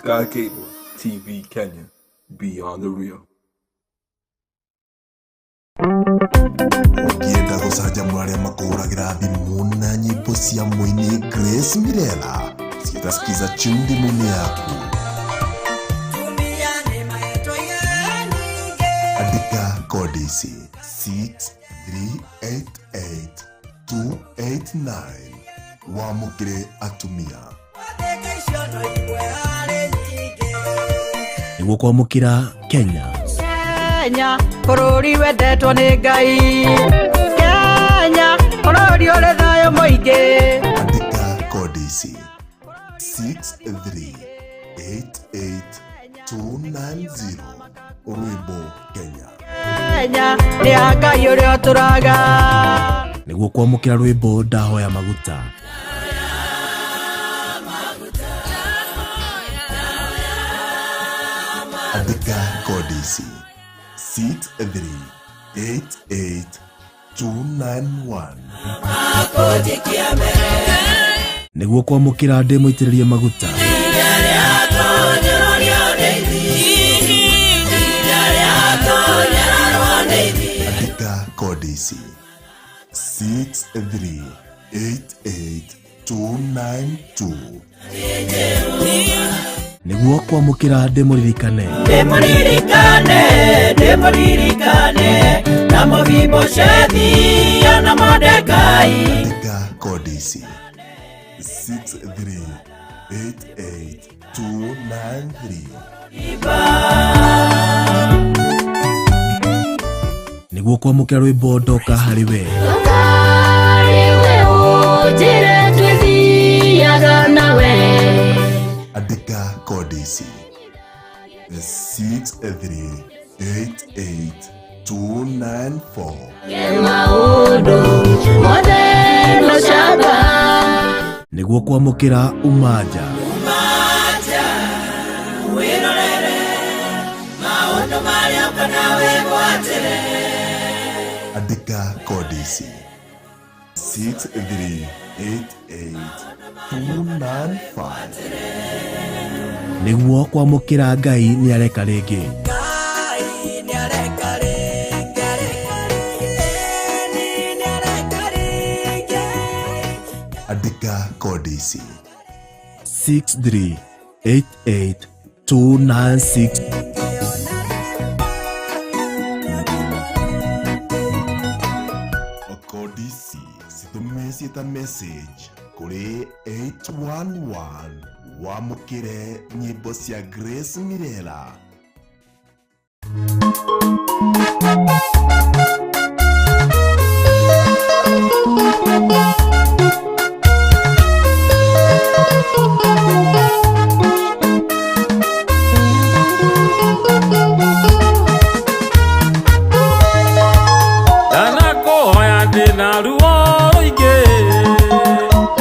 Sky Cable TV Kenya. Beyond the Real. Ũngĩenda gũcanjamũra arĩa makũhũragĩra thimũ na nyĩmbo cia mũini Grace Mirela citasikiza tune thimũ-inĩ yaku, andĩka kodi ici 6388289 wamũkĩre atumia. Nĩguo kwamũkĩra Kenya. Kenya bũrũri wendetwo nĩ Ngai, Kenya bũrũri ũrĩ thayũ mũingĩ. Andĩka kodi ici 6388290 rwĩmbo Kenya. Kenya nĩ ya Ngai ũrĩa ũtũraga. Nĩguo kwamũkĩra rwĩmbo Ndahoya Maguta. Andĩka kodi ici 6388291. Nĩguo kwamũkĩra ndĩ mũitĩrĩrie maguta. Andĩka kodi ici 6388292. Nĩguo kwamũkĩra ndĩ mũririkane. Ndĩmũririkane, ndĩmũririkane na Mefiboshethi na Mordekai. Andĩka kodi ici 6388293. Nĩguo kwamũkĩra rwĩmbo Ndoka Harĩ We. Andĩka kodi ici 6388294. Nĩguo kwamũkĩra Umaja. Andĩka kodi ici 6388295. Nĩguo kwamũkĩra Ngai nĩ areka rĩngĩ. Andĩka kodi ici 6388296. Kodi ici citũme ciĩta message kũrĩ 811 wamũkĩre nyĩmbo cia Grace Mirela. Ndanakuhoya ndĩna ruo rũingĩ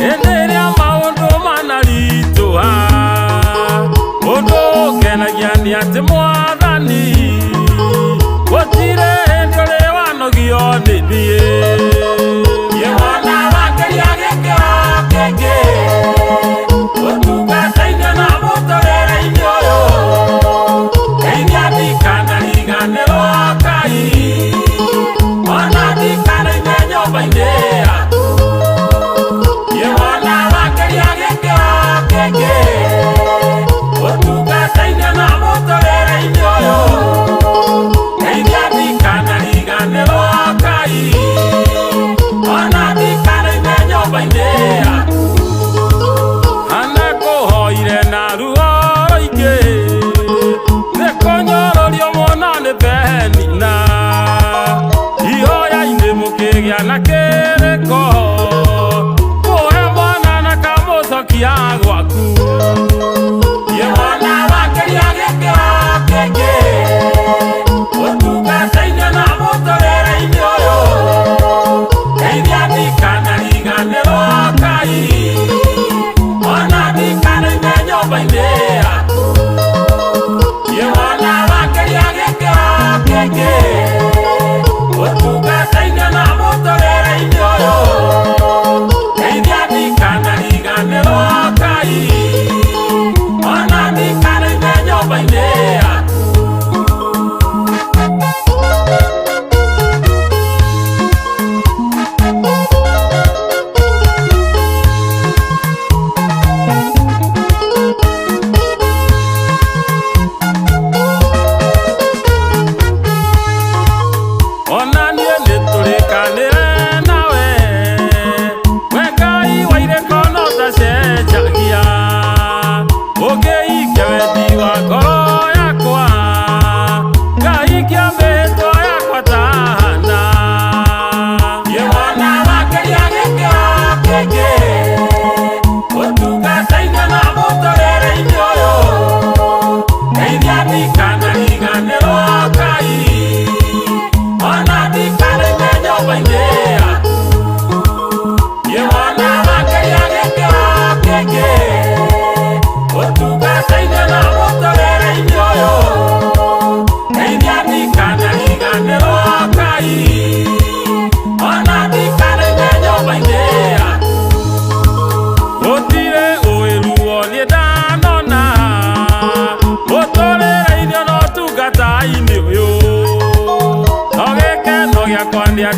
hĩndĩ ĩrĩa maũndũ manaritũha, ũndũ ũngenagia nĩ atĩ Mwathani gũtirĩ hĩndĩ ũrĩ wanogio nĩ niĩ. Niĩ wona wakĩria gĩkĩro kĩngĩ ũtungata-inĩ na mũtũrĩre-inĩ ũyũ, ndeithia ndikanariganĩrwo Ngai, ona ndikanaime nyũmba-inĩ yaku. Niĩ wona wakĩria gĩkĩro kĩngĩ ũtungata-inĩ na mũtũrĩre-inĩ ũyũ, ndeithia ndikanariganĩrwo Ngai, ona ndikanaime nyũmba-inĩ yaku. Anakũhoire na ruo rũingĩ nĩ kũnyũrũrio mũno nĩ Penina, ihoya-inĩ mũkĩgĩa na kĩrĩko kũhe mwana na kamũcokia gwaku. Niĩ wona wakĩria gĩkĩro kĩngĩ ũtungata-inĩ na mũtũrĩre-inĩ ũyũ, ndeithia ndikanariganĩrwo Ngai, ona ndikanaime nyũmba-inĩ yaku. Niĩ wona wakĩria gĩkĩro kĩngĩ ũtungata-inĩ na mũtũrĩre-inĩ ũyũ, ndeithia ndikanariganĩrwo Ngai, ona ndikanaime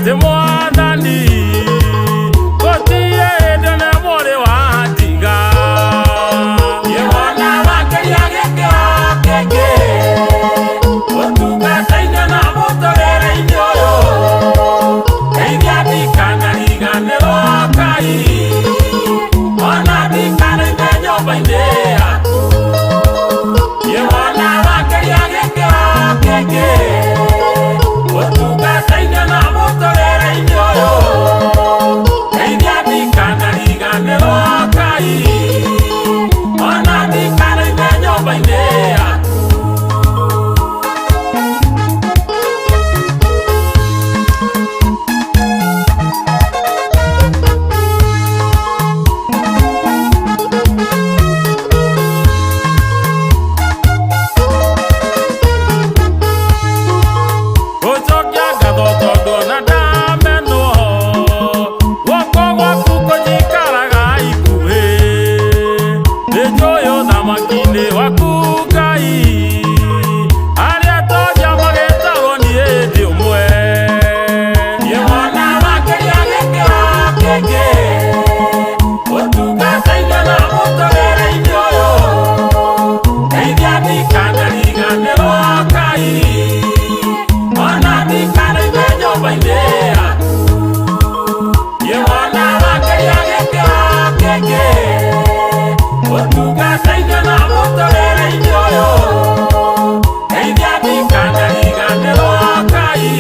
Atĩ Mwathani gũtirĩ hĩndĩ na ĩmwe ũrĩ wandiga. Niĩ wona wakĩria gĩkĩro kĩngĩ ũtungata-inĩ na mũtũrĩre-inĩ ũyũ, ndeithia ndikanariganĩrwo Ngai, ona ndikanaime nyũmba-inĩ yaku. Niĩ wona wakĩria gĩkĩro kĩngĩ ũtungata-inĩ na mũtũrĩre-inĩ ũyũ, ndeithia ndikanariganĩrwo Ngai, ona ndikanaime nyũmba-inĩ yaku. Gũcokia ngatho tondũ ona ndamenwo, guoko gwaku kũnjikaraga ikuhĩ. Nĩnjũĩ ũthamaki-inĩ waku Ngai, arĩa tonja magĩtarwo niĩ ndĩ ũmwe. Niĩ wona wakĩria gĩkĩro kĩngĩ ũtungata-inĩ na mũtũrĩre-inĩ ũyũ, ndeithia ndikanariganĩrwo Ngai, ona ndikanaime nyũmba-inĩ yaku. Niĩ wona wakĩria gĩkĩro kĩngĩ ũtungata-inĩ na mũtũrĩre-inĩ ũyũ, ndeithia ndikanariganĩrwo Ngai,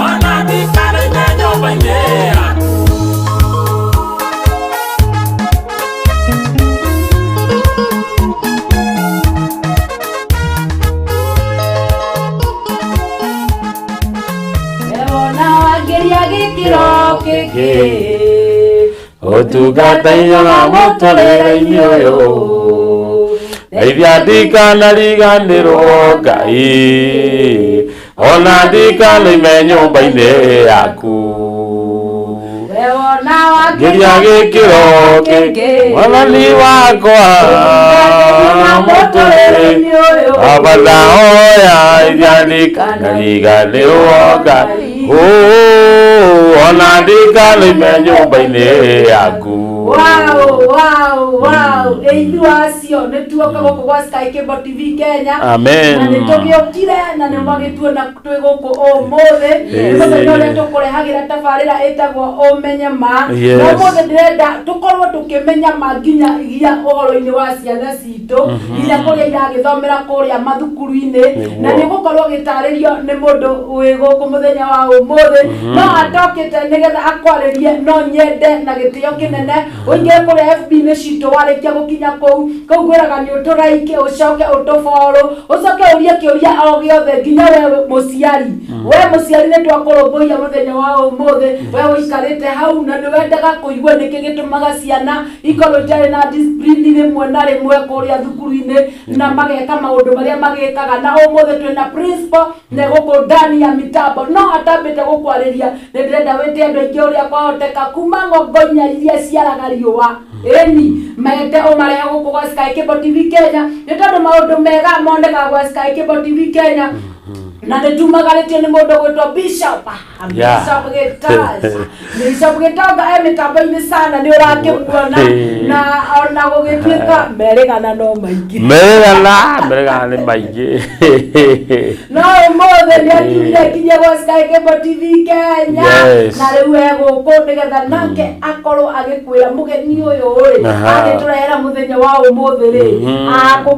ona ndikanaime nyũmba-inĩ yaku. Wona wangĩria gĩkĩro kĩngĩ Ũtungata-inĩ na mũtũrĩre-inĩ ũyũ, ndeithia ndikanariganĩrwo Ngai, ona ndikanaime nyũmba-inĩ yaku. Wona Ngĩria gĩkĩro kĩngĩ Mwathani wakwa mũtũrĩre-inĩ ũyũ, Baba ndahoya iria ndikanariganĩrwo Ngai, ona ndikanaime nyũmba-inĩ yaku. Wow. Ithuĩ acio nĩ tuoka gũkũ gwa Sky Cable TV Kenya. Amen. Na nĩ tũgĩũkire na nĩ magĩtuona twĩ gũkũ ũmũthĩ. Yes. Mũthenya ũrĩa tũkũrehagĩra tabarĩra ĩtagwo Ũmenye Ma. Yes. Na ũmũthĩ ndĩrenda tũkorwo tũkĩmenya ma nginyagia ũhoro-inĩ wa ciana citũ, nginya kũrĩa iragĩthomera kũrĩa mathukuru-inĩ. Nĩguo. Na nĩ gũkorwo gĩtarĩrio nĩ mũndũ wĩ gũkũ mũthenya wa ũmũthĩ. No atokĩte nĩgetha akwarĩrie, no nyende na gĩtĩo kĩnene ũingĩre kũrĩa FB-inĩ citũ. Warĩkia gũkinya kũu kũu ngwĩraga nĩ ũtũraike, ũcoke ũtũboro, ũcoke ũrie kĩũria o gĩothe, nginya we mũciari. We mũciari nĩ twakũrũmbũiya mũthenya wa ũmũthĩ. We ũikarĩte hau na nĩ wendaga kũigua nĩkĩ gĩtũmaga ciana ikorwo itarĩ na discipline rĩmwe na rĩmwe kũrĩa thukuru-inĩ na mageka maũndũ marĩa magĩkaga. Na ũmũthĩ twĩna principal na gũkũ ndani ya mitambo, no atambĩte gũkwarĩria nĩ ndĩrenda wĩte andũ aingĩ ũrĩa kwahoteka kuma ng'ongo inya iria ciaraga riũa, ĩni mete ũmarehe gũkũ gwa Sky Cable TV Kenya, nĩ tondũ maũndũ mega monekaga gwa Sky Cable TV Kenya. Na nĩ tumagarĩtio nĩ mũndũ gwĩtwo Bishop Bishop Gĩtaca. Bishop Gĩtonga e mĩtambo-inĩ sana, nĩ ũrakĩmuona na ona gũgĩtuĩka merĩgana no maingĩ. Merĩgana nĩ maingĩ. No ũmũthĩ nĩ akinyire kinya gwa Sky Cable TV Kenya. Na rĩu e gũkũ nĩgetha nake akorwo agĩkwĩra mũgeni ũyũ rĩ agĩtũrehera mũthenya wa ũmũthĩ rĩ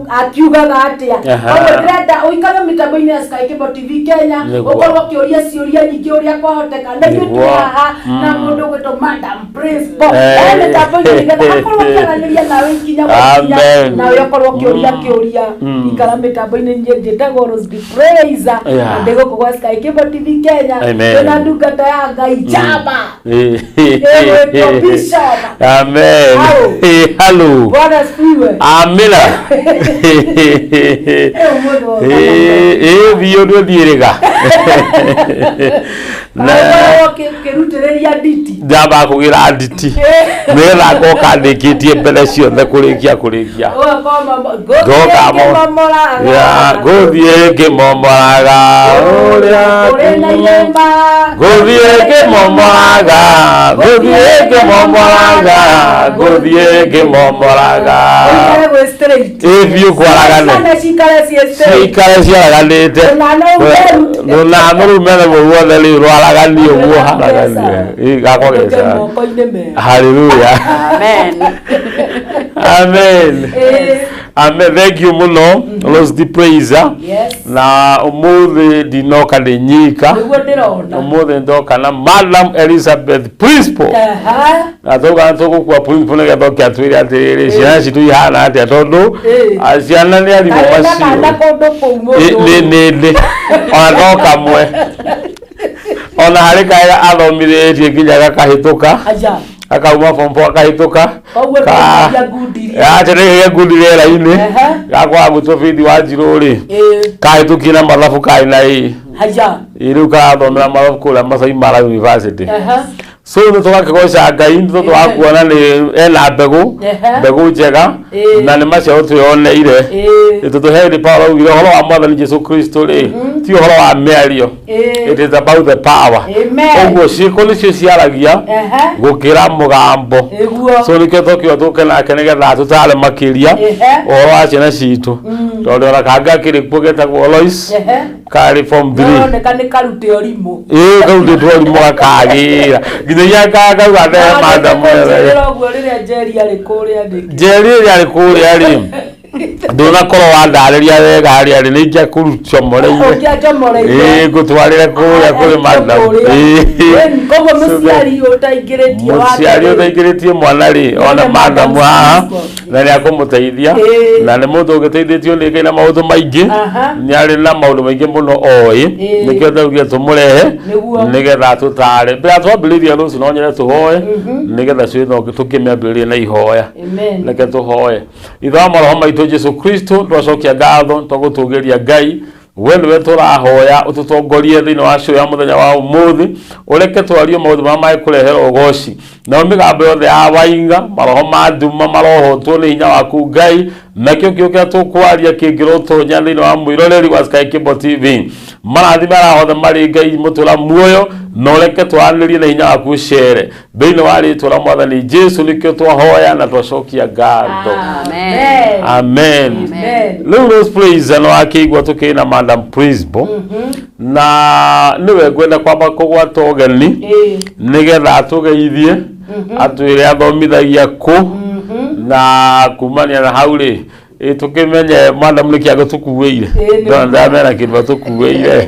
akiugaga atĩa. Koguo ndĩrenda ũikare mĩtambo-inĩ ya Sky Cable TV Kenya, ũkorwo ũkĩũria ciũria nyingĩ ũrĩa kwahoteka. Na ithuĩ twĩ haha na mũndũ ũgwĩtwo Madam Principal e mĩtambo-inĩ nĩgetha akorwo akĩaranĩria nawe ikinya gwa ikinya, nawe ũkorwo ũkĩũria kĩũria. Ikara mĩtambo-inĩ. Niĩ njĩtagwo Rose Praiser na ndĩ gũkũ gwa Sky Cable TV Kenya. Amen. Twĩna ndungata ya Ngai njamba ĩgwĩtwo Bishop. Amen. Hau. Hello. Karibu. Bwana asifiwe. Amina. Eh, biũ ndũthiĩrĩga. Na kĩrutĩrĩria nditi. Ndamba kũgĩra nditi nĩgetha ngoka ndĩkĩtie mbere ciothe kũrĩkia kũrĩkia. Ngoka Ya, ngũthiĩ ngĩmomoraga ũrĩa kũrĩ na irĩma. Ngũthiĩ ngĩmomoraga, ngũthiĩ ngĩmomoraga, ngũthiĩ ngĩmomoraga. Ũikare gwĩ straight. Ĩ biũ kwaragane. Ciana cikare ciĩ straight. Cikare ciaraganĩte. Rũnana rũmeru. Rũnana rũmere ruothe rĩu rwaraganio ũguo haraganio. Ĩ gakwa Ũke geca. moko-inĩ mega. Hallelujah. Amen. Amen. Ĩ, Amen. Thank you mũno. Rose the Praiser. Yes. Na ũmũthĩ ndinoka ndĩ nyika. Nĩguo ndĩrona. Ũmũthĩ ndoka na Madam Elizabeth Principal. Aha. Na tauga nĩ tũgũkua principal nĩgetha oke atwĩre atĩrĩrĩ ciana citũ ihana atĩa tondũ Ĩ. ciana nĩ arimũ Karĩ na macio. kana kũndũ kũu Ĩ, mũndũ. nĩ nĩ nĩ ona no kamwe ona harĩ kaega athomithĩtie nginya gakahĩtũka Aja. akauma form 4 akahĩtũka. Koguo ndũkaria ngundi. Acha nĩ ngundi rĩera-inĩ. Ehe. Gakwaga gwĩtwo bithi wa njirũ rĩ Ĩ, kahĩtũkie na mathabu karĩ na ĩ haja. Ĩ, rĩu karathomera mathabu kũrĩa Masai Mara University. Ehe. So nĩ tũgakĩgoca Ngai nĩ tondũ wa kuona nĩ ena mbegũ Ehe. mbegũ njega Ĩ. na nĩ maciaro twĩyoneire. Ĩ. Tondũ he hĩndĩ Paul augire ũhoro wa mwathani Jesu Kristo rĩ ti ũhoro wa mĩario. Ĩ. It is about the power. Amen. Ũguo ciĩko nĩcio ciaragia Ehe. gũkĩra mũgambo. Ĩguo. So nĩkĩo tũkiuga tũke nake nĩgetha tũtare makĩria Ehe. ũhoro wa ciana citũ tondũ ona kangĩ akĩrĩ kuo getagwo Lois Ehe. karĩ form 3. Nĩroneka nĩ karute ũrimũ. Ĩ karutĩtwo ũrimũ gakagĩra nginyagia kakauga ndehe madam. Kũnjĩrĩra ũguo rĩrĩa Njeri arĩ kũrĩa nĩkĩ. Njeri ĩrĩa arĩ kũrĩa rĩ ndũnakorwo wandarĩria wega harĩa rĩ nĩ ingĩakũcomoreire. Ũngĩanjomoreire. Ĩ ngũtwarĩre kũrĩa kũrĩ madam. Ĩ. Koguo mũciari ũtaingĩrĩtie Mũciari ũtaingĩrĩtie mwana rĩ ona One madam Madam haha Principal. na nĩ akũmũteithia Ĩ. na nĩ mũndũ ũgĩteithĩtio nĩ Ngai na maũndũ maingĩ. Aha. Nĩ arĩ na maũndũ maingĩ mũno oĩ. Ĩ. Nĩkĩo ndaugire tũmũrehe Nĩguo. nĩgetha tũtare mbere ya twambĩrĩria rũciũ no nyende tũhoe nĩgetha ciĩno tũkĩmĩambĩrĩrie na ihoya. Amen. Reke tũhoe. Ithe wa maroho maitũ Jesu Kristo, twacokia ngatho twagũtũgĩria Ngai we nĩwe tũrahoya ũtũtongorie thĩinĩ wa show ya mũthenya wa ũmũthĩ ũreke twarie maũndũ marĩa mangĩkũrehera ũgoci nao mĩgambo yothe ya wainga maroho ma nduma marohotwo nĩ hinya waku Ngai nakĩo kĩo kĩrĩa tũkwaria kĩngĩrotonya thĩinĩ wa mwĩroreri wa Sky Cable TV marathime arĩa othe marĩ Ngai mũtũra muoyo na ũreke twaranĩrie na hinya waku ũcere thĩinĩ wa rĩtwa rĩa mwathani Jesu nĩkĩo twahoya na twacokia ngatho. Amen. Amen. Amen. Rĩu Rose Praise no akĩigua tũkĩrĩ na Madam Principal na nĩwe ngwenda kwamba kũgwata ũgeni Ĩ. nĩgetha atũgeithie atwĩre athomithagia kũ na kumania na hau rĩ ĩ tũkĩmenye madam nĩkĩ agũtũkuĩire. Ĩ, nĩ- Ndamera kĩndũ atũkuĩire.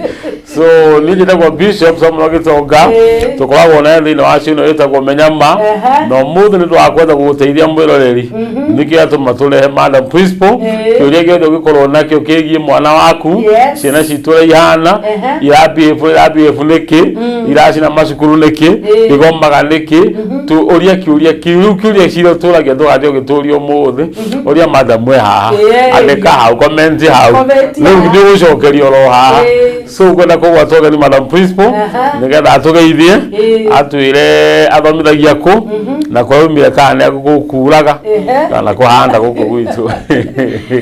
So niĩ njĩtagwo Bishop Samuel Gĩtonga. Ĩ. Tũkoragwo naye thĩinĩ wa cio ĩno ĩtagwo Menyama. Ehe. Na ũmũthĩ nĩ twakwenda gũgũteithia mwĩroreri nĩkĩo atũma tũrehe Madam Principal. Ĩ. Kĩũria gĩothe ũngĩkorwo nakĩo kĩgiĩ mwana waku Yes. ciana citũ ũrĩa ihana Ehe. irabehave irabehave nĩkĩ iracina macukuru nĩkĩ Ĩ. igomaga nĩkĩ ũria kĩũria kĩu rĩu kĩũria cira tũragia tũgathiĩ ũgĩtũria ũmũthĩ ũria madam we haha. Ĩ. Andĩka hau comment hau Comment rĩu haha. nĩ ũgũcokerio oro haha. Ĩ. So ngwenda kũgwata ũgeni Madam Principal Aha. nĩgetha atũgeithie Ĩ. atwĩre athomithagia kũ na kwaumire kana nĩ gũkuraga Ehe. kana kũhanda gũkũ gwitũ.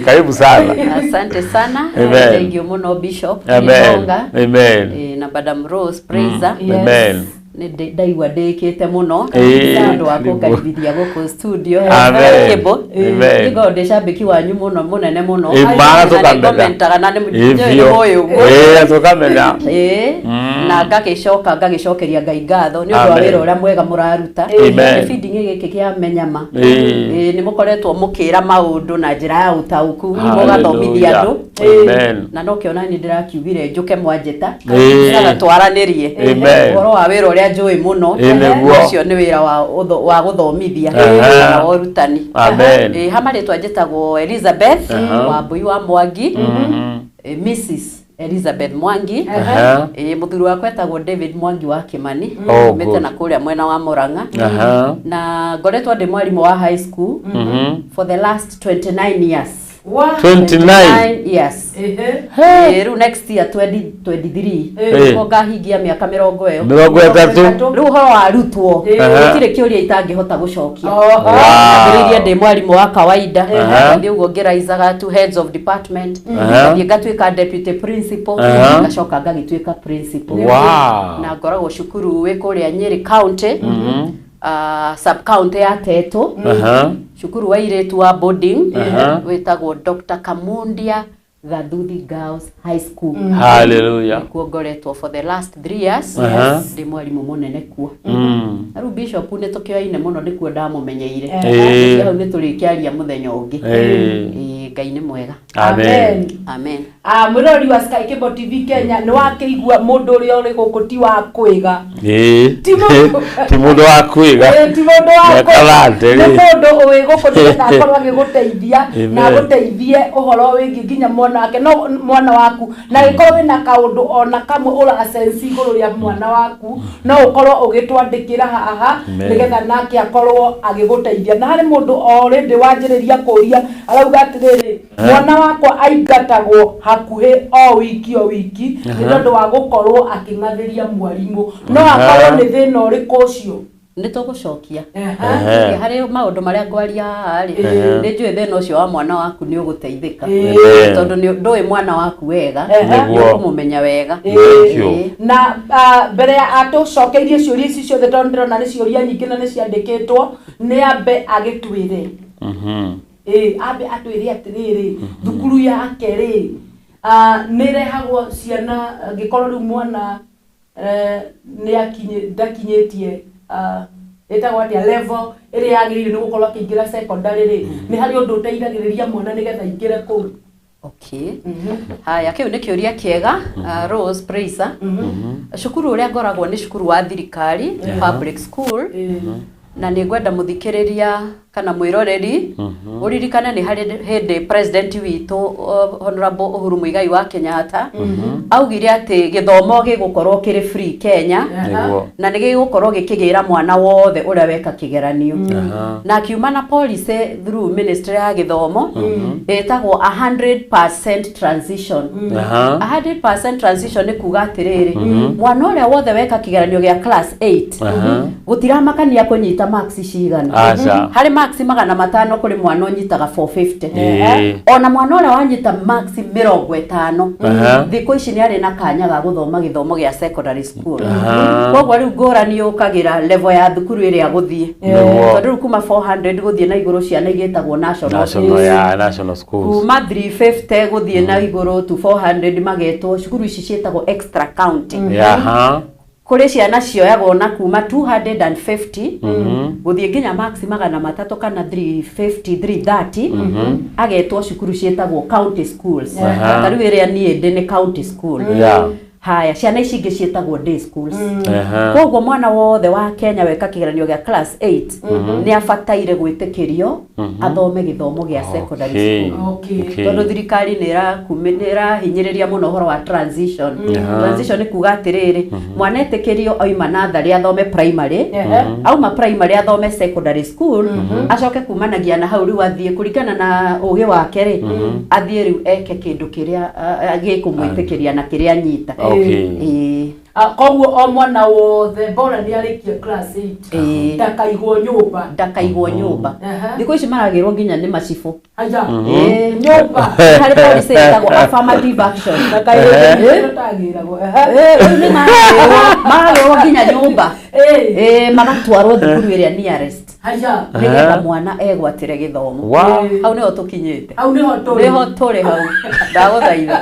Karibu sana. Asante sana. Amen. Thank you muno Bishop. Amen. Gitonga. Amen. Na Madam Rose Praiser. Yes. Amen. Nĩ ndaigua ndĩkĩte mũno Ĩĩ, nĩ ũndũ wa nĩguo. kũngaribithia gũkũ studio Amen. Kĩbo. Amen. Nĩngoragwo ndĩ cambĩki wanyu mũno mũnene mũno. Ĩ, mara Na tũkamenya. nĩngomentaga na nĩ Ĩ, njũĩ nĩ biũ. mũĩ ũguo. Ĩ, tũkamenya. Ĩĩ, na ngagĩcoka ngagĩcokeria Ngai ngatho nĩ ũndũ wa Amen. wĩra ũrĩa mwega mũraruta. Amen. Gĩbindi gĩkĩ kĩa Menyama. Ĩĩ. Ĩĩ, nĩ mũkoretwo mũkĩra maũndũ na njĩra ya ũtaũku mũgathomithia andũ. Amen. Na no kĩona nĩ ndĩrakiugire njũke mwanjĩta Ĩĩ. nĩgetha twaranĩrie Amen. ũhoro wa wĩra ũrĩa njũĩ mũno. Ĩĩ, nĩguo. Ũcio nĩ wĩra wa gũthomithia Aha. kana wa ũrutani. Amen. Ĩĩ, ha marĩtwa njĩtagwo Elizabeth Aha. Wambui wa Mwangi, Mrs. Elizabeth Mwangi. Aha. Ĩĩ, mũthuri wakwa etagwo David Mwangi wa Kimani. Oh, Umĩte good. na kũrĩa mwena wa Murang'a. Aha. Na ngoretwo ndĩ mwarimũ wa high school for the last 29 years. Wa 29. Years. Ehe. Ĩĩ, rĩu next year 2023 Ĩĩ. nĩguo ngahingia mĩaka mĩrongo ĩyo. 30. Rĩu ũhoro wa arutwo Aha. gũtirĩ kĩũria itangĩhota gũcokia. Oho. Wow. Ambĩrĩirie ndĩ mwarimũ wa kawaida. Aha. Ngathiĩ ũguo ngĩraisaga to heads of department. Aha. Ngathiĩ ngatuĩka deputy principal. Aha. Ngacoka ngagĩtuĩka principal. Wow. Na ngoragwo cukuru wĩ kũrĩa Nyeri County. Sub county ya Tetu. Aha. Cukuru wa airĩtu wa boarding Aha. wĩtagwo Dr. Kamundia Gathuthi Girls High School. Hallelujah. Kuo ngoretwo for the last 3 years. Aha. Ndĩ mwarimũ mũnene kuo. Mm. Na rĩu bishop nĩ tũkĩoaine mũno nĩkuo ndamũmenyeire. Ĩĩ. Hau nĩ tũrĩkĩaria mũthenya ũngĩ. Ĩĩ. Ĩĩ, Ngai nĩ mwega. Amen. Amen. Ah, mwĩroreri wa Sky Cable TV Kenya nĩ wakĩigua mũndũ ũrĩa ũrĩ gũkũ ti wa kwĩga. Ĩĩ. Ti mũndũ- Ti mũndũ wa kwĩga. Ĩĩ, ti mũndũ wa Mĩaka kwĩga. thate Nĩ rĩ. mũndũ wĩ gũkũ nĩgetha akorwo agĩgũteithia na Amen. agũteithie ũhoro wĩgiĩ nginya mwana wake no mwana waku na gĩkorwo wĩna kaũndũ ona kamwe ũrasensi igũrũ rĩa mwana waku no ũkorwo ũgĩtwandĩkĩra haha Amen. nĩgetha nake akorwo agĩgũteithia. Na harĩ mũndũ o rĩndĩ wanjĩrĩria kũria arauga atĩrĩrĩ, mwana wakwa aingatagwo hakuhĩ o wiki o wiki nĩ tondũ wa gũkorwo akĩng'athĩria mwarimũ, no akorwo nĩ thĩna ũrĩkũ ũcio? Nĩ tũgũcokia. Ehe. Ehe. Harĩ maũndũ marĩa ngwaria haha rĩ, Ehe. nĩ njũĩ thĩna ũcio wa mwana waku nĩ ũgũteithĩka. Amen. Tondũ ndũĩ mwana waku wega, Ehe. nĩ Nĩguo. ũkũmũmenya wega. Thank you. Ĩĩ. Na mbere ya atũcokeirie ciũria ici ciothe tondũ ndĩrona nĩ ciũria nyingĩ na nĩ ciandĩkĩtwo, nĩ ambe agĩtwĩre. Mhm. Ĩĩ, ambe atwĩre atĩrĩrĩ, thukuru yake rĩ, nĩ ĩrehagwo ciana angĩkorwo rĩu mwana nĩ ndakinyĩtie ĩtagwo atĩa level ĩrĩa yagĩrĩire nĩ gũkorwo akĩingĩra secondary rĩ, nĩ harĩ ũndũ ũteithagĩrĩria mwana nĩgetha aingĩre kũu? Okay. Haya, kĩu nĩ kĩũria kĩega, Rose Praiser. Cukuru ũrĩa ngoragwo nĩ cukuru wa thirikari, public school. Na nĩ ngwenda mũthikĩrĩria kana mwĩroreri ũririkane nĩ harĩ hĩndĩ president witũ Honorable Uhuru Muigai wa Kenyatta augire atĩ gĩthomo gĩgũkorwo kĩrĩ free Kenya. Nĩguo. Na nĩ gĩgũkorwo gĩkĩgĩra mwana wothe ũrĩa weka kĩgeranio. Aha. Na akiuma na policy through ministry ya gĩthomo ĩtagwo 100% transition. Aha. 100% transition nĩ kuga atĩrĩrĩ, mwana ũrĩa wothe weka kĩgeranio gĩa class 8 Aha. gũtiramakania kũnyita marks cigana. Aca. Harĩ marks 500 kũrĩ mwana ũnyitaga 450. Ĩĩ. Ona mwana ũrĩa wanyita marks 50 Aha. thikũ ici nĩ arĩ na kanya ga gũthoma gĩthomo gĩa secondary school. Aha. Koguo rĩu ngũrani yũkagĩra level ya thukuru ĩrĩa gũthiĩ. Nĩguo. Tondũ rĩu kuma 400 gũthiĩ na igũrũ ciana igĩtagwo national National schools. ya national schools. Kuma 350 gũthiĩ na igũrũ to 400 magetwo cukuru ici ciĩtagwo extra county. Aha. Kũrĩ ciana cioyagwo na kuma 250 gũthiĩ nginya max 300 kana 350 330 agetwo cukuru ciĩtagwo county schools. Aha. Ta rĩu ĩrĩa niĩ ndĩ nĩ county school. Yeah. Haya, ciana ici ingĩ ciĩtagwo day schools. Aha. Koguo mwana wothe wa Kenya weka kĩgeranio gĩa class 8 nĩ abataire gwĩtĩkĩrio athome gĩthomo gĩa secondary Okay. school. Okay. Okay. Tondũ thirikari nĩ ĩrahinyĩrĩria mũno ũhoro wa transition. Transition nĩ kuga atĩrĩrĩ, mwana etĩkĩrio auma natharĩ athome primary, Ehe. auma primary athome secondary school, acoke kumanagia na hau rĩu athiĩ kũringana na ũgĩ wake rĩ, athiĩ rĩu eke kĩndũ kĩrĩa gĩkũmwĩtĩkĩria na kĩrĩa anyita. Okay. Ĩĩ. Koguo o mwana wothe bora nĩ arĩkie class 8 Ĩĩ. ndakaigwo nyũmba. Ndakaigwo nyũmba. Aha. Thikũ ici maragĩrwo nginya nĩ macibũ. Aya. Ĩĩ. Nyũmba. Harĩ policy ĩtagwo affirmative action. Ndakaigwo. Ĩĩ, rĩu nĩ maragĩrwo nginya nyũmba. Ĩĩ. Ĩĩ, magatwarwo thukuru ĩrĩa nearest Aya. nĩgetha mwana egwatĩre gĩthomo. Wow. Hau nĩho tũkinyĩte. Hau nĩho tũrĩ. Nĩho tũrĩ hau. Ndagũthaitha.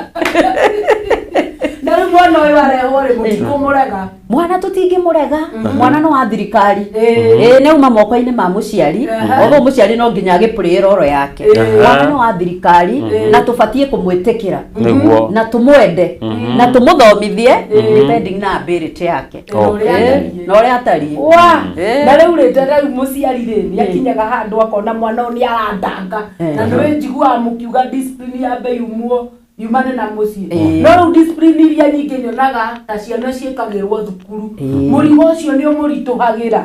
Na rĩu mwana ũyũ arehwo rĩ, mũtikũmũrega? Mwana tũtingĩmũrega, mwana no wa thirikari. Ĩĩ. Ĩĩ, nĩ auma moko-inĩ ma mũciari, Aha. although mũciari no nginya agĩplay role yake. Ĩĩ. Mwana no wa thirikari na tũbatiĩ kũmwĩtĩkĩra Nĩguo. na tũmwende na tũmũthomithie depending na ability yake. Na ũrĩa Ĩĩ, atariĩ. na ũrĩa atariĩ. Wa Ĩĩ. na rĩu rĩ, ta rĩu mũciari rĩ nĩ akinyaga handũ akona mwana ũyũ nĩ arandanga, na nĩ njiguaga mũkiuga discipline yambe yumwo Yumane na mũciĩ. Ĩĩ. No rĩu discipline iria nyingĩ nyonaga ta ciana ciĩkagĩrwo thukuru, mũrigo ũcio nĩ ũmũritũhagĩra.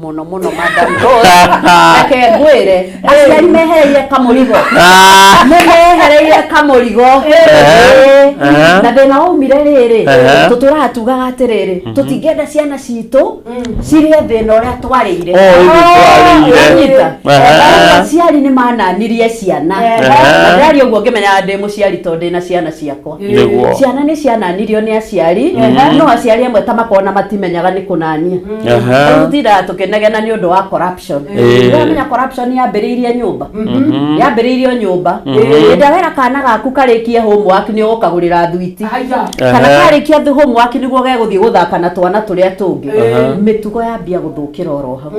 Mũno mũno, Madam Rose. Reke ngwĩre, aciari mehereire kamũrigo, nĩ mehereire kamũrigo. Ĩĩ. Na thĩna waumire rĩrĩ, tũtũraga tugaga atĩrĩrĩ, tũtingĩenda ciana citũ cirĩe thĩna ũrĩa twarĩire. Oh, ithuĩ twarĩire. Wanyita? Aciari nĩ mananirie ciana. Na ndĩraria ũguo ngĩmenyaga ndĩ mũciari tondũ ndĩna ciana ciakwa. Ciana nĩ ciananirio nĩ aciari, no aciari amwe ta makona matimenyaga nĩ kũnania. Rĩu tũtindaga tũkĩnegena nĩ ũndũ wa corruption. Ũramenya corruption yambĩrĩirie nyũmba, yambĩrĩirio nyũmba. Hĩndĩ ĩrĩa wera kana gaku karĩkie homework, nĩ ũgũkagũrĩra thwiti. Haya. Kana karĩkia homework nĩguo gegũthiĩ gũthaka na twana tũrĩa tũngĩ. Mĩtugo yambia gũthũkĩra oro hau.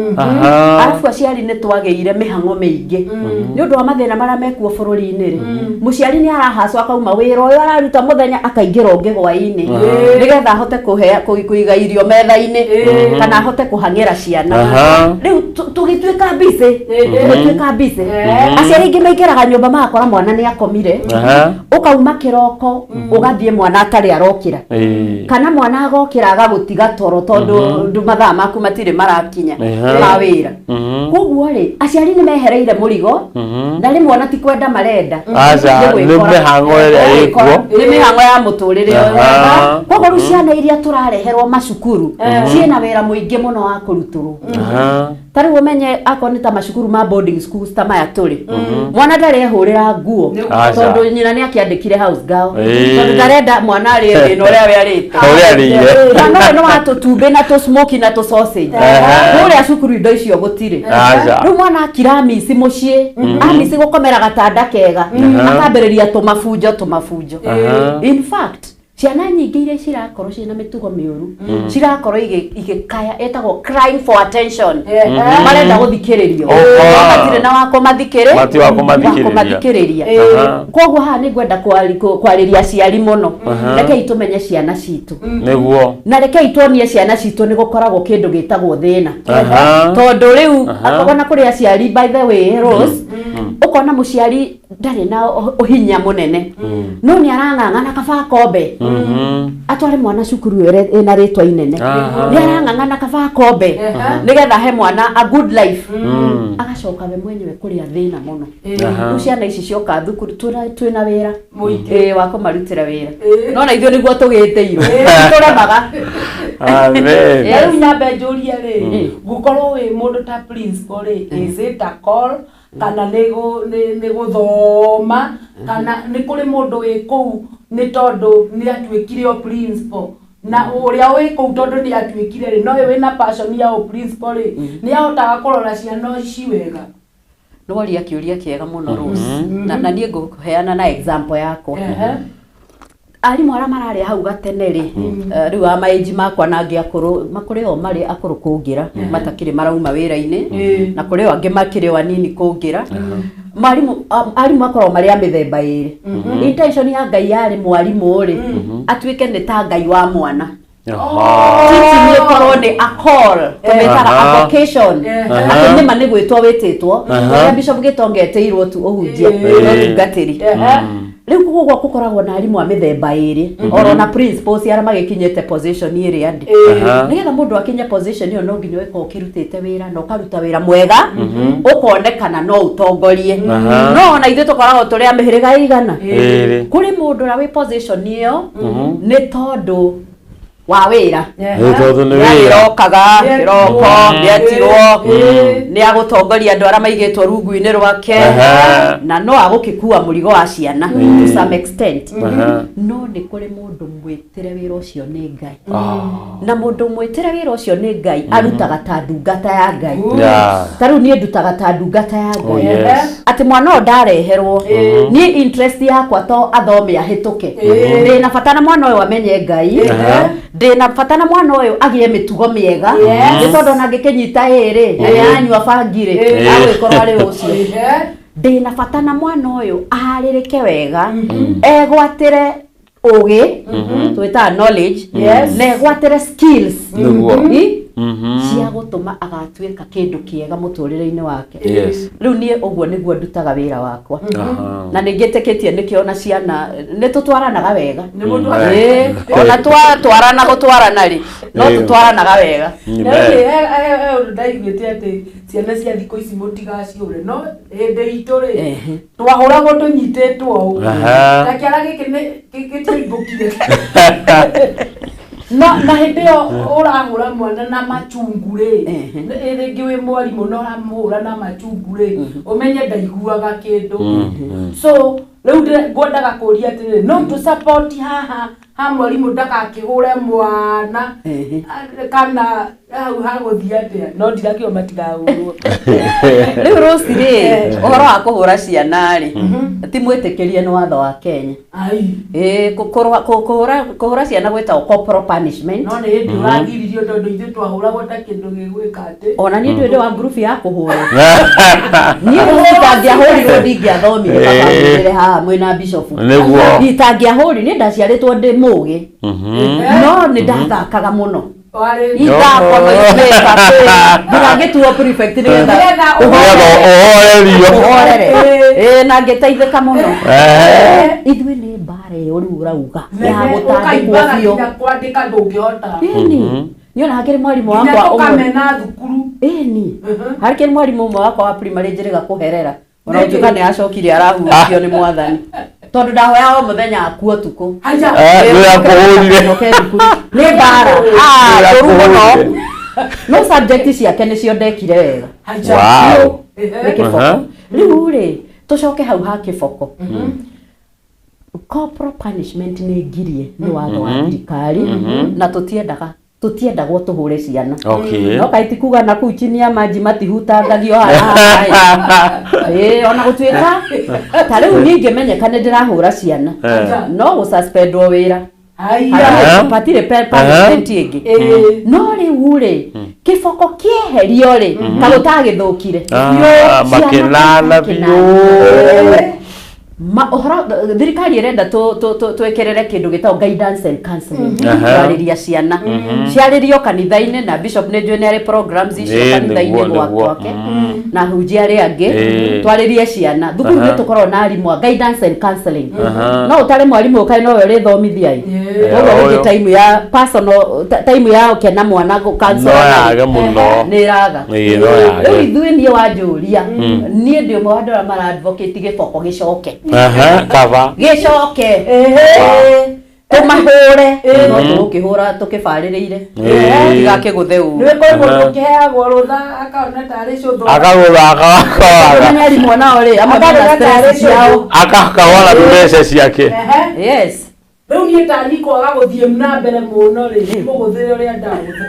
Arabu aciari nĩ twagĩire mĩhang'o mĩingĩ nĩ ũndũ wa mathĩna marĩa mekuo bũrũri-inĩ rĩ. Mũciari nĩ arahacwo akauma wĩra ũyũ araruta mũthenya, akaingĩra ũngĩ hwaĩ-inĩ, nĩgetha ahote kũiga irio metha-inĩ kana ahote kũhang'ĩra ciana. Rĩu tũgĩtuĩka busy, tũgĩtuĩka busy. Aciari aingĩ maingĩraga nyũmba magakora mwana nĩ akomire. Ũkauma kĩroko ũgathiĩ, mwana atarĩ arokĩra, kana mwana agokĩra agagũtiga toro tondũ mathaa maku matirĩ marakinya ma wĩra. Koguo rĩ, aciari nĩ mehereire mũrigo, na rĩmwe ona ti kwenda marenda. Aca, Nĩ nĩ gwĩkora. mĩhang'o ĩrĩa Nĩ ĩkuo. Nĩ mĩhang'o ya mũtũrĩre ũyũ. Koguo rĩu ciana iria tũrareherwo macukuru ciĩna wĩra mũingĩ mũno wa kũrutũrwo. Ta rĩu ũmenye akorwo nĩ ta macukuru ma boarding schools ta maya tũrĩ, mwana ndarĩ ehũrĩra nguo Aca. tondũ nyina nĩ akĩandĩkire house girl, tondũ ndarenda mwana arĩe thĩna ũrĩa we arĩte. Ũrĩa arĩire. Mwana ũyũ nĩ wa tũtumbĩ na tũsmoki na tũsausage. Kũrĩa cukuru indo icio gũtirĩ. Aca. Rĩu mwana akira amici mũciĩ, amici gũkomera gatanda kega, akambĩrĩria tũmabunjo tũmabunjo. In fact, ciana nyingĩ iria cirakorwo ciĩna mĩtugo mĩũru cirakorwo igĩkaya, ĩtagwo crying for attention. Marenda gũthikĩrĩrio. No matirĩ na wa kũmathikĩrĩ Matirĩ wa kũmathikĩrĩria. wa kũmathikĩrĩria. Koguo haha nĩ ngwenda kwarĩria aciari mũno. Rekei tũmenye ciana citũ, na rekei tuonie ciana citũ nĩ gũkoragwo kĩndũ gĩtagwo thĩna, tondũ rĩu ona kũrĩ aciari, by the way, Rose, ũkona mũciari ndarĩ na ũhinya mũnene, no nĩ arang'ang'ana kaba kombe atware mwana cukuru ĩyo ĩna rĩtwa inene. Nĩ arang'ang'ana kaba kombe nĩgetha he mwana a good life, agacoka we mwenyewe kũrĩa thĩna mũno. Rĩu ciana ici cioka thukuru twĩna wĩra Mũingĩ. Ĩĩ, wa kũmarutĩra wĩra. No na ithuĩ nĩguo tũgĩtĩirwo tũremaga. Amen. Na rĩu nyambe njũrie rĩ, gũkorwo wĩ mũndũ ta principal rĩ, is it a call kana nĩ gũthoma, kana nĩ kũrĩ mũndũ wĩ kũu nĩ tondũ nĩ atuĩkire o principal, na ũrĩa wĩ kũu tondũ nĩ atuĩkire rĩ, no ũyũ wĩna passion ya o principal rĩ, nĩ ahotaga kũrora ciana ici wega? Nĩworia kĩũria kĩega mũno, Rose, na niĩ ngũheana na example yakwa. Arimũ arĩa mararĩ hau gatene rĩ, rĩu a maĩnji makwa na angĩ akũrũ makũrĩ o marĩ akũrũ kũngĩra matakĩrĩ marauma wĩra-inĩ, na kũrĩ o angĩ makĩrĩ o anini kũngĩra. Mwarimũ, arimũ makoragwo marĩ a mĩthemba ĩrĩ. Intention ya Ngai yarĩ mwarimũ rĩ, atuĩke nĩ ta Ngai wa mwana. Teaching ĩkorwo nĩ a call, tũmĩtaga a vocation, atĩ nĩma nĩ gwĩtwo wĩtĩtwo, ũrĩa Bishop Gĩtonga etĩirwo tu ũhunjia na ũtungatĩri. Rĩu koguo gũkoragwo na arimũ a mĩthemba ĩrĩ, oro na principals arĩa magĩkinyĩte position ĩrĩa ndĩ. Nĩgetha mũndũ akinye position ĩyo, no nginya ũgĩkorwo ũkĩrutĩte wĩra na ũkaruta wĩra mwega, ũkonekana no ũtongorie. No ona ithuĩ tũkoragwo tũrĩ a mĩhĩrĩga ĩigana. Ĩrĩ. Kũrĩ mũndũ ũrĩa wĩ position ĩyo nĩ tondũ wa wĩra. Nĩ tondũ nĩ wĩra. Nĩarokaga kĩroko, nĩetirwo, nĩ agũtongoria andũ arĩa maigĩtwo rungu-inĩ rwake, na no agũgĩkua mũrigo wa ciana to some extent. No nĩ kũrĩ mũndũ mwĩtĩre wĩra ũcio nĩ Ngai, na mũndũ mwĩtĩre wĩra ũcio nĩ Ngai arutaga ta ndungata ya Ngai. Ta rĩu niĩ ndutaga ta ndungata ya Ngai, atĩ mwana ũyũ ndareherwo niĩ interest yakwa to athome ahĩtũke. Ndĩna bata na mwana ũyũ amenye Ngai. Ndĩna bata na mwana ũyũ agĩe mĩtugo mĩega, nĩ tondũ ona angĩkĩnyita ĩrĩ na nĩaranyua bangi rĩ, agũgĩkorwo arĩ ũcio. Ndĩna bata na mwana ũyũ aharĩrĩke wega, egwatĩre ũgĩ twĩtaga knowledge, na egwatĩre skills. Cia gũtũma agatuĩka kĩndũ kĩega mũtũrĩre-inĩ wake. Yes. Rĩu niĩ ũguo nĩguo ndutaga wĩra wakwa. Aha. Na nĩ ngĩtĩkĩtie nĩkĩo ona ciana nĩ tũtwaranaga wega. Nĩ mũndũ Ĩĩ, ona twatwarana gũtwarana rĩ, no Ĩĩ. tũtwaranaga wega. Amen. Ũndũ ndaiguĩte atĩ ciana cia thikũ ici mũtigaciũre, no hĩndĩ itũ rĩ, twahũragwo tũnyitĩtwo ũũ. Aha. Na kĩara gĩkĩ nĩ gĩtiaibũkire, no na hĩndĩ ĩyo ũrahũra mwana na machungu rĩ, rĩngĩ wĩ mwarimũ na ũramũhũra na machungu rĩ, ũmenye ndaiguaga kĩndũ. So rĩu ngwendaga kũria atĩrĩrĩ, no tũ support haha ha mwarimũ ndagakĩhũre mwana, kana hau hagũthiĩ atĩa? No ndirakiuga matigahũrwo. Rĩu Rose rĩ, ũhoro wa kũhũra ciana rĩ, ti mwĩtĩkĩrie nĩ watho wa Kenya. Ai. Ĩĩ, kũhũra ciana gwĩtagwo corporal punishment. No nĩ hĩndĩ ũragiririo, tondũ ithuĩ twahũragwo ta kĩndũ gĩgwĩka atĩ. Ona niĩ ndwĩ wa ngurubu ya kũhũra. Niĩ rĩu itangĩahũrirwo ndingĩathomire. Baba mwĩrĩre haha mwĩna bishop. Nĩguo. Itangĩahũri, niĩ ndaciarĩtwo ndĩ mũgĩ, no nĩ ndathakaga mũno. Warĩ Ithako no imeka nginya ngĩtuo prefect nĩgetha Nĩgetha Nĩgetha ũhorerio. ũhorere. Ĩĩ, na ngĩteithĩka mũno. Ithuĩ nĩ mbara ĩyo rĩu ũrauga ya gũtandĩkwo ũkaimbaga biũ. Nginya kwandĩka ndũngĩhota. Ĩni niĩ ona hakĩrĩ mwarimũ Nginya wakwa ũmwe. tũkamena thukuru. Ĩni harĩ mwarimũ ũmwe wakwa wa primary njĩrĩga kũherera, ona gũtuĩka nĩ acokire arahurũkio nĩ mwathani, tondũ ndahoyaga o mũthenya akuo ũtukũ. Haya. Eh, nĩ akũhũrire. Njoke thukuru. Nĩ mbara. Ah, Nĩ njũru mũno. akũhũrire. No subject ciake nĩcio ndekire wega. Haya. Wow. Nĩ kĩboko. Aha. Rĩu rĩ, tũcoke hau ha kĩboko. Corporal punishment nĩ ngirie nĩ watho wa thirikari, na tũtiendaga, tũtiendagwo tũhũre ciana. Okay. No kaĩ ti kuga na kũu chini ya maji matihutangagio haha? Ĩĩ, ona gũtuĩka ta rĩu niĩ ingĩmenyeka nĩ ndĩrahũra ciana, no gũsuspendwo wĩra. Haya. Aha. Hatirĩ punishment ĩngĩ. Ĩĩ. No rĩu rĩ, kĩboko kĩeherio rĩ, ta gũtagĩthũkire. Ah, Ciana makĩnana makĩnana. biũ. Ma ũhoro thirikari ĩrenda twĩkĩrĩre kĩndũ gĩtagwo guidance and counseling, kwarĩria ciana ciarĩrio kanitha-inĩ, na bishop nĩ njũĩ nĩ arĩ programs icio Ĩĩ, kanitha-inĩ nĩguo, nĩguo. gwake na hunjia arĩa angĩ. Twarĩrie ciana thukuru, nĩ tũkoragwo na arimũ a guidance and counseling. No ũtare mwarimũ ũkaĩ nowe ũrĩthomithia ĩ, koguo rĩngĩ Ũyũ. time ya personal time ya ũkena mwana No gũ-counsel yage mũno. nĩ ĩraga. Ĩĩ, no yage. Rĩu ithuĩ, niĩ wanjũria, niĩ ndĩ ũmwe wa andũ arĩa mara advocate gĩboko gĩcoke. Aha, kaba. Gĩcoke tũmahũre, no tũgũkĩhũra tũkĩbarĩrĩire, tigakĩgũthe ũru. Nĩ kũrĩ mũndũ ũkĩheagwo rũtha akaona tarĩ cũthũ. Akagũtha akakora. Ũmenye arimũ nao rĩ, amwe mena Akagũtha stress tarĩ ciao. cũthũ. Akakawara mbeca ciake. Ehe. Yes. Rĩu niĩ tani kwaga gũthiĩ na mbere mũno rĩ, mũgũthĩre ũrĩa ndagũtha.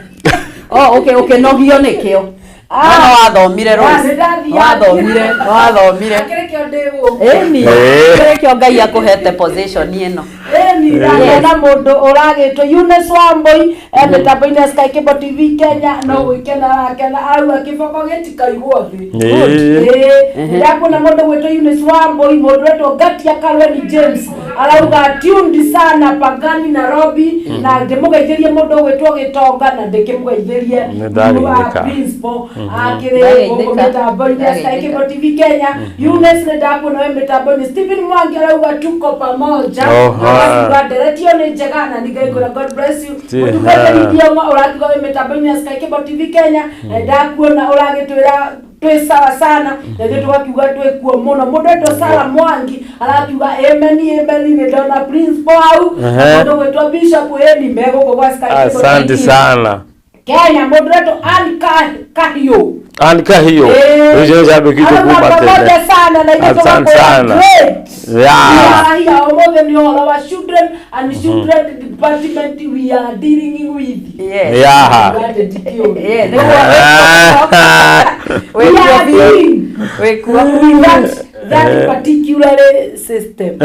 Oh, okay, ũkĩnogio nĩkĩo. Ah. No wathomire, Rose. Ah, nĩndathiaga. Wathomire, wathomire. Akĩrĩ kĩo ndĩ gũkũ. Ĩni. Ĩĩ. Kĩrĩ Ngai akũhete position ĩno. Ĩni ndakena mũndũ ũragĩtwo Eunice Wambui e mĩtambo-inĩ ya Sky Cable TV Kenya, no gwĩkena arakena, auga kĩboko gĩtikaigwo thĩ. Ĩĩ. Ĩĩ, ndakuona mũndũ gwĩtwo Eunice Wambui. Mũndũ wetwo Ngatia Karweni James arauga tuned sana Pangani Nairobi, na ndĩmũgeithĩrie mũndũ ũgwĩtwo Gĩtonga, na ndĩkĩmũgeithĩrie Nĩ ndageithĩka. principal akĩrĩ gũkũ Ndageithĩka. mĩtambo-inĩ ya Sky Ndageithĩka. Cable TV Kenya. Eunice, nĩ ndakuona wĩ mĩtambo-inĩ. Stephen Mwangi arauga tuko pamoja. Oho. Arakiuga nderetio nĩ njega, na nĩngaikũra God bless you. Ti- Mũtungatĩri Thiong'o ũrakiuga wĩ mĩtambo-inĩ ya Sky Cable TV Kenya, na ndakuona ũragĩtwĩra twĩ sawa sana, na ithuĩ tũgakiuga twĩ kuo mũno. Mũndũ etwo Sara Mwangi arakiuga amen, amen. Nĩ ndona principal hau na mũndũ gwĩtwo Bishop ĩni me gũkũ gwa Sky Cable Asante TV sana. Kenya. Mũndũ wetwo Ann Kahiũ. Andika hiyo. Hiyo cambĩkĩtwo Arauga kuma pamoja tene. sana na ithuĩ Asante tũgakwĩra sana. great. Yeah. Here ũmũthĩ nĩ ũhoro wa children and children department we are dealing with. Yes. Yeah. Ugande ndikĩũĩ. Yes, nĩguo. We are dealing Wĩkuo. with that particular system.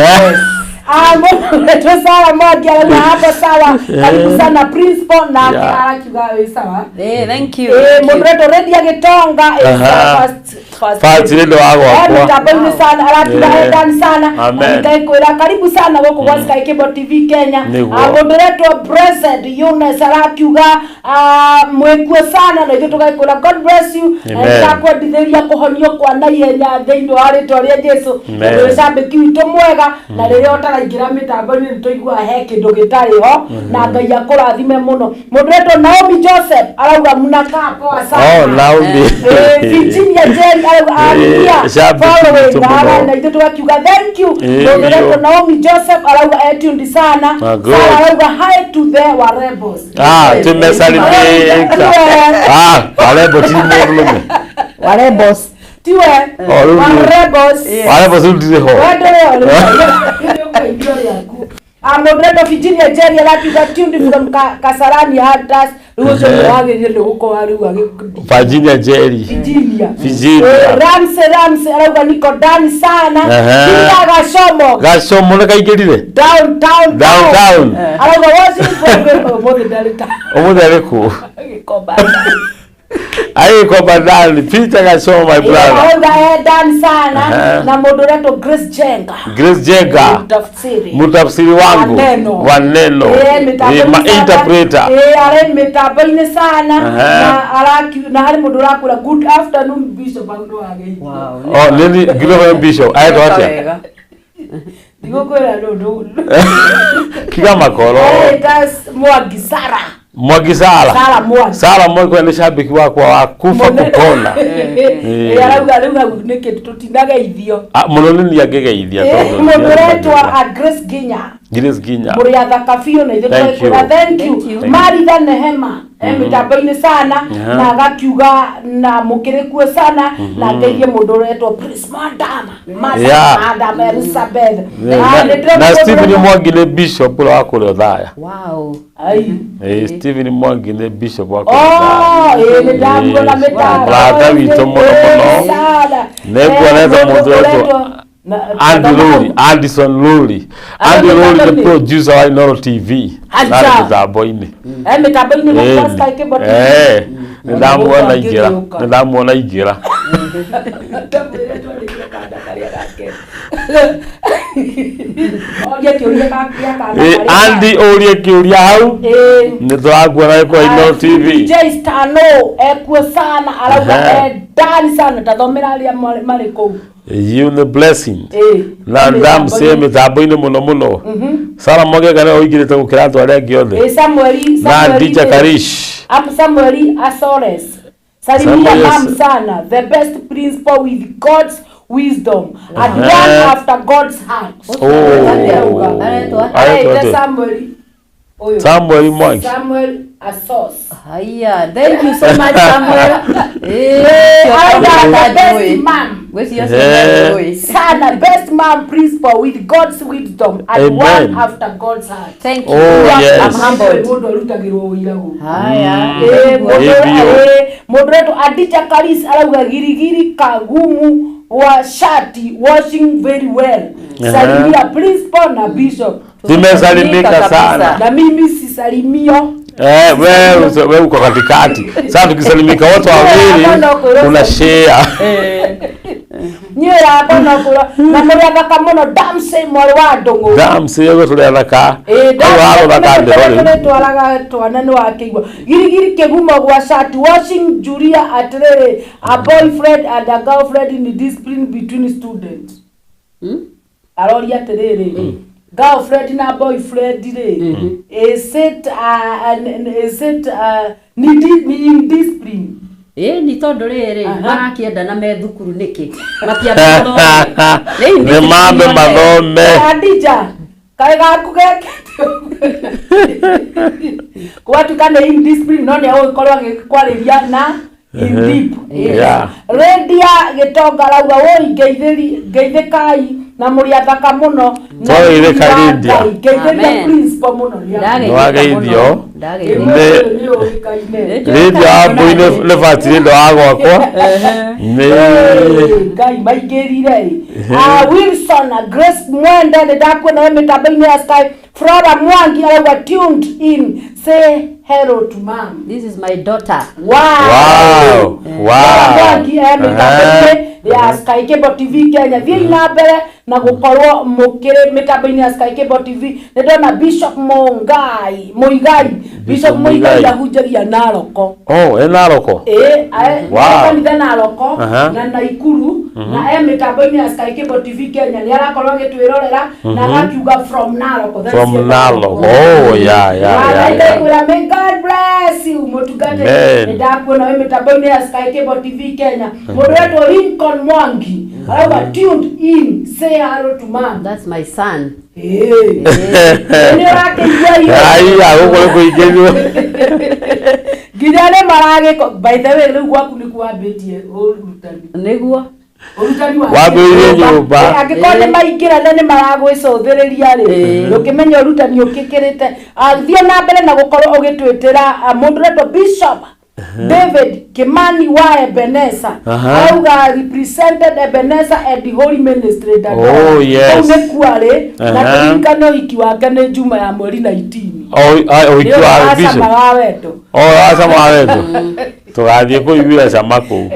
Ah, mũndũ wetwo Sarah Mwangi arauga hapo sawa. Karibu sana principal, nake arakiuga wĩ sawa. Eh, thank you. Eh, Thank you. mũndũ wetwo Redia Gĩtonga is Aha. our first First First Lady wa gwakwa. Mĩtambo-inĩ sana arakiuga Eh. endani sana. Amen. Na nĩngakwĩra karibu sana gũkũ gwa Sky Cable TV Kenya. Nĩguo. Ah, mũndũ ũretwo Blessed Eunice arakiuga ah, mwĩkuo sana na ithuĩ tũgakwĩra God bless you. Na Amen. nĩndakwendithĩria kũhonio kwa naihenya thĩinĩ wa rĩtwa rĩa Jesu. Amen. Tondũ wĩ cambĩki witũ mwega na rĩrĩa ũtaraingĩra mĩtambo-inĩ nĩtũiguaga he kĩndũ gĩtarĩ ho na Ngai akũrathime mũno. Mũndũ ũretwo Naomi Joseph arauga mnakaa poa sana. Oh, Naomi. Eh, Virginia Jerry arauga Eh, I'm here shabiki following witũ mũno. ara na ithuĩ tũgakiuga thank you. Eh, Mũndũ ũretwo biũ. Naomi Joseph arauga e tuned sana. Ah, good. Sarah arauga hi to the Warebos. Ah, tumesalimika. Ah, warembo ti mũndũ Warebos. Tiwe Oh, rĩu nĩ- Warebos. warembo ci ndirĩ ho. Mũndũ Virginia Jerry arakiuga tuned from Kasarani Hunters. Rĩu ũcio nĩ wagĩrĩire nĩ gũkorwo rĩu Virginia Jerry. Virginia. Virginia. Eh, Ramsey arauga niko ndani sana. Ehe. Peter Gacomo Gacomo nĩ kaingĩrire. downtown Downtown. arauga watching program ũmũthĩ ndarĩ ta Ũmũthĩ arĩ kũ? Gĩkomba. Agĩkomba ndani. Peter Gacomo my brother. Arauga e ndani sana Ehe. na mũndũ ũretwo Grace Jenga. Grace Jenga. Mtafsiri. Mtafsiri wangu. Wa neno. Wa neno. Eh, mĩtambo-inĩ Eh, ma sana. interpreter. Eh, arĩ mĩtambo-inĩ sana Ehe. na na harĩ mũndũ ũrakwĩra good afternoon bishop hau nĩ wageithio. Wow. Oh, nini Global Bishop. Aetwo atĩa? Wega. Ndigũkwĩra nũ nũ. Kiga makoro. Eh, that's Mwangi Sarah. Mwangi Sara. Sarah Mwangi. Sara Mwangi we nĩ shabiki wakwa wa kufa Mũnene. kupona. Eh, arauga rĩu hau nĩ kĩndũ tũtinageithio. Ah, mũno nĩ niĩ angĩgeithia Eh, tondũ mũndũ nĩ ũretwo angĩgeithia. a Grace Ginya. Grace Ginya. Mũrĩ athaka biũ na ithuĩ Thank tũgakwĩra you. thank you. Thank you. Maritha Nehema e mĩtambo-inĩ sana Aha. na agakiuga na mũkĩrĩ kuo sana na ngeithie mũndũ ũretwo Prince Mandama Yeah. Madam Elizabeth. Eh, Ah, nĩ ndĩrona na mũndũ Stephen ũretwo- Mwangi nĩ bishop ũrĩa wa kũrĩa Othaya. Wow. Ai. Eh, Stephen Mwangi nĩ bishop wa kũrĩa Othaya. Oh, ĩĩ nĩ ndamuona Eh, mĩtambo. mũrata witũ mũno mũno. Sana. Nĩnguona Eh, ta mũndũ ũretwo Andy Lori, Anderson Lori. Andy Lori the producer wa Inooro TV. Acha. Arĩ mĩtambo-inĩ. Eh, mĩtambo-inĩ Eh, gũkũ Sky Cable TV. eh, nĩ ndamuona ingĩra, Angĩgĩũka. nĩ ndamuona ingĩra. Ndamwĩra twarĩkia kanda karĩa gake. Oria kĩũria gĩa kanda Eh, karĩa Andy ũrie kĩũria hau. Eh, Nĩ tũrakuona kwa Inooro TV. DJ Stano ekuo sana arauga Ehe. e ndani sana tathomera arĩa marĩ kũu. You the blessing. Eh, Na ndamcie mĩtambo-inĩ mũno mũno. Sara Mwangi nĩwe ũingĩrĩte gũkĩra andũ arĩa angĩ othe. Eh, Samueli Na Samueli Dija Karish. Am Samueli Asores. Salimia Samuel mam As- sana, the best principal with God's wisdom and Ehe. one after God's heart. Oh. Aretwo atĩa? Aretwo Hey, atĩa? Samuel. Ũyũ. Samuel Mwangi. Samuel Asos. Haya, thank you so much Samuel. Eh, Arauga the best njũĩ. man. Gwĩciria Eh. ciana njũĩ. Sana best man principal with God's wisdom and Amen. one after God's heart. Thank you. Oh, yes. I'm humbled. Mũndũ arutagĩrwo ũira gũkũ. Haya. Eh, mũndũ Ĩĩ, biũ. eh, mũndũ ũretwo Adija Karis arauga girigiri kagumu wa shati washing very well. Aha. Salimia principal na bishop. Tumesalimika Kabisa. sana. Na mimi sisalimio. Eh, wewe uko katikati. Sasa tukisalimika wote wawili una share. Niĩ yakwa no kũra na mũrĩ athaka mũno Damsey mwarĩ wa Ndũng'ũ. Damsey ũguo tũrĩ athaka. Ĩĩ, Hau waroraga ndĩro rĩu. tũrĩtwaraga twana nĩ wakĩigua girigiri kĩgumo gwa shati washing Julia atĩrĩrĩ a boyfriend and a girlfriend in discipline between students. Aroria atĩrĩrĩ girlfriend na boyfriend rĩ is it is it ni indiscipline? Ĩĩ nĩ tondũ rĩrĩ Aha. marakĩendana me thukuru nĩkĩ matiambe mathome. Nĩ mambe mathome. Adija kaĩ gaku gekete gwatuĩka nĩ indiscipline no nĩ egũgĩkorwo agĩkwarĩria na in deep. Yeah. Rendia Gĩtonga arauga woi ngeithĩkai na mũrĩ athaka mũno na Twageithĩka, riiri wa Lydia. Ngai. Ngeithĩria Amen. principal mũno nĩ Nĩwageithio. Ndageithĩka. Nĩ- Nĩ ũĩkaine. Lydia Wambui nĩ batire ndo wa gwakwa. Nĩ Ngai maingĩrire ĩ. Wilson Grace Mwende nĩ ndakuona we mĩtambo-inĩ ya Sky. Flora Mwangi arauga tuned in say hello to mom. This is my daughter. Wow. Wow. Flora Wow. Mwangi e mĩtambo-inĩ Ya Sky Cable TV Kenya. Thiĩi na mbere na gũkorwo mũkĩrĩ mĩtambo-inĩ ya Sky Cable TV. Nĩ ndona Bishop Mungai Muigai, Bishop Muigai Muigai. Ahunjagia Naroko. Oh, ĩ Naroko. Ĩ kanitha Naroko na Naikuru, na e mĩtambo-inĩ ya Sky Cable TV Kenya nĩ arakorwo agĩtwĩrorera na agakiuga from Naroko. That's From it. Narok. Oh, yeah. Ndakwĩra may God bless you mũtungatĩri. Amen. Nĩ ndakuona wĩ mĩtambo-inĩ ya Sky Cable TV Kenya. Mũndũ wetwo Lincoln Mwangi arauga tuned in, say hello to mom. That's my son. Ĩ. Nĩ ũrakĩigua iyo? Ai, gũkũ nĩ kũingĩrio. Nginya nĩ maragĩko. By the way, rĩu gwaku nĩ kwambĩtie ũrutani? Nĩguo. Ũrutani wa Wambĩrĩirie nyũmba. Ĩ, angĩkorwo nĩ maingĩra na nĩ maragwĩcũthĩrĩria rĩ, ndũkĩmenya ũrutani ũkĩkĩrĩte. Ah, thiĩ na mbere na gũkorwo ũgĩtwĩtĩra, ah, mũndũ ũretwo Bishop David Kimani wa Ebeneza arauga represented Ebeneza and the Holy Ministry Dandora. Oh, yes. Kũu nĩ kuarĩ na tũririkane ũhiki wake nĩ Juma ya mweri 19. Oh, ai, ũhiki Nĩ wa ũndũ wa Bishop. cama wa wendo. Oh, wa cama wa wendo. Tũgathiĩ kũiguĩra cama kũu.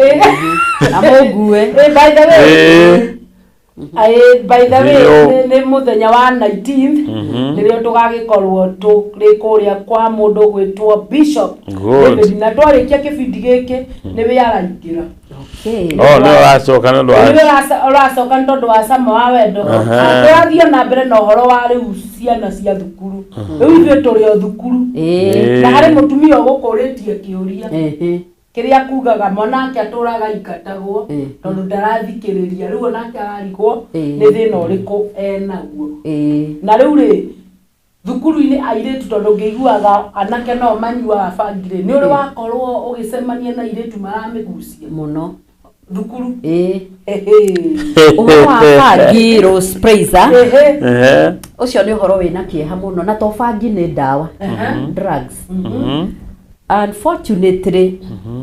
Na mũngue. By the way, by the way, Ndio. nĩ mũthenya wa 19th nĩrĩo tũgagĩkorwo tũrĩ kũrĩa kwa mũndũ gwĩtwo Bishop Good. David, na twarĩkia kĩbindi gĩkĩ nĩwe araingĩra. Okay. Oh, nĩ ũracoka nĩ ũndũ wa Nĩwe ũracoka nĩ tondũ wa cama wa wendo. Tũrathiĩ na mbere na ũhoro wa rĩu ciana cia thukuru. Rĩu ithuĩ tũrĩ o thukuru na harĩ mũtumia ũgũkũrĩtie kĩũria kĩrĩa kugaga mwanake atũraga aingatagwo tondũ ndarathikĩrĩria. Rĩu onake ararigwo nĩ thĩna ũrĩkũ enaguo. Na rĩu rĩ, thukuru-inĩ airĩtu, tondũ ngĩiguaga anake no manyuaga bangi rĩ, nĩ ũrĩ wakorwo ũgĩcemania na airĩtu maramĩgucia Mũno. thukuru? Ĩĩ. Ehe. Ũhoro wa bangi, Rose Praiser, Ehe. Ũcio nĩ ũhoro wĩna kĩeha mũno, na to bangi, nĩ ndawa, drugs. Unfortunately,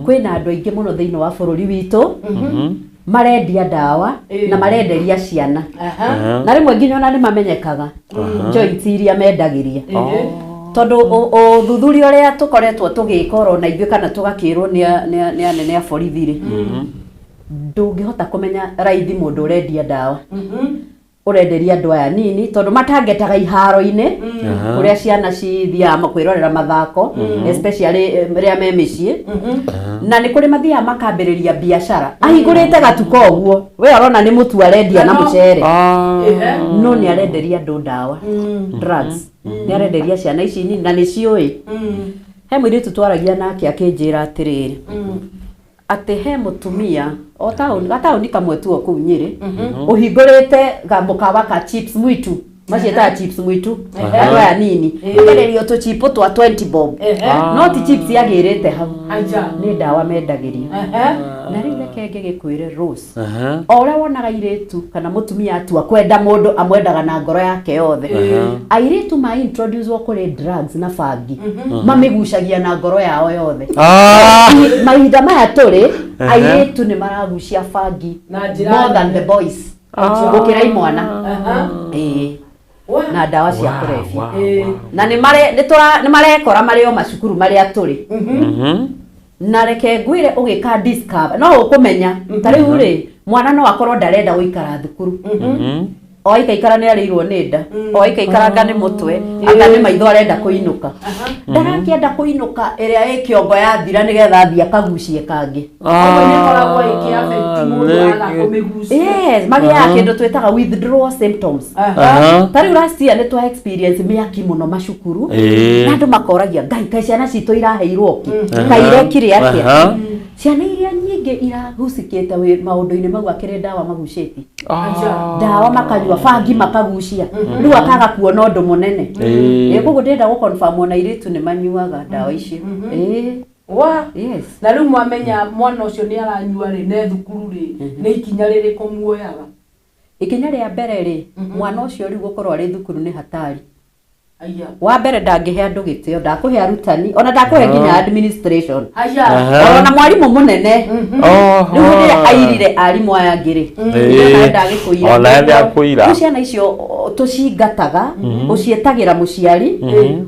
kwĩna andũ aingĩ mũno thĩinĩ wa bũrũri witũ marendia ndawa na marenderia ciana, na rĩmwe nginya ona nĩ mamenyekaga joints iria mendagĩria, tondũ ũthuthuria ũrĩa tũkoretwo tũgĩka oro na ithuĩ kana tũgakĩrwo nĩ anene a borithi rĩ, ndũngĩhota kũmenya raithi mũndũ ũrendia ndawa ũrenderia andũ aya nini, tondũ matangetaga iharo-inĩ kũrĩa ciana cithiaga kwĩrorera mathako, especially rĩrĩa me mĩciĩ. Na nĩ kũrĩ mathiaga makambĩrĩria biacara ahingũrĩte gatuka ũguo, we ũrona nĩ mũtu arendia na mũcere, no nĩ arenderia andũ ndawa, drugs, nĩ arenderia ciana ici nini na nĩ ciũĩ. He mũirĩtu twaragia nake akĩnjĩra atĩrĩrĩ, atĩ he mũtumia o taũni, gataũni kamwe tu o kũu Nyĩrĩ, ũhingũrĩte gamũkawa ka chips mwitu, maciĩtaga chips mwitu. Andũ aya nini magererio tũchipo twa 20 bob, no ti chips yagĩrĩte hau, Aja. nĩ ndawa mendagĩria. Na rĩu reke ngĩgĩkwĩre, Rose, o ũrĩa wonaga airĩtu kana mũtumia atua kwenda mũndũ, amwendaga na ngoro yake yothe. Airĩtu ma introduce kũrĩ drugs na bangi, mamĩgucagia na ngoro yao yothe. Mahinda maya tũrĩ, airĩtu nĩ maragucia bangi Na njĩra more than nene. the boys, gũkĩra imwana. Ĩĩ, na ndawa cia kũrebia, na nĩ mare nĩ tũra- nĩ marekora marĩ o macukuru marĩa tũrĩ. Na reke ngwĩre, ũgĩka discover no ũkũmenya. Ta rĩu rĩ, mwana no akorwo ndarenda gũikara thukuru, o aikaikara nĩ arĩirwo nĩ nda, o aikaikaranga nĩ mũtwe, anga nĩ maitho, arenda kũinũka, ndarakĩenda kũinũka ĩrĩa ĩ kĩongo yathira, nĩgetha athiĩ akagucie kangĩ. Koguo nĩ ĩkoragwo ĩkĩ affect mũndũ aga kũmĩgucia. Yes, magĩaga kĩndũ twĩtaga withdrawal symptoms. Ta rĩu last year nĩ twa experience mĩaki mũno macukuru, na andũ makoragia, "Ngai, kaĩ ciana citũ iraheirwo kĩ? Kaĩ irekire atĩa?" Ciana iria nyingĩ irahucikĩte maũndũ-inĩ mau, akĩrĩ ndawa magucĩtie, ndawa makanyua, bangi makagucia, rĩu akaga kuona ũndũ mũnene. Ĩ, koguo ndĩrenda gũ confirm ona airĩtu nĩ manyuaga ndawa icio. Ĩ. Wa. Yes. Na rĩu mwamenya mwana ũcio nĩ aranyua rĩ, ne thukuru rĩ, nĩ ikinya rĩrĩkũ muoyaga? Ikinya rĩa mbere rĩ, mwana ũcio rĩu gũkorwo arĩ thukuru nĩ hatari. Aya. Wa mbere, ndangĩhe andũ gĩtĩo, ndakũhe arutani, ona ndakũhe nginya administration, Aya. ona mwarimũ mũnene. Rĩu rĩrĩa airire arimũ aya angĩ rĩ, onawe ndagĩkũira. Onawe ndakũira. Rĩu ciana icio Tũcingataga, ũciĩtagĩra mũciari,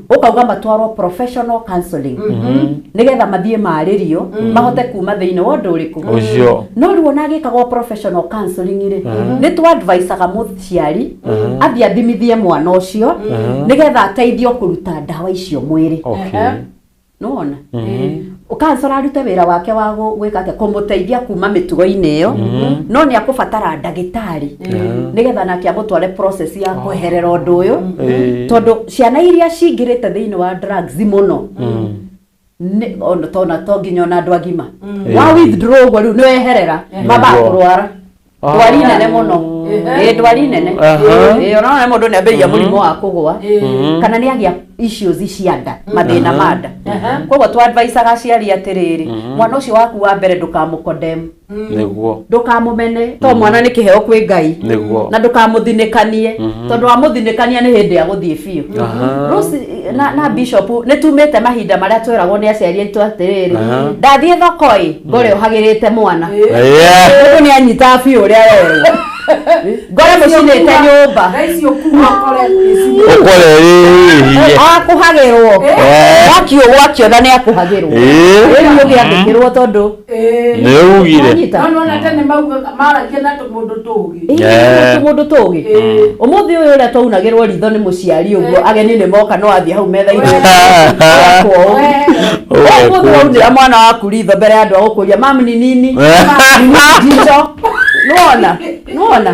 ũkauga matwarwo professional counseling nĩgetha mathiĩ marĩrio mahote kuma thĩinĩ wa ũndũ ũrĩkũ. Ũcio. No rĩu ona agĩkagwo professional counseling rĩ, nĩ tũ advisaga mũciari athiĩ athimithie mwana ũcio nĩgetha ateithio kũruta ndawa icio mwĩrĩ. Nĩwona counselor arute wĩra wake wa gwĩka atĩa, kũmũteithia kuma mĩtugo-inĩ ĩyo, no nĩ akũbatara ndagĩtarĩ nĩgetha nake amũtware process ya kweherera ũndũ ũyũ, tondũ ciana iria cingĩrĩte thĩinĩ wa drugs mũno ona tona to nginya ona andũ agima wa withdraw ũguo rĩu nĩ weherera mambaga kũrwara ndwari nene mũno, ĩ ndwari nene. Ĩ ona mũndũ nĩ ambĩrĩria mũrimũ wa kũgũa kana nĩ agĩa issues cia nda, mathĩna ma nda. Koguo tũ advisaga aciari atĩrĩrĩ, mwana ũcio waku wa mbere ndũkamũkondem, ndũkamũmene, to mwana nĩ kĩheo kwĩ Ngai. Na ndũkamũthinĩkanie, tondũ wamũthinĩkania nĩ hĩndĩ ya gũthiĩ biũ. Rose na Bishop, nĩ tumĩte mahinda marĩa tweragwo nĩ aciari aitũ atĩrĩrĩ, ndathiĩ thoko ĩ ngore ũhagĩrĩte mwana. Mũndũ nĩ anyitaga biũ ũrĩa werwo ngore mũcinĩte nyũmba. Thaa ici ũkuma ũkore Ũkore ĩhiye. Akũhagĩrwo mwaki ũgwakio na nĩ akũhagĩrwo. Rĩu ũgĩathĩkĩrwo tondũ Nĩ ugire. Wanyita? No nona tene maugaga maragia na tũmũndũ tũgĩ. Mũndũ tũgĩ ũmũthĩ ũyũ ũrĩa twaunagĩrwo ritho nĩ mũciari ũguo, ageni nĩ moka no athiĩ hau metha-inĩ. Ũmũthĩ waunĩra mwana waku ritho mbere ya andũ agũkũria mamu ni nini Ni nini jicho, nĩwona nĩwona.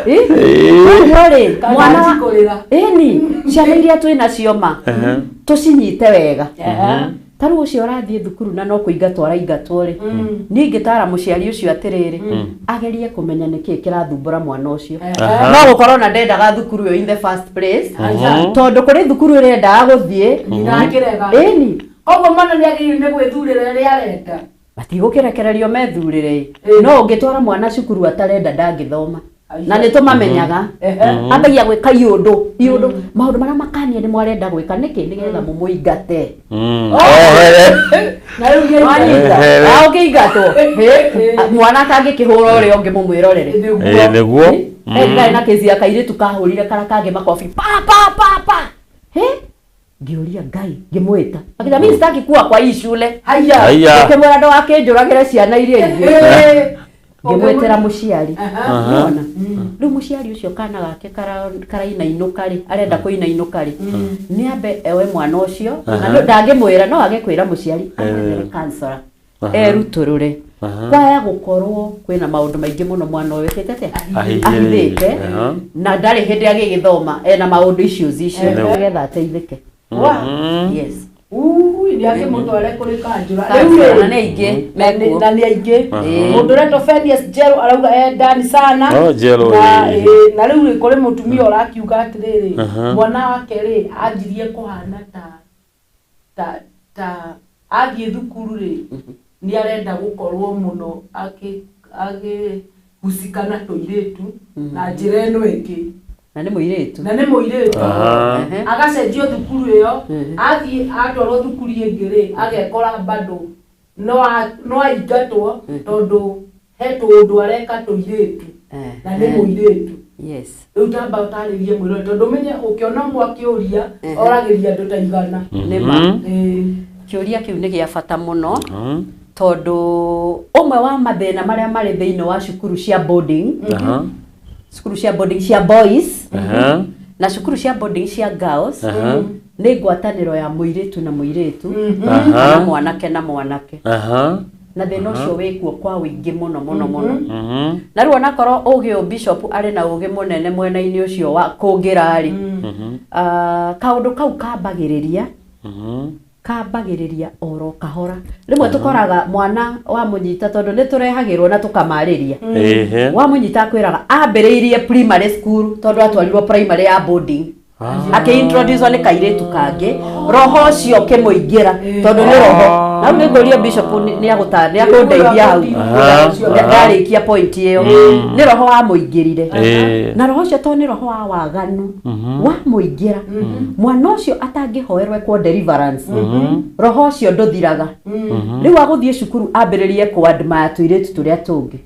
Ũguo rĩ, mwana wa Kũrĩra. Ĩni ciana iria twĩ nacio ma tũcinyite wega. Ta rĩu ũcio ũrathiĩ thukuru na no kũingatwo araingatwo rĩ, niĩ ingĩtara mũciari ũcio atĩrĩrĩ, agerie kũmenya nĩkĩĩ kĩrathumbũra mwana ũcio. No gũkorwo na ndendaga thukuru ĩyo in the first place, tondũ kũrĩ thukuru ĩrendaga gũthiĩ. Ndakĩrega. Ĩni. Koguo mwana nĩ agĩrĩirwo nĩ gwĩthurĩra ĩrĩa arenda. Matigũkĩrekererio methurĩre, no ũngĩtwara mwana cukuru atarenda ndangĩthoma, na nĩ tũmamenyaga, ambagia gwĩka iũndũ iũndũ, maũndũ marĩa makanie nĩ mwarenda gwĩka nĩkĩ, nĩgetha mũmũingate. Ehere. Na rĩu nĩ Wanyita? Ehere. Ah, ũngĩingatwo mwana atangĩkĩhũra ũrĩa ũngĩ mũmwĩrorere. Ĩĩ, nĩguo. Ndarĩ na kĩci ya kairĩtu kahũrire kara kangĩ makobi pa pa pa pa, he ngĩũria Ngai, ngĩmwĩta akĩnjĩra, "Mimi sitaki kuwa kwa hii shule." Haya. Haya. Ngĩmwĩra ndũgakĩnjũragĩre ciana iria ingĩ. Ngĩmwĩtĩra mũciari. Nĩwona rĩu mũciari ũcio kana gake karainainũka rĩ, arenda kũinainũka rĩ, nĩ ambe ewe mwana ũcio na ndangĩmwĩra, no age kwĩra mũciari, amwethere counselor erutũrũre, kwaya gũkorwo kwĩna maũndũ maingĩ mũno mwana ũyũ ĩkĩte atĩa. Ahithĩrĩirie. Ahithĩte na ndarĩ hĩndĩ agĩgĩthoma ena maũndũ issues icio, nĩgetha ateithĩke. Yes. Ui, nĩ akĩmũtware kũrĩ kanjũra. Rĩu Counselor, rĩ, na nĩ aingĩ mekuo. Na nĩ aingĩ. Mũndũ ũretwo Phineas Njerũ arauga e ndani sana. Oh, Njerũ, Na, ĩĩ. na rĩu rĩ, kũrĩ mũtumia ũrakiuga atĩrĩrĩ, mwana wake rĩ anjirie kũhana ta athiĩ thukuru rĩ, nĩ arenda gũkorwo mũno akĩhucika na tũirĩtu na njĩra ĩno ĩngĩ. Na nĩ mũirĩtu. Na nĩ mũirĩtu. Agacenjio thukuru ĩyo, athiĩ atwarwo thukuru ĩngĩ rĩ, agekora bado no aingatwo tondũ he tũũndũ areka tũirĩtu na nĩ mũirĩtu. Rĩu tamba ũtarĩrie mwĩrore, tondũ ũmenye ũkĩona ũmwe akĩũria oragĩria andũ ta 100. Nĩ ma. Kĩũria kĩu nĩ gĩa bata mũno, tondũ ũmwe wa mathĩna marĩa marĩ thĩinĩ wa cukuru cia boarding, cukuru cia boarding cia boys na cukuru cia boarding cia girls, nĩ ngwatanĩro ya mũirĩtu na mũirĩtu na mwanake na mwanake, na thĩna ũcio wĩkuo kwa ũingĩ mũno mũno mũno. Na rĩu onakorwo ũgĩ ũyũ bishop arĩ na ũgĩ mũnene mwena-inĩ ũcio wa kũngĩra rĩ, kaũndũ kau kambagĩrĩria oro kahora. Rĩmwe tũkoraga mwana wamũnyita, tondũ nĩ tũrehagĩrwo na tũkamarĩria, wamũnyita akwĩraga ambĩrĩirie primary school, tondũ atwarirwo primary ya boarding, akĩintroduce nĩ kairĩtu kangĩ, roho ũcio ũkĩmũingĩra, tondũ nĩ roho. Na rĩu nĩngũria bishop nĩ akũndeithia hau ndarĩkia point ĩyo. Nĩ roho wamũingĩrire, na roho ũcio tondũ nĩ roho wa waganu wamũingĩra, mwana ũcio atangĩhoerwo ekwo deliverance, roho ũcio ndũthiraga. Rĩu agũthiĩ cukuru ambĩrĩrie kũ admire tũirĩtu tũrĩa tũngĩ,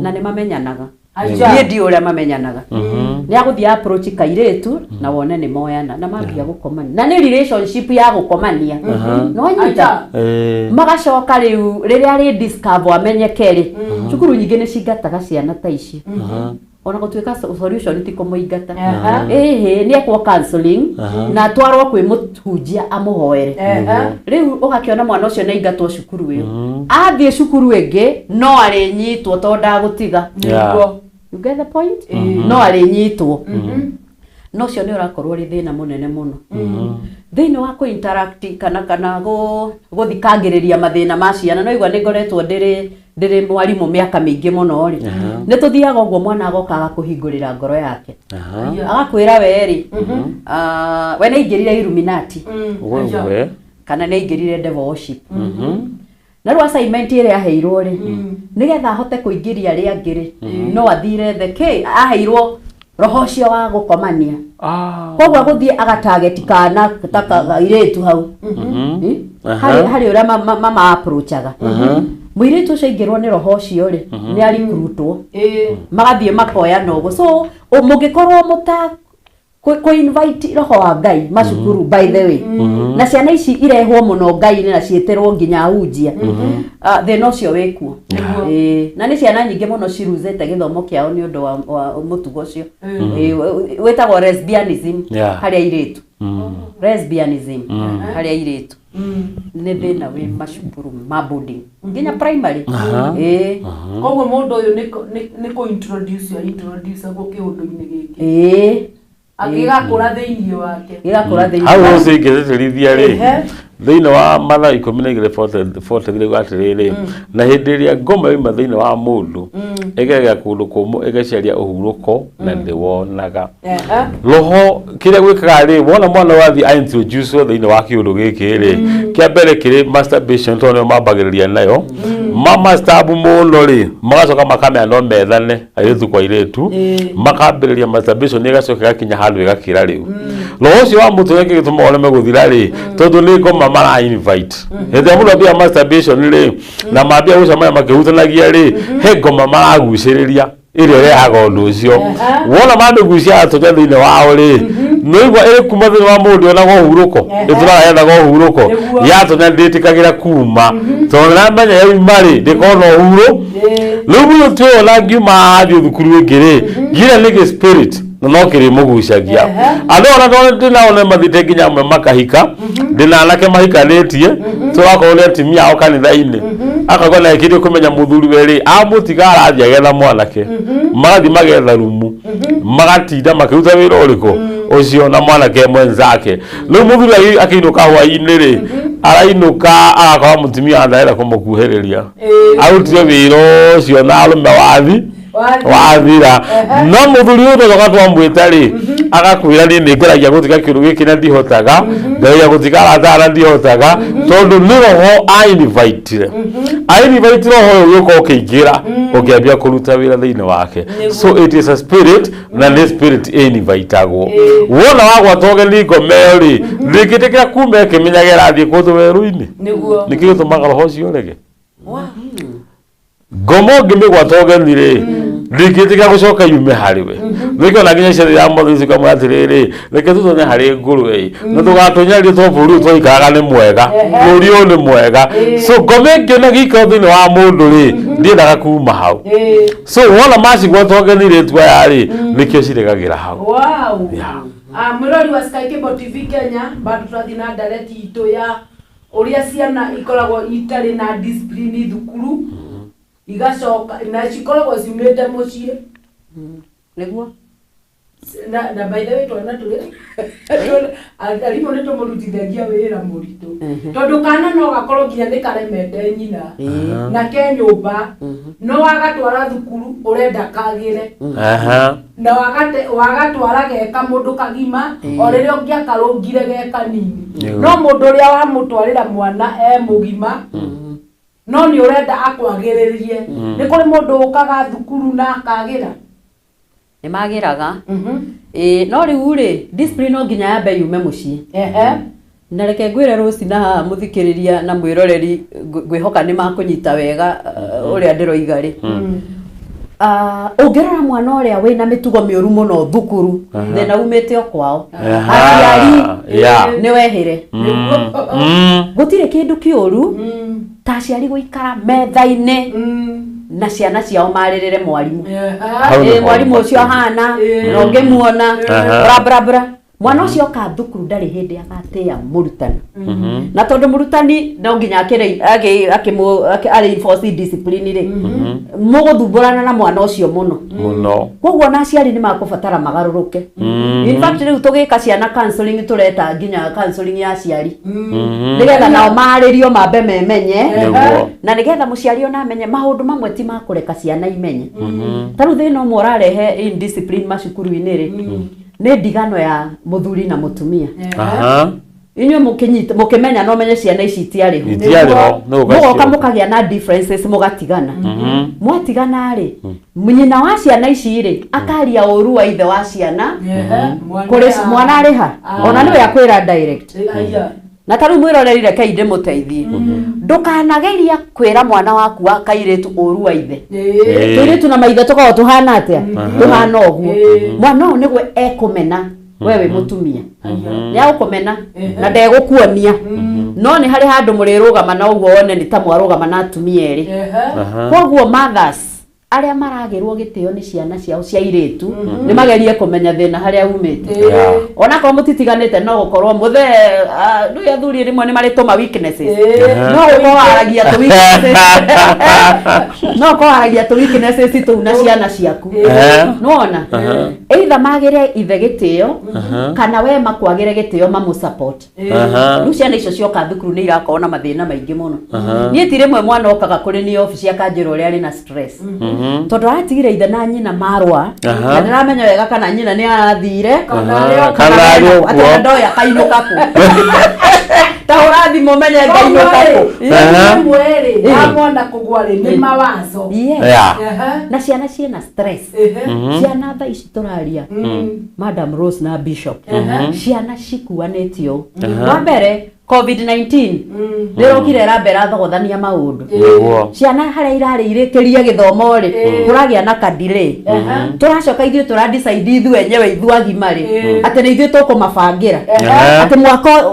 na nĩ mamenyanaga. Acha. Niĩ ndiũ ũrĩa mamenyanaga. Nĩ agũthiĩ approach kairĩtu na wone nĩ moyana na mambia gũkomania. Na nĩ relationship ya gũkomania. No anyita. Acha. Magacoka rĩu rĩrĩa rĩ discover amenyeke rĩ, cukuru nyingĩ nĩ cingataga ciana ta ici. Ona gũtuĩka solution ti kũmũingata. Ĩhĩ, nĩ ekwo counseling na atwarwo kwĩ mũhunjia amũhoere. Rĩu ũgakĩona mwana ũcio nĩ aingatwo cukuru ĩyo. Athiĩ cukuru ĩngĩ no arĩnyitwo tondũ ndagũtiga. Yeah. You get the point? No arĩnyitwo. No ũcio nĩ ũrakorwo ũrĩ thĩna mũnene mũno. Thĩinĩ wa kũ interact kana gũthikangĩrĩria mathĩna ma ciana, no igua nĩ ngoretwo ndĩrĩ mwarimũ mĩaka mĩingĩ mũno rĩ. Nĩ tũthiaga ũguo mwana agoka agakũhingũrĩra ngoro yake. Agakwĩra we rĩ, we nĩ aingĩrire Illuminati Wewe. kana nĩ aingĩrire devil worship. Na rĩu assignment ĩrĩa aheirwo rĩ, nĩgetha ahote kũingĩria arĩa angĩ rĩ, no athire the k aheirwo roho ũcio wa gũkomania. Koguo agũthiĩ agatageti kana ta kairĩtu hau. Harĩ ũrĩa mama approachaga. Mũirĩtu ũcio aingĩrwo nĩ roho ũcio rĩ, nĩ arikurutwo. Magathiĩ makoyana ũguo. So mũngĩkorwo mũta kũ invite roho wa Ngai macukuru, by the way, na ciana ici irehwo mũno Ngai-inĩ na ciĩtĩrwo nginya ahunjia, thĩna ũcio wĩkuo. Na nĩ ciana nyingĩ mũno ciruzĩte gĩthomo kĩao nĩ ũndũ wa mũtugo ũcio. Wĩtagwo lesbianism harĩ airĩtu. Lesbianism harĩ airĩtu nĩ thĩna wĩ macukuru ma boarding nginya primary. Koguo mũndũ ũyũ nĩ kũ introduce introduce agwo kĩũndũ-inĩ gĩkĩ. Agĩgakũra thĩinĩ wake. Gĩgakũra thĩinĩ Hau wake. ũcio ingĩtĩtĩrithia rĩ, thĩinĩ wa Mathayo 12:43 atĩrĩrĩ, na hĩndĩ ĩrĩa ngoma yoima thĩinĩ wa mũndũ ĩgereria kũndũ kũmũ ĩgecaria ũhurũko na ndĩwonaga. Roho kĩrĩa gwĩkaga rĩ, wona mwana wathiĩ a introduce thĩinĩ wa kĩũndũ gĩkĩ rĩ, kĩa mbere kĩrĩ masturbation tondũ nĩyo mambagĩrĩria nayo. Ma masturb mũno rĩ, magacoka makamenya no methane airĩtu kwa airĩtu, makambĩrĩria masturbation ĩgacoka ĩgakinya handũ ĩgakĩra rĩu. Roho ũcio wa mũtũrĩre kĩgĩtũma ũreme gũthira rĩ, tondũ nĩ ngoma mara invite. Hĩndĩ ĩrĩa mũndũ ambia masturbation rĩ, na mambia gũcemania makĩhutanagia rĩ, he ngoma maragucĩrĩria ĩrĩa ĩrehaga ũndũ ũcio. Wona mamĩgucia yatonya thĩinĩ wao rĩ, nĩũigua ĩrĩ kuma thĩinĩ wa mũndũ yonaga ũhurũko, ĩtũraga yethaga ũhurũko, yatonya ndĩtĩkagĩra kuma, tondũ nĩramenya yauma rĩ, ndĩkona ũhurũ. Rĩu mũndũ ti ũyũ ona ngiuma haha thiĩ thukuru ĩngĩ rĩ, ngira nĩ gĩ spirit na no kĩrĩmũgucagia. Andũ ona ndĩnao nĩ mathiĩte nginya amwe makahika, ndĩna anake mahikanĩtie, tũrakorwo nĩ atumia ao kanitha-inĩ, akauga na ekĩrie kũmenya mũthuri we rĩ, amũtiga arathiĩ agetha mwanake, magathiĩ magetha rumu, magatinda makĩruta wĩra ũrĩkũ ũcio na mwanake mwenzake. Rĩu mũthuri akĩinũka hwaĩ-inĩ rĩ, arainũka agakora mũtumia ndarenda kũmũkuhĩrĩria, arutire wĩra ũcio na arũme wathi wathira. No mũthuri ũyũ tũcoka twamwĩta rĩ, agakwĩra niĩ nĩ ngeragia gũtiga kĩũndũ gĩkĩ na ndihotaga, ngeragia gũtiga arata na ndihotaga, tondũ nĩ roho a invite a invite roho ũyũ ũgĩũka ũkĩingĩra ũkĩambia kũruta wĩra thĩinĩ wake. So it is a spirit, na nĩ spirit ĩinvitagwo. Wona wagwata ũgeni ngoma ĩyo rĩ, ndĩngĩtĩkĩra kuma ĩkĩmenyaga ĩrathiĩ kũndũ werũ-inĩ. Nĩkĩo gĩtũmaga roho ũcio ũrege. Ngoma ũngĩmĩgwata ũgeni rĩ, ndĩngĩtĩkĩra gũcoka yume harĩ we. Nĩkĩo na nginya ciana ya mothe cikamwĩra atĩrĩrĩ, reke tũtonye harĩ ngũrwe ĩ, na tũgatũnyarie tondũ bũrũri ũyũ twaikaraga nĩ mwega, bũrũri ũyũ nĩ mwega. So ngoma ĩngĩona gĩikaro thĩinĩ wa mũndũ rĩ, ndĩendaga kuma hau. So wona macigwata ũgeni rĩtua ya rĩ, nĩkĩo ciregagĩra hau. Wow. Yeah. Mwĩrori wa Sky Cable TV Kenya, bado tũrathiĩ na ndareti itũ ya ũrĩa ciana ikoragwo itarĩ na discipline thukuru, igacoka na cikoragwo ciumĩte mũciĩ. Nĩguo. Na by the way twana tũrĩ arimũ nĩ tũmũrutithagia wĩra mũritũ, tondũ kana no gakorwo nginya nĩ karemete nyina na ke nyũmba, no wagatwara thukuru ũrenda kagĩre, na wagatwara geka mũndũ kagima, o rĩrĩa ũngĩakarũngire ge kanini. No mũndũ ũrĩa wamũtwarĩra mwana e mũgima, no nĩ ũrenda akwagĩrĩrie. Nĩ kũrĩ mũndũ ũkaga thukuru na akagĩra. Nĩ magĩraga. No rĩu rĩ, discipline no nginya yambe yume mũciĩ. Na reke ngwĩre Rose na haha mũthikĩrĩria na mwĩroreri, ngwĩhoka nĩ makũnyita wega ũrĩa ndĩroiga rĩ. Ũngĩrora mwana ũrĩa wĩna mĩtugo mĩũru mũno thukuru, thĩna umĩte o kwao. Aha. Aciari nĩ wehere. Gũtirĩ kĩndũ kĩũru ta aciari gũikara metha-inĩ na ciana ciao marĩrĩre mwarimũ. Hau Ĩ, nĩho mwarimũ ũcio ahana na ũngĩmuona Aha. bra bra bra, mwana ũcio oka thukuru ndarĩ hĩndĩ agatĩĩa mũrutani, na tondũ mũrutani no nginya akĩ reinforce discipline rĩ, mũgũthumbũrana na mwana ũcio mũno. Muno. Koguo na aciari nĩ makũbatara magarũrũke. In fact, rĩu tũgĩka ciana counseling, tũreta nginya counseling ya aciari nĩgetha nao marĩrio mambe memenye, na nĩgetha mũciari ona amenye maũndũ mamwe ti ma kũreka ciana imenye. Ta rĩu thĩna ũmwe ũrarehe indiscipline macukuru-inĩ rĩ, nĩ ndigano ya mũthuri na mũtumia. Inyuĩ mũkĩnyita mũkĩmenya no menye ciana ici itiarĩ ho. Itiarĩ ho, nĩ Mũgoka ũgaciũka. Mũkagĩa na differences, mũgatigana. Mwatigana rĩ, nyina wa ciana ici rĩ akaria ũru wa ithe wa ciana kũrĩ mwana arĩ ha, ona nĩwe akwĩra direct. Na ta rĩu mwĩroreri, rekei ndĩmũteithie, ndũkanageria kwĩra mwana waku wa kairĩtu ũru wa ithe. Tũirĩtu na maithe tũkoragwo tũhana atĩa? Tũhana ũguo. Mwana ũyũ nĩguo ekũmena we wĩ mũtumia, nĩ agũkũmena na ndegũkuonia, no nĩ harĩ handũ mũrĩrũgama na ũguo wone nĩ ta mwarũgama na atumia erĩ. Koguo mothers arĩa maragĩrwo gĩtĩo nĩ ciana ciao cia irĩtu nĩ magerie kũmenya thĩna harĩa umĩte. Onakorwo mũtitiganĩte, no gũkorwo mũthee rĩu athuri rĩmwe nĩ marĩ tũma weaknesses, no gũkorwo waragia tũ weaknesses, no gũkorwo waragia tũ weaknesses tũu na ciana ciaku. Nĩwona, either magĩre ithe gĩtĩo kana we makwagĩre gĩtĩo, mamũ support. Rĩu ciana icio cioka thukuru nĩ irakorwo na mathĩna maingĩ mũno. Niĩ ti rĩmwe mwana okaga kũrĩ niĩ obici akanjĩra ũrĩa arĩ na stress tondũ aratigire ithe na nyina marũa, na ndĩramenya wega kana nyina nĩ arathire Kana arĩ atĩ ũguo. ndoya kainũka kũ, ta hũra thimũ menye ngainũka kũ. Rĩmwe rĩ wamona kũgwa rĩ nĩ mawazo. Yes. Na ciana ciĩna stress. Ciana thaa ici tũraria, Madam Rose na Bishop, ciana cikuanĩtio. Wa mbere, COVID-19 nĩ ĩrokire ĩramba ĩrathogothania maũndũ. Ciana harĩa irarĩ irĩkĩrie gĩthomo rĩ, kũragĩa na kadilay. Tũracoka ithuĩ tũra decide ithuĩ enyewe, ithuĩ agima rĩ, atĩ nĩ ithuĩ tũkũmabangĩra atĩ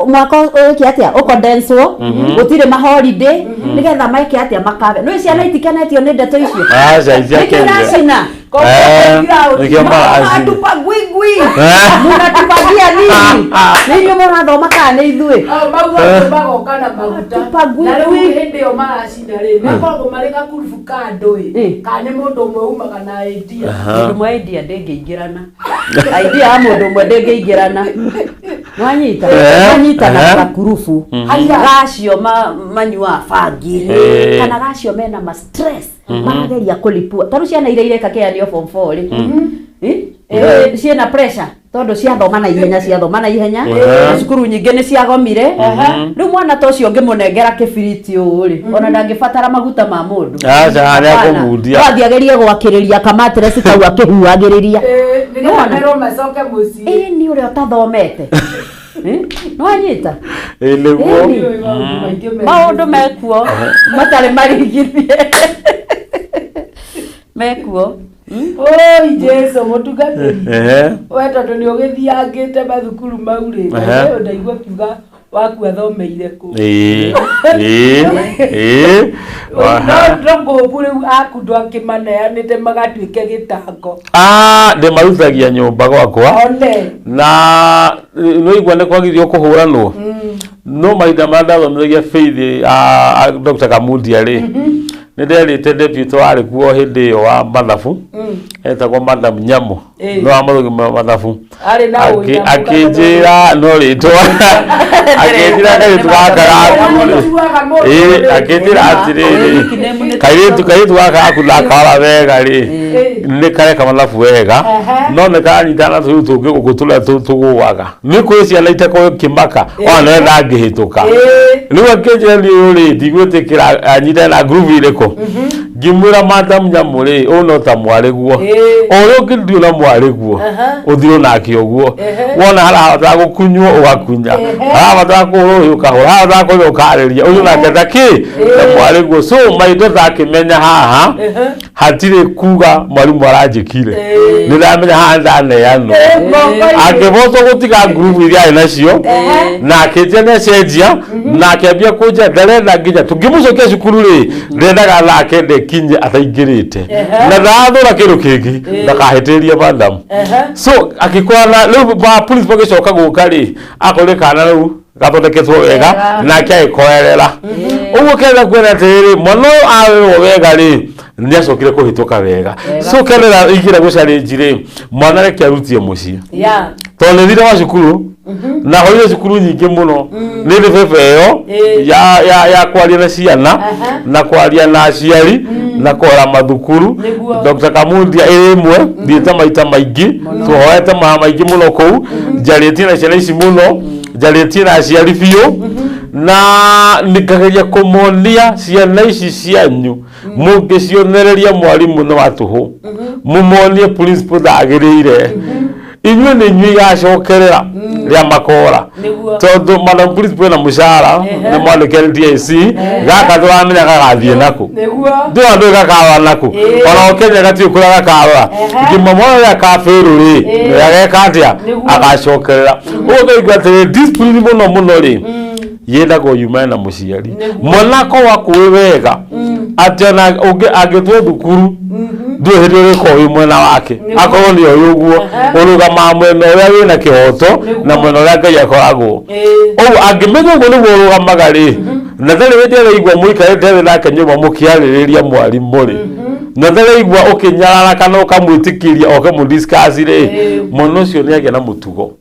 mwaka ũke atĩa, ũkondenswo, gũtirĩ maholiday, nĩgetha meke atĩa, makabe. Nĩ ciana itikenetio nĩ ndeto icio. Aca, Nĩkĩo itiakenire. iracina. Nĩkĩo maracina. Mnatupa gwigwi, mnatupangia nini? Nĩ inyuĩ mũrathoma kana nĩ ithuĩ? Mau andũ magoka na maguta. Tupa gwigwi. Na rĩu hĩndĩ ĩyo maracina rĩ, makoragwo marĩ gakurubu ka andũ ĩ, kana nĩ mũndũ ũmwe umaga na idea? Mũndũ ũmwe idea ndĩngĩingĩrana, idea ya mũndũ ũmwe ndĩngĩingĩrana. Nwanyita nwanyita na gakurubu gacio manyuaga bangi kana gacio mena ma stress, marageria kũlipua. Ta rĩu ciana iria ireka kĩgeranio form 4 rĩ, ciĩna pressure tondũ ciathoma na ihenya, ciathoma na ihenya, na cukuru nyingĩ nĩ ciagomire. Rĩu mwana ta ũcio ũngĩmũnengera kĩbiriti ũũ rĩ, ona ndangĩbatara maguta ma mũndũ. Aca, nĩ akũmundia. No athiĩ agerie gwakĩrĩria kamatresi kau akĩhuagĩrĩria. Nĩgetha Nĩwona? merwo macoke mũciĩ. Ĩ, nĩ ũrĩa ũtathomete. Nĩwanyita? Ĩ, nĩguo. Ĩni. Maũndũ maingĩ Maũndũ mekuo matarĩ marigithie mekuo. Oi Jesu, mũtungatĩri, we tondũ nĩ ũgĩthiangĩte mathukuru mau rĩ, na ndaigua kiuga waku athomeire kũ? Ĩ, ĩ, ĩ. No ngũmbu rĩu aku ndwakĩmaneanĩte magatuĩke gĩtango? Ah, ndĩmaruthagia nyũmba gwakwa. One. Na nĩigua nĩ kwagithio kũhũranwo, no mahinda marĩa ndathomithagia Faith a Dr. Kamundia rĩ, nĩ nderĩte deputy warĩ kuo hĩndĩ ĩyo wa mathabu, etagwo Madam Nyamu, no wa mathabu mathabu. Arĩ na ũnyamũ. Akĩnjĩra no rĩtwa, akĩnjĩra kairĩtu gaka gaku rĩ, Tuaga mũndũ ĩ rĩ. akĩnjĩra atĩrĩrĩ, Nickname nĩ kairĩtu gaka gaku ndakara wega rĩ, nĩ kareka mathabu wega, no nĩ karanyitana tũrĩu tũngĩ gũkũ tũrĩa tũgũaga, nĩ kwĩ ciana itakorwo kĩmaka ona nĩwe ndangĩhĩtũka. Rĩu akĩnjĩra niĩ rĩ, ndigwĩtĩkĩra anyitane na ngurubu irĩkũ. Ngĩmwĩra, "Madam Nyamũ rĩ, ũyũ no ta mwarĩguo." O ũrĩa ũngĩthiĩ na mwarĩguo ũthiĩ nake ũguo, wona harabatara gũkunywo ũgakunya, harabatara kũhũrwo ũkahũra, harabatara kũrĩa ũkarĩria ũcio nake ta kĩ na mwarĩguo. So maitũ takĩmenya haha hatirĩ kuga mwarimũ aranjĩkire, nĩ ndamenya haha nĩndaneanwo. Akĩbotwo gũtiga ngurubu iria arĩ nacio na akĩnjia nĩ acenjia na akĩambia kũnjia ndarenda nginya tũngĩmũcokia cukuru rĩ, ndendaga nake ndekinye ataingĩrĩte na ndarathũra kĩndũ kĩngĩ ndakahĩtĩrie madam. So akĩkora na rĩu ba principal gĩcoka gũka rĩ, akorire kana rĩu gathondeketwo wega nake agĩkoerera ũguo. Kenda kuona atĩrĩrĩ, mwana ũyũ arerwo wega rĩ, nĩ acokire kũhĩtũka wega. So kenera ingĩra gũchallenge rĩ, mwana reke arutie mũciĩ tondũ nĩ thire wa cukuru na horire cukuru nyingĩ mũno, nĩ ndĩ bebe ĩyo ya kwaria na ciana na kwaria na aciari na kũhora mathukuru. Dr. Kamundia ĩrĩ ĩmwe thiĩte maita maingĩ, tũhoete maa maingĩ mũno kũu, njarĩtie na ciana ici mũno, njarĩtie na aciari biũ, na nĩngageria kũmonia ciana ici cianyu mũngĩcionereria mwarimũ nĩ wa tũhũ, mũmonie principal ndagĩrĩire, inyuĩ nĩ inyuĩ igacokerera rĩa makora, tondũ madam principal ena mũcara nĩ mwandĩke nĩ TSC gaka ndũramenya gagathiĩ nakũ, ndũra ndũĩ gakarora nakũ, ona Kenya gatiũĩ kũrĩa gakarora ngima mwana ũrĩa akabĩrũ rĩ ageka atĩa agacokerera ũguo. Ngaigua atĩrĩ, discipline mũno mũno rĩ yendagwo yumane na mũciari. Mwana akorwo akũĩ wega atĩ ona angĩtwo thukuru ndũĩ hĩndĩ ũrĩkorwo wĩ mwena wake, akorwo nĩ oĩ ũguo ũrũgamaga mwena ũrĩa wĩna kĩhoto na mwena ũrĩa Ngai akoragwo ũguo. Angĩmenya ũguo nĩguo ũrũgamaga rĩ, na ndarĩ hĩndĩ araigua mũikarĩte thĩ nake nyũmba mũkĩarĩrĩria mwarimũ rĩ, na ndaraigua ũkĩnyarara kana ũkamwĩtĩkĩria oke mũdiscuss rĩ, mwana ũcio nĩ agĩa na mũtugo.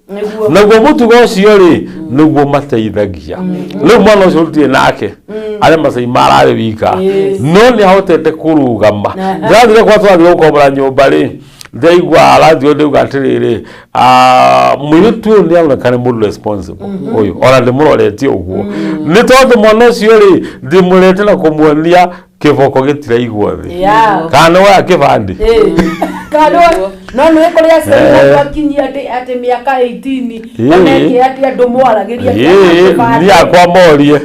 Naguo mũtugo ũcio rĩ nĩguo mateithagia rĩu mwana ũcio rutire nake arĩa Masai Mara arĩ wika, no nĩ ahotete kũrũgama. Ndĩrathire kwa twathire gũkombora nyũmba rĩ, ndaigua arathiĩ ndauga atĩrĩrĩ, mũirĩtu ũyũ nĩ aroneka nĩ mũndũ responsible ũyũ, ona ndĩmũroretie ũguo nĩ tondũ mwana ũcio rĩ ndĩmũrete na kũmuonia kĩboko gĩtiraigwo thĩ kana nĩ woya kĩbandĩ. Kana no nĩ kũrĩ aciari makinyia atĩ mĩaka 18 ona ĩngĩ atĩ andũ mwaragĩria. Niĩ akwa morie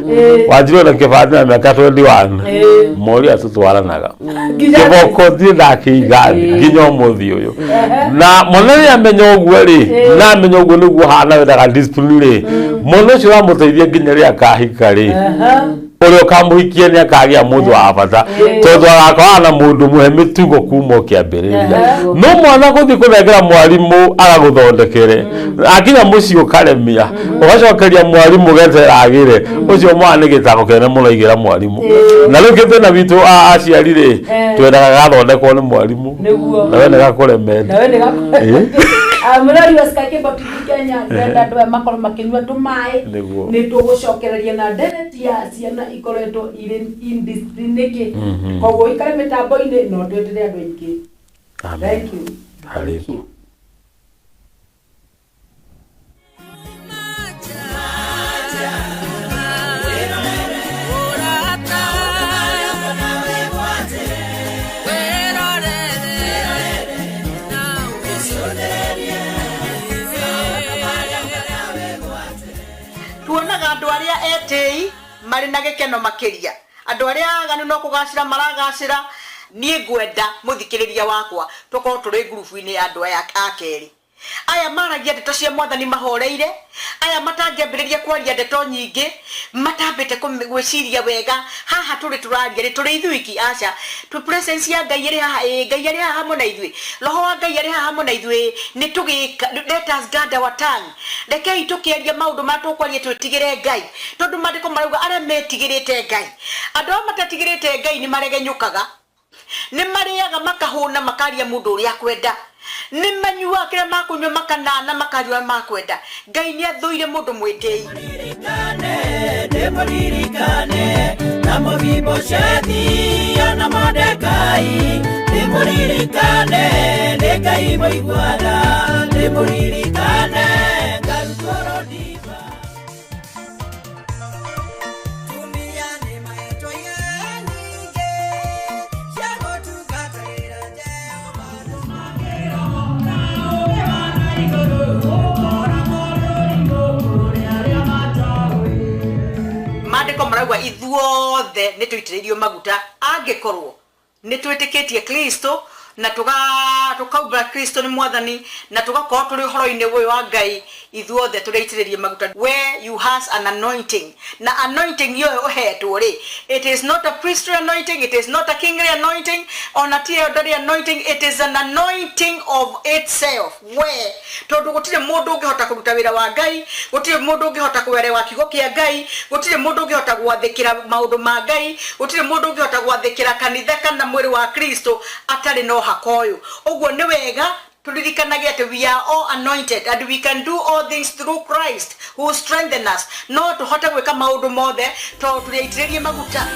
wanjirwo na kĩbandĩ na mĩaka 21, morie atũtwaranaga kĩboko thiĩ ndakĩiga thĩ nginya ũmũthĩ ũyũ. Na mwana rĩrĩa amenya ũguo rĩ, na amenya ũguo nĩguo hana wendaga discipline rĩ, mwana ũcio ũramũteithia nginya rĩrĩa akahika rĩ, ũrĩa ũkamũhikia nĩ akagĩa mũndũ wa bata tondũ agakorana na mũndũ mũhe mĩtugo kuma o kĩambĩrĩria. No mwana gũthiĩ kũnengera mwarimũ agagũthondekere, akinya mũciĩ ũkaremia ũgacokeria mwarimũ geterera agĩre ũcio mwana nĩ gĩtako kĩnene mũno aigĩra mwarimũ. Na rĩu kĩthĩna witũ aciari rĩ, twendaga gathondekwo nĩ mwarimũ na we nĩ gakũremete. Nawe nĩ mũrori wa Sky Cable TV Kenya, ndĩrenda andũ aya makorwo makĩnyua tũmaĩ. Nĩ tũgũcokereria na ndereti ya ciana ikoretwo irĩ indiscipline nĩkĩ. Koguo ikare mĩtambo-inĩ no twetere andũ aingĩ. Thank you. Karibu. Tuonaga andũ arĩa etĩi marĩ na gĩkeno makĩria, andũ arĩa aganu no kũgacĩra maragacĩra. Niĩ ngwenda mũthikĩrĩria wakwa tũkorwo tũrĩ ngurubu-inĩ ya andũ aya a kerĩ, aya maragia ndeto cia mwathani mahoreire, aya matangĩambĩrĩria kwaria ndeto nyingĩ matambĩte gwĩciria wega. Haha tũrĩ tũraria rĩ tũrĩ ithuiki? Aca, twĩ presence ya Ngai ĩrĩ haha. Ĩ Ngai arĩ haha hamwe na ithuĩ, roho wa Ngai arĩ haha hamwe na ithuĩ. Nĩ tũgĩka, let us guard our tongue. Rekei tũkĩaria maũndũ marĩa tũkwaria twĩtigĩre Ngai, tondũ maandĩko marauga arĩa metigĩrĩte Ngai. Andũ arĩa matetigĩrĩte Ngai nĩ maregenyũkaga, nĩ marĩaga makahũna, makaria mũndũ ũrĩa akwenda, nĩ manyuaga kĩrĩa makũnyua, makanana, makaria ũrĩa makwenda. Ngai nĩ athũire mũndũ mwĩtĩi. Ndĩmũririkane na Mefiboshethi ona Mordekai, ndĩmũririkane nĩ Ngai mũiguana, ndĩmũririkane ngarutwo rũndimba. Tumia nĩ mahetwo iheo nyingĩ cia gũtungatĩra Jehova. marauga ithuothe nĩ tũitĩrĩirio maguta angĩkorwo nĩ twĩtĩkĩtie Kristo na tukaumbũra Kristo nĩ mwathani na tugakorwo tũrĩ ũhoro-inĩ ũyũ wa Ngai ithuothe tũrĩitĩrĩrie maguta. Where you has an anointing, na anointing ĩyo ũhetwo rĩ, it is not a priestly anointing, it is not a kingly anointing, ona ti elderly anointing, it is an anointing of itself. We tondu gutire mundu ungihota kuruta wira wa Ngai, gutire mundu ungihota kuerewa kiugo kia Ngai, gutire mundu ungihota gwathikira maundu ma Ngai, gutire mundu ungihota gwathikira kanitha kana mwiri wa Kristo atari no hakoyo. Uguo ni wega tulirikanage ati we are all anointed and we can do all things through Christ who strengthen us. No tuhote gwika maundu mothe to turiaitiririe maguta.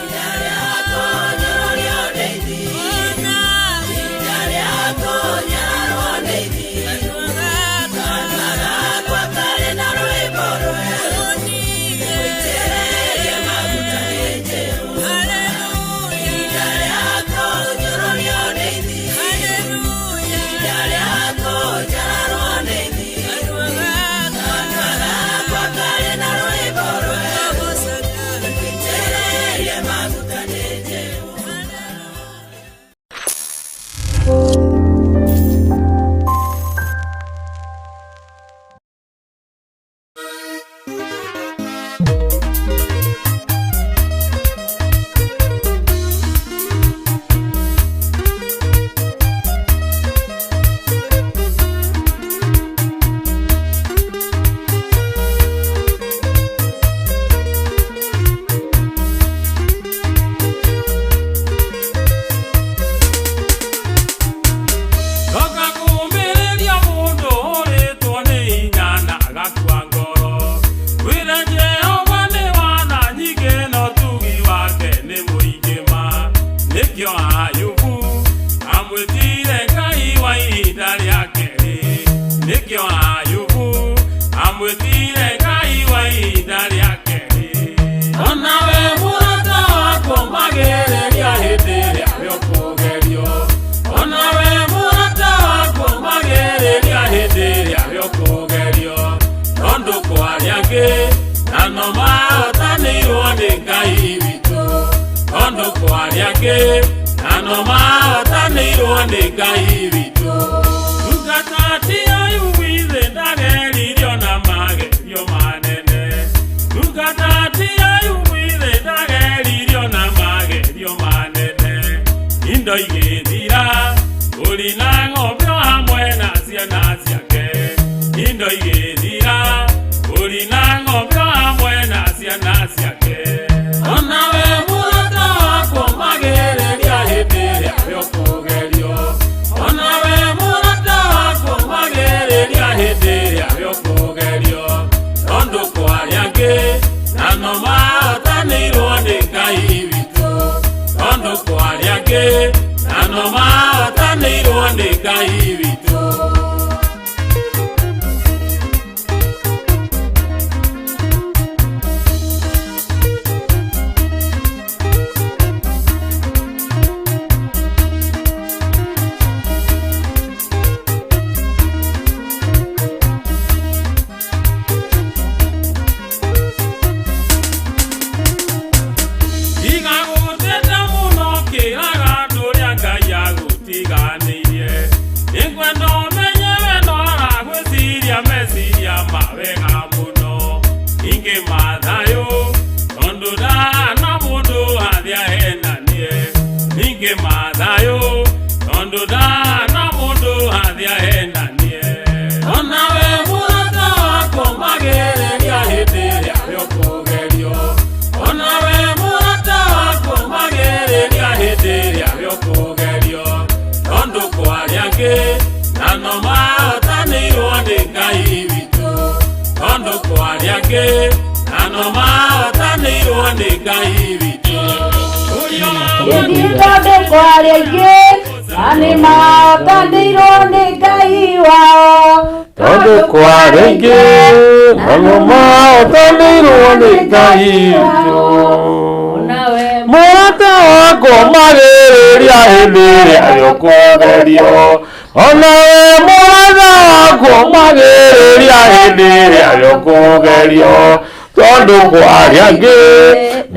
Tondũ kwarĩ angĩ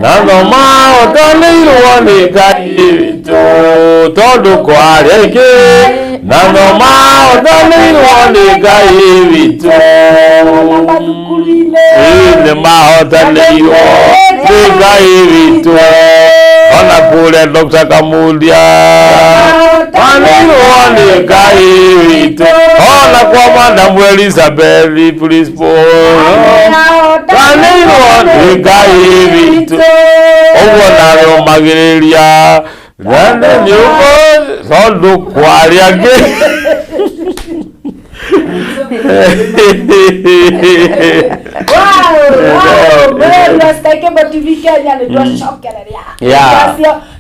na no mahotanĩirwo nĩ Ngai witũ. Tondũ kwarĩ angĩ na no mahotanĩirwo nĩ Ngai witũ. Mathukuru-inĩ. Ĩĩ, nĩ mahotanĩirwo nĩ Ngai witũ. Ona kũrĩa Dr. Kamundia manĩirwo nĩ Ngai witũ. Ona kwa Madamu Elizabeth Principal manĩirwo nĩ Ngai witũ. Ũguo nawe ũmagĩrĩria nene nĩ ũguo tondũ kwarĩ angĩ. Wow, wow, mwĩrori Sky Cable TV Kenya nĩ twacokereria. Yeah.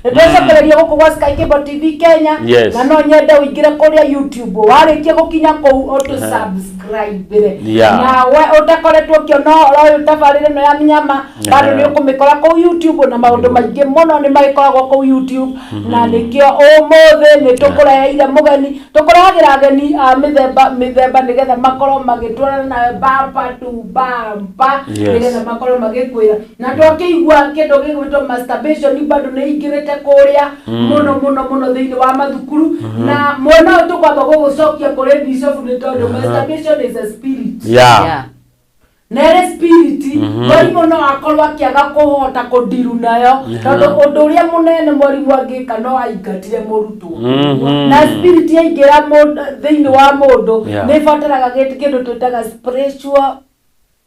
Nĩ twacokereria gũkũ gwa Sky Cable TV Kenya. Yes. Na no nyende ũingĩre kũrĩa YouTube. Warĩkia gũkinya kũu ũtũ subscribe. Yeah. Na we ũtakoretwo ũkĩona ũhoro ũyũ tabarĩra ĩno ya mĩnyama bado nĩ ũkũmĩkora kũu YouTube na maũndũ maingĩ mũno nĩ magĩkoragwo kũu YouTube na nĩkĩo ũmũthĩ nĩ tũkũreheire mũgeni tũkũrehagĩra ageni a mĩthemba mĩthemba nĩgetha makorwo magĩtwarana nawe bamba tu bamba Yes. nĩgetha makorwo magĩkwĩra na twakĩigua kĩndũ gĩgwĩtwo masturbation bado nĩ ingĩrĩte kũrĩa mũno mũno mũno thĩinĩ wa mathukuru na mwena ũyũ tũkwamba gũgũcokia kũrĩ bishop nĩ tondũ masturbation is a spirit Yeah. Yeah. na ĩrĩ spirit mwarimũ no akorwo akĩaga kũhota kũndiru nayo tondũ ũndũ ũrĩa mũnene mwarimũ angĩka no aingatire mũrutwo na spirit yaingĩra thĩinĩ wa mũndũ Yeah. nĩ ĩbataraga kĩndũ twĩtaga spiritual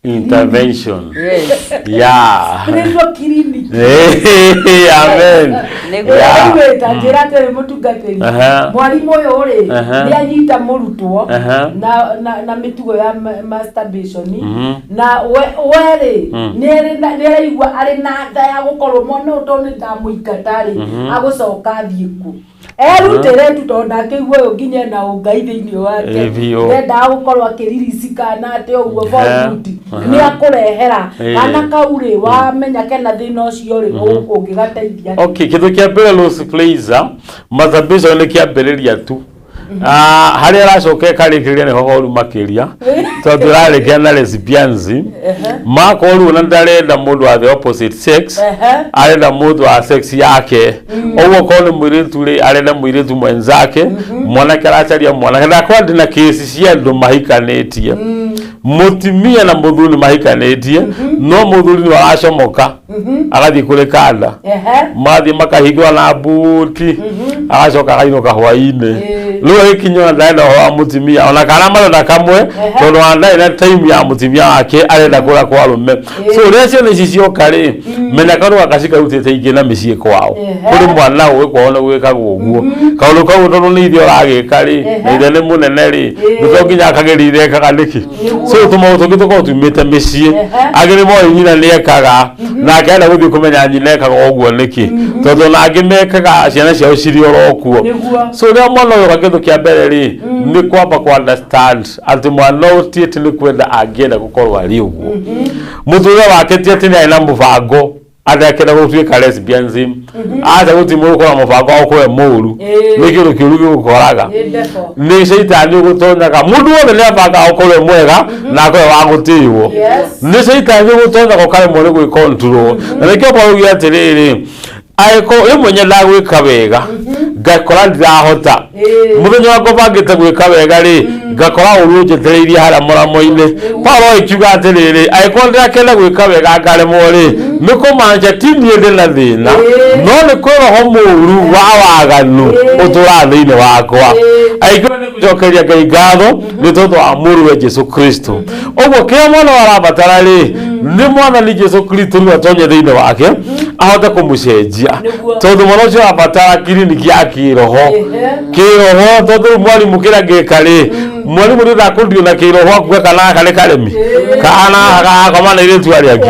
Intervention. Yes. Yeah. spiritual clinic. Hey, amen. Nĩguo. Yeah. Ũiguĩte njĩra atĩrĩ mũtungatĩri Aha. mwarimũ ũyũ rĩ Aha. nĩ anyita mũrutwo Aha. na mĩtugo ya masturbation na we rĩ nĩ araigua arĩ na nda ya gũkorwo mwana ũyũ tondũ nĩ ndamũingata rĩ agũcoka athiĩ kũ erutĩre tu tondũ ndakĩigua ũyũ nginya ena ũngai thĩinĩ wake Ĩ, biũ. ndendaga gũkorwo akĩriricikana atĩ ũguo for Aha. good Aha. nĩ akũrehera Ĩ. kana kau rĩ wamenya kena thĩna ũcio rĩ ũngĩgateithia Okay, kĩndũ kĩa mbere Rose Fraser, masturbation nĩ kĩambĩrĩria tu. Ah, harĩa aracoka ĩkarĩkĩrĩria nĩho horu makĩria tondũ ĩrarĩkia na lesbians makorwo rĩu ona ndarenda mũndũ wa the opposite sex Ehe. arenda mũndũ wa sex yake ũguo korwo nĩ mũirĩtu rĩ arenda mũirĩtu mwenzake mwanake aracaria mwanake ndakorwo ndĩna kĩsi cia andũ mahikanĩtie mũtumia na mũthuri mahikanĩtie no mũthuri nĩwe aracomoka agathiĩ kũrĩ kanda Ehe. mathiĩ makahingũra na buti agacoka akainũka hwainĩ rĩu agĩkinya ona ndarenda ũhoro wa mũtumia ona kana maronda kamwe tondũ ona ndarĩ na time ya mũtumia wake arenda kũra kwa arũme so rĩrĩa ciana ici cioka rĩ menya kaũndũ gaka cikarutĩte ingĩ na mĩciĩ kwao kũrĩ mwana ũĩ kwao nĩ gwĩkagwo ũguo kaũndũ kau tondũ nĩ ithe ũragĩka rĩ na ithe nĩ mũnene rĩ nĩ to nginya akagĩrĩire ekaga nĩkĩ so tũmaũndũ tũngĩ tũkoragwo tumĩte mĩciĩ angĩ nĩ moĩ nyina nĩ ekaga nake arenda gũthiĩ kũmenya nyina ekaga ũguo nĩkĩ tondũ ona angĩ mekaga ciana ciao cirĩ oro kuo Nĩguo. so rĩrĩa mwana ũyũ oka kĩndũ kĩa mbere rĩ nĩ kwamba kũ understand atĩ mwana ũyũ ti atĩ nĩ kwenda angĩenda gũkorwo arĩ ũguo mũtũrĩre wake ti atĩ nĩ arĩ na mũbango atĩ akĩenda gũtuĩka lesbianism aca gũtirĩ mũndũ ũkoragwo na mũbango wa gũkorwo e mũũru Ĩĩ. nĩ kĩndũ kĩũru gĩgũkoraga Nĩ devil. nĩ caitani ũgũtonyaga mũndũ wothe nĩ abangaga gũkorwo e mwega na akorwo wa gũtĩĩwo Yes. nĩ caitani ũgũtonyaga ũkaremwo nĩ gwĩ control na nĩkĩo Paul augire atĩrĩrĩ angĩkorwo rĩmwe nyendaga gwĩka wega ngakora ndirahota Ĩĩ. mũthenya wakwa bangĩte gwĩka wega rĩ ngakora ũru ũnjetereirie harĩa mũramo-inĩ Paulo ĩkiuga atĩrĩrĩ angĩkorwo ndĩrakenda gwĩka wega ngaremwo rĩ nĩ kũmaanisha ti niĩ ndĩ na thĩna Ĩĩ. no nĩ kwĩ roho mũũru wa waganu Ĩĩ. ũtũraga thĩinĩ wakwa Ĩĩ. angĩkorwo nĩ gũcokeria Ngai ngatho nĩ tondũ wa mũrũwe Jesu Kristo ũguo kĩrĩa mwana ũyũ arabatara rĩ nĩ mwathani Jesu Kristo rĩu atonye thĩinĩ wake ahote kũmũcenjia Nĩguo. tondũ mwana ũcio arabatara kiriniki ya kĩroho Ehe. kĩroho tondũ rĩu mwarimũ kĩrĩa angĩka rĩ mwarimũ nĩ ndakũndio na kĩroho akuge kana gaka nĩ karemi kana gakoma na airĩtu arĩa angĩ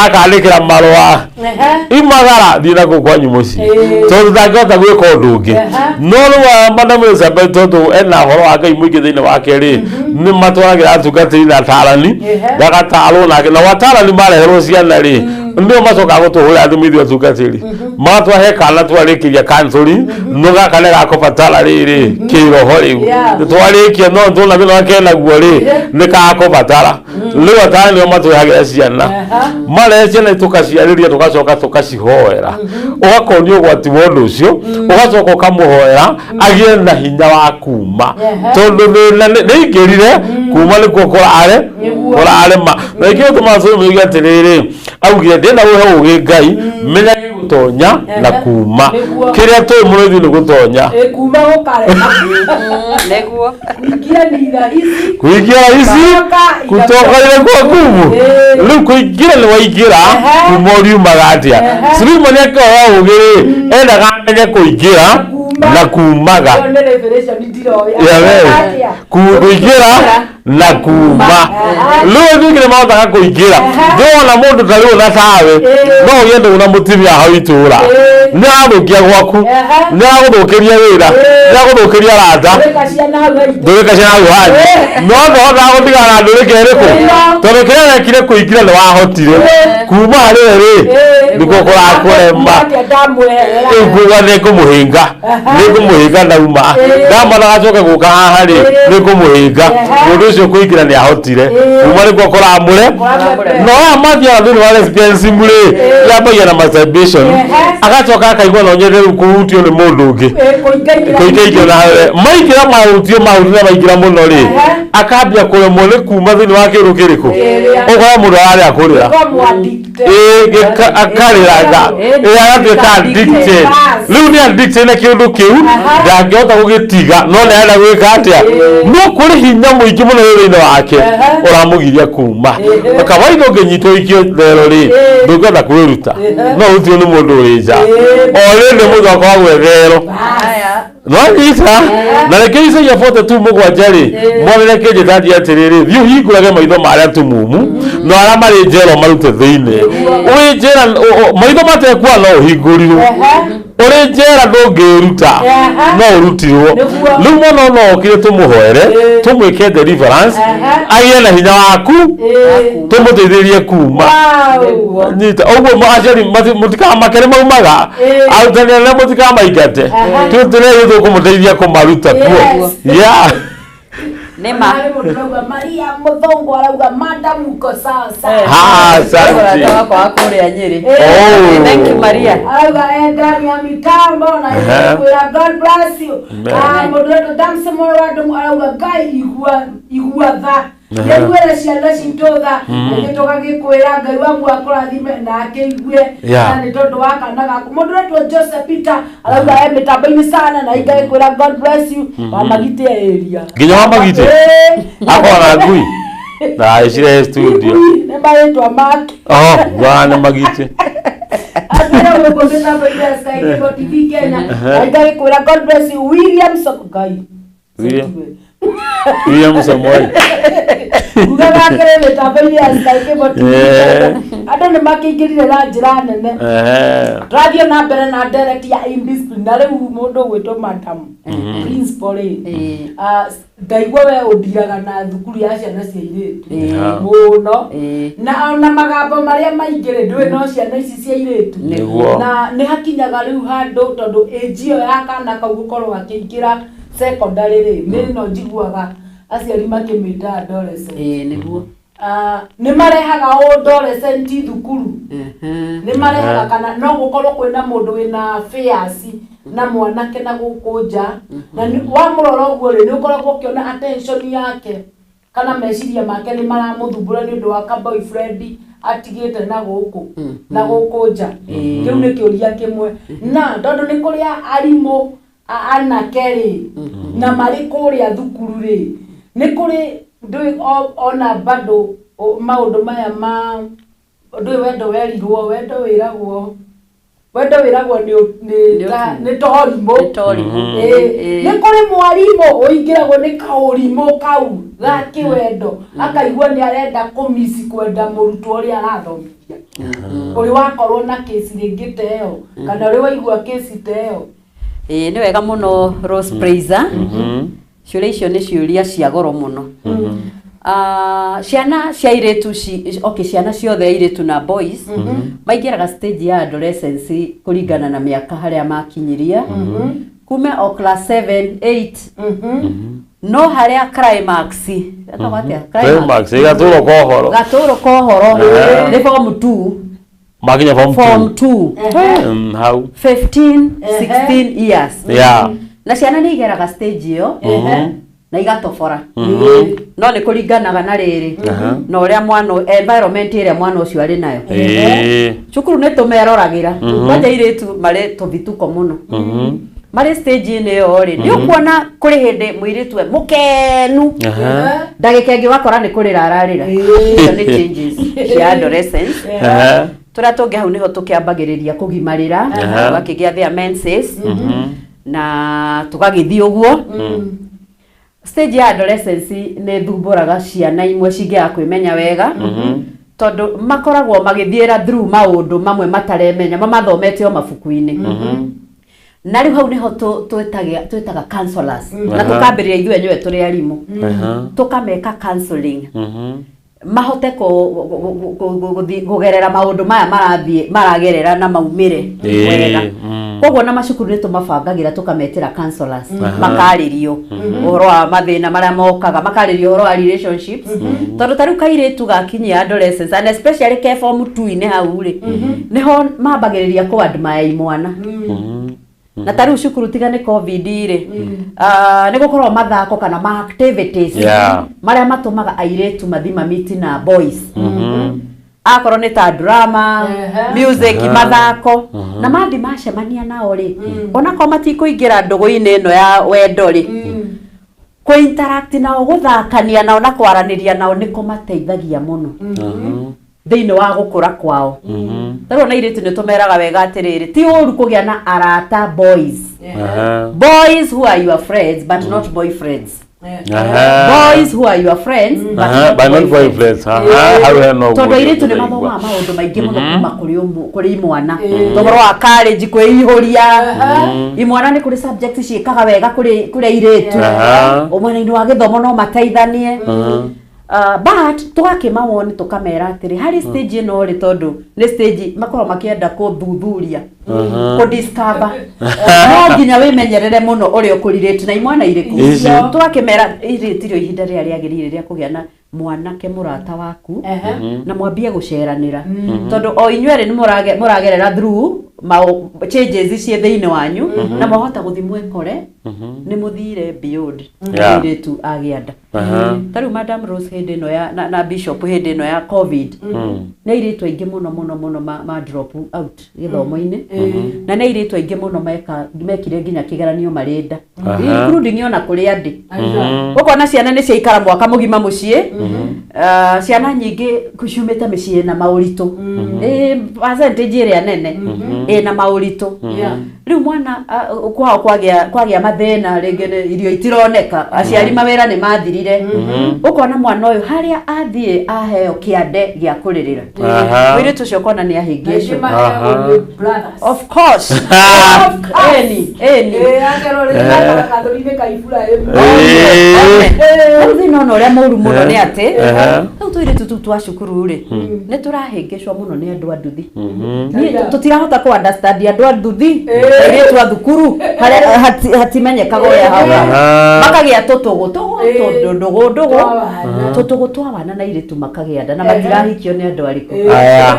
akandĩkĩra marũa Ehe. imagara thiĩ na kũu kwanyu mũciĩ Ĩĩ. tondũ ndangĩhota gwĩka ũndũ ũngĩ Ehe. no rĩu aya Madam Elizabeth tondũ ena ũhoro wa Ngai mũingĩ thĩinĩ wake rĩ nĩ matwaragĩra atungatĩri na atarani Ehe. gagatarwo nake na atarani mareherwo ciana rĩ nĩo macokaga gũtũhũrĩra thimũ ithuĩ atungatĩri Magatwahe kana twarĩkĩria counseling no gaka nĩ gakũbatara rĩrĩ kĩroho rĩu. Twarĩkia no tũna thĩna wake naguo rĩ nĩ gakũbatara. Rĩu atani nĩo matwehagĩra ciana. Marehe ciana tũkaciarĩria tũgacoka tũkacihoera. Ũgakonio ũgwati wa ũndũ ũcio ũgacoka ũkamũhoera agĩe na hinya wa kuma. Tondũ thĩna nĩ aingĩrire kuma nĩkuo kũrare kũrarema. Na nĩkĩo tũmaga Solomoni oige atĩrĩrĩ augire ndĩna ũhe ũgĩ Ngai menya gũtonya na kuma. Kĩrĩa tũĩ mũno ithuĩ nĩ gũtonya. Kuma gũkarema. Nĩguo. Kuingia ni rahisi. Kuingia rahisi kutoka ile kwa ngumu. Rĩu kũingĩra nĩ waingĩra kuma ũriumaga atĩa. Solomoni akĩhoya ũgĩ rĩ endaga amenye kũingĩra na kumaga. Ĩyo nĩ revelation ndiroĩ. Ya we. Kũingĩra na kuma. Rĩu ithuĩ nĩ mahotaga kũingĩra. Ndĩrona mũndũ ta rĩu na tawe no ũgĩe ndũgũ na mũtumia hau itũra. Nĩ arathũkia gwaku, nĩ aragũthũkĩria wĩra, nĩ aragũthũkĩria arata. Ndũrĩka ciana hau haitũ. Ndũrĩka ciana hau hanyu. No ndũhotaga gũtigana na ndũrĩka ĩrĩkũ? Tondũ kĩrĩa wekire kũingĩra nĩ wahotire. Kuma harĩ rĩ nĩkuo kũrakũrema. Atĩa ndamweherera. Rĩu kuga nĩ ngũmũhĩnga nĩ ngũmũhĩnga ndauma ndamana gacoke gũka haha rĩ nĩ ngũmũhĩnga. Mũndũ ũcio kũingĩra nĩ ahotire kuma nĩkuo kũramũre. No aya mathiaga thĩinĩ wa lesbianism rĩ yambagia na masturbation agacoka akaigua no nyende rĩu kũhutio nĩ mũndũ ũngĩ kũingaingĩra na maingĩra mahutio mahutio na maingĩra mũno rĩ akambia kũremwo nĩ kuma thĩinĩ wa kĩũndũ kĩrĩkũ ũkora mũndũ ararĩa kũrĩra akarĩraga agatuĩka addicted. Rĩu nĩ addicted na kĩũndũ kĩu ndangĩhota gũgĩtiga no nĩ arenda gwĩka atĩa no kũrĩ hinya mũingĩ mũno wĩ thĩinĩ wake ũramũgiria kuma. Kawaida ũngĩnyitwo ikio thero rĩ ndũngĩhota kwĩruta no ũrutwo nĩ mũndũ ũrĩ nja o rĩndĩ mũndũ akoragwo e thero. No nyita na reke Isaia 42:7 rĩ mwathani akĩnjĩta athiĩ atĩrĩrĩ thiĩ ũhingũrage maitho ma arĩa atumumu na arĩa marĩ njera ũmarute thĩinĩ. Wĩ njera maitho matekua no ũhingũrirwo. Ũrĩ njera ndũngĩruta no ũrutirwo. Rĩu mwana no okire tũmũhoere tũmwĩke deliverance agĩe na hinya waku tũmũteithĩrĩrie kuma. Nyita ũguo aciari mũtikamakere maumaga arutani arĩa mũtikamaingate tũtũrĩ tũkũmũteithia kũmaruta kuo. Yeah. Nĩ ma. Harĩ mũndũ ũrauga Maria Mũthũngũ arauga madam uko sawa sawa. Ha, asante. Mũrata wakwa wa kũrĩa Nyĩrĩ. Oh. Thank you Maria. Arauga eh ndani ya mitambo na kwĩra God bless you. Mũndũ wetwo Damson Moyo wa Ndũng'ũ arauga Ngai igua igua tha. Nĩaiguĩre ciana citũ tha ningĩ tũgagĩkwĩra Ngai waku akũrathime na akĩigue na nĩ tondũ wa kana gaku. Mũndũ wetwo Joseph Peter arauga e mĩtambo-inĩ sana na ingagĩkwĩra God bless you. Wa Magite area. Nginya wa Magite? Akorwo na ngui na icirehe studio. Nĩ marĩtwa make. Oh, bwana Magite. Atwĩra gũkũ mĩtambo-inĩ ya Sky Cable TV Kenya na ingagĩkwĩra God bless you William Ngai. William Samoei. Ugaga akĩrĩ mĩtambo-inĩ ya Sky Cable TV Kenya. Andũ nĩ makĩingĩrire na njĩra nene. Tũrathiĩ na mbere na ndereti ya indiscipline na rĩu mũndũ ũgwĩtwo madam principal rĩ ndaigua we ũndiraga na thukuru ya ciana cia airĩtu mũno na ona magambo marĩa maingĩ rĩ ndũĩ no ciana ici cia airĩtu na nĩ hakinyaga rĩu handũ tondũ age ĩyo ya kana kau gũkorwo akĩingĩra secondary rĩ nĩ no njiguaga aciari makĩmĩta adolescent. Nĩguo. Nĩ marehaga adolescent thukuru nĩ marehaga kana no gũkorwo kwĩna mũndũ wĩna fears na mwanake na gũkũ nja na wamũrora ũguo rĩ nĩ ũkoragwo ũkĩona attention yake kana meciria make nĩ maramũthumbũra nĩ ũndũ wa ka boyfriend atigĩte na gũkũ na gũkũ nja. Kĩu nĩ kĩũria kĩmwe na tondũ nĩ kũrĩ arimũ anake rĩ na marĩ kũrĩa thukuru rĩ nĩ kũrĩ ndũĩ ona bado maũndũ maya ma ndũĩ wendo werirwo wendo wĩragwo wendo wĩragwo nĩ torimũ. Nĩ kũrĩ mwarimũ ũingĩragwo nĩ kaũrimũ kau ga kĩwendo akaigua nĩ arenda kũmici kwenda mũrutwo ũrĩa arathomithia. Ũrĩ wakorwo na kĩci rĩngĩ ta ĩyo kana ũrĩ waigua kĩci ta ĩyo. Nĩ wega mũno Rose Praiser. Ciũria icio nĩ ciũria cia goro mũno. Ciana cia airĩtu okay, ciana ciothe airĩtu na boys maingĩraga stage ya adolescence kũringana na mĩaka harĩa makinyiria, kume o class 7 8, no harĩa climax ĩtagwo atĩa? Climax gatũro ka ũhoro. Gatũrũ ka ũhoro nĩ form 2. Makinya form Form 2. 2. Hau. 15 16 years. Na ciana nĩ igeraga stage ĩyo na igatobora, no nĩ kũringanaga na rĩrĩ na ũrĩa mwana, environment ĩrĩa mwana ũcio arĩ nayo. Cukuru nĩ tũmeroragĩra kwanja airĩtu marĩ tũthituko mũno marĩ stage-inĩ ĩyo rĩ, nĩ ũkuona kũrĩ hĩndĩ mũirĩtu we mũkenu, ndagĩka ĩngĩ wakora nĩ kũrĩra ararĩra. Icio nĩ changes cia adolescence. Tũrĩa tũngĩ hau nĩho tũkĩambagĩrĩria kũgimarĩra, tũgakĩgĩa their menses na tũgagĩthiĩ ũguo. Stage ya adolescence nĩ thumbũraga ciana imwe cingĩaga kwĩmenya wega, tondũ makoragwo magĩthiĩra through maũndũ mamwe mataremenya, mamathomete o mabuku-inĩ. Na rĩu hau nĩho twĩtaga counselors na tũkambĩrĩria ithuĩ enyewe tũrĩ arimũ, tũkameka counseling mahote kũgerera maũndũ maya marathiĩ maragerera na maumĩre wega. Koguo na macukuru nĩ tũmabangagĩra, tũkametĩra counselors, makarĩrio ũhoro wa mathĩna marĩa mokaga, makarĩrio ũhoro wa relationships, tondũ ta rĩu kairĩtu gakinyia adolescence, and especially ke form 2-inĩ, hau rĩ nĩho mambagĩrĩria kũ admire imwana. Na ta rĩu cukuru, tiga nĩ COVID rĩ, nĩ gũkorwo mathako kana ma activities marĩa matũmaga airĩtu mathi mamiti na boys, akorwo nĩ ta drama, music, mathako, na mathi macemania nao rĩ, onakorwo matikũingĩra ndũgũ-inĩ ĩno ya wendo rĩ, kũ interact nao, gũthakania nao na kwaranĩria nao nĩ kũmateithagia mũno thĩinĩ wa gũkũra kwao. Tarĩu ona airĩtu nĩ tũmeraga wega atĩrĩrĩ, ti ũru kũgĩa na arata boys, boys who are your friends but not boyfriends, boys who are your friends but not But not boyfriends. boyfriends. Hau hena ũguo. Tondũ airĩtu nĩ ndĩraigua. mathomaga maũndũ maingĩ mũno kuma kũrĩ imwana, ũhoro wa college, kwĩihũria imwana nĩ kũrĩ subject ciĩkaga wega kũrĩ airĩtu. Mwena-inĩ wa gĩthomo no mateithanie. But tũgakĩmawoni, tũkamera atĩrĩ, harĩ stage ĩno rĩ, tondũ nĩ stage makoragwo makĩenda kũthuthuria, kũdiscover, no nginya wĩmenyerere mũno ũrĩa ũkũrirĩte na imwana irĩkũ. Ici. Tũgakĩmera irĩ tirĩ ihinda rĩrĩa rĩagĩrĩire rĩa kũgĩa na mwanake mũrata waku na mwambie gũceranĩra, tondũ o inyuĩ erĩ nĩ mũragerera through changes ciĩ thĩinĩ wanyu, na mwahota gũthiĩ mwekore nĩ mũthire beyond mũirĩtu agĩa nda. Ta rĩu Madam Rose hĩndĩ ĩno ya na Bishop hĩndĩ ĩno ya COVID, nĩ airĩtu aingĩ mũno mũno mũno ma drop out gĩthomo-inĩ, na nĩ airĩtu aingĩ mũno mekire nginya kĩgeranio marĩ nda, including ona kũrĩa ndĩ. Ũkona ciana nĩ ciaikara mwaka mũgima mũciĩ. Ciana nyingĩ ciumĩte mĩciĩ na maũritũ. Percentage ĩrĩa nene ĩna maũritũ. Rĩu mwana kwao kwagĩa mathĩna, rĩngĩ nĩ irio itironeka, aciari mawĩra nĩ mathirire, ũkona mwana ũyũ harĩa athiĩ aheo kĩande gĩa kũrĩrĩra, mũirĩtu ũcio ũkona nĩ ahĩngĩcwo. Of course, ĩni ĩni. Rĩu thĩna ona ũrĩa mũru mũno nĩ atĩ rĩu tũirĩtu tũu twa cukuru rĩ, nĩ tũrahĩngĩcwo mũno nĩ andũ a nduthi. Niĩ tũtirahota kũ understand andũ a nduthi, airĩtu a thukuru harĩa hatimenyekaga ũrĩa hau makagĩa tũtũgũ tũgũ tũndũ ndũgũ ndũgũ tũtũgũ twa wana na airĩtu makagĩa nda na matirahikio nĩ andũ arĩkũ. Aya.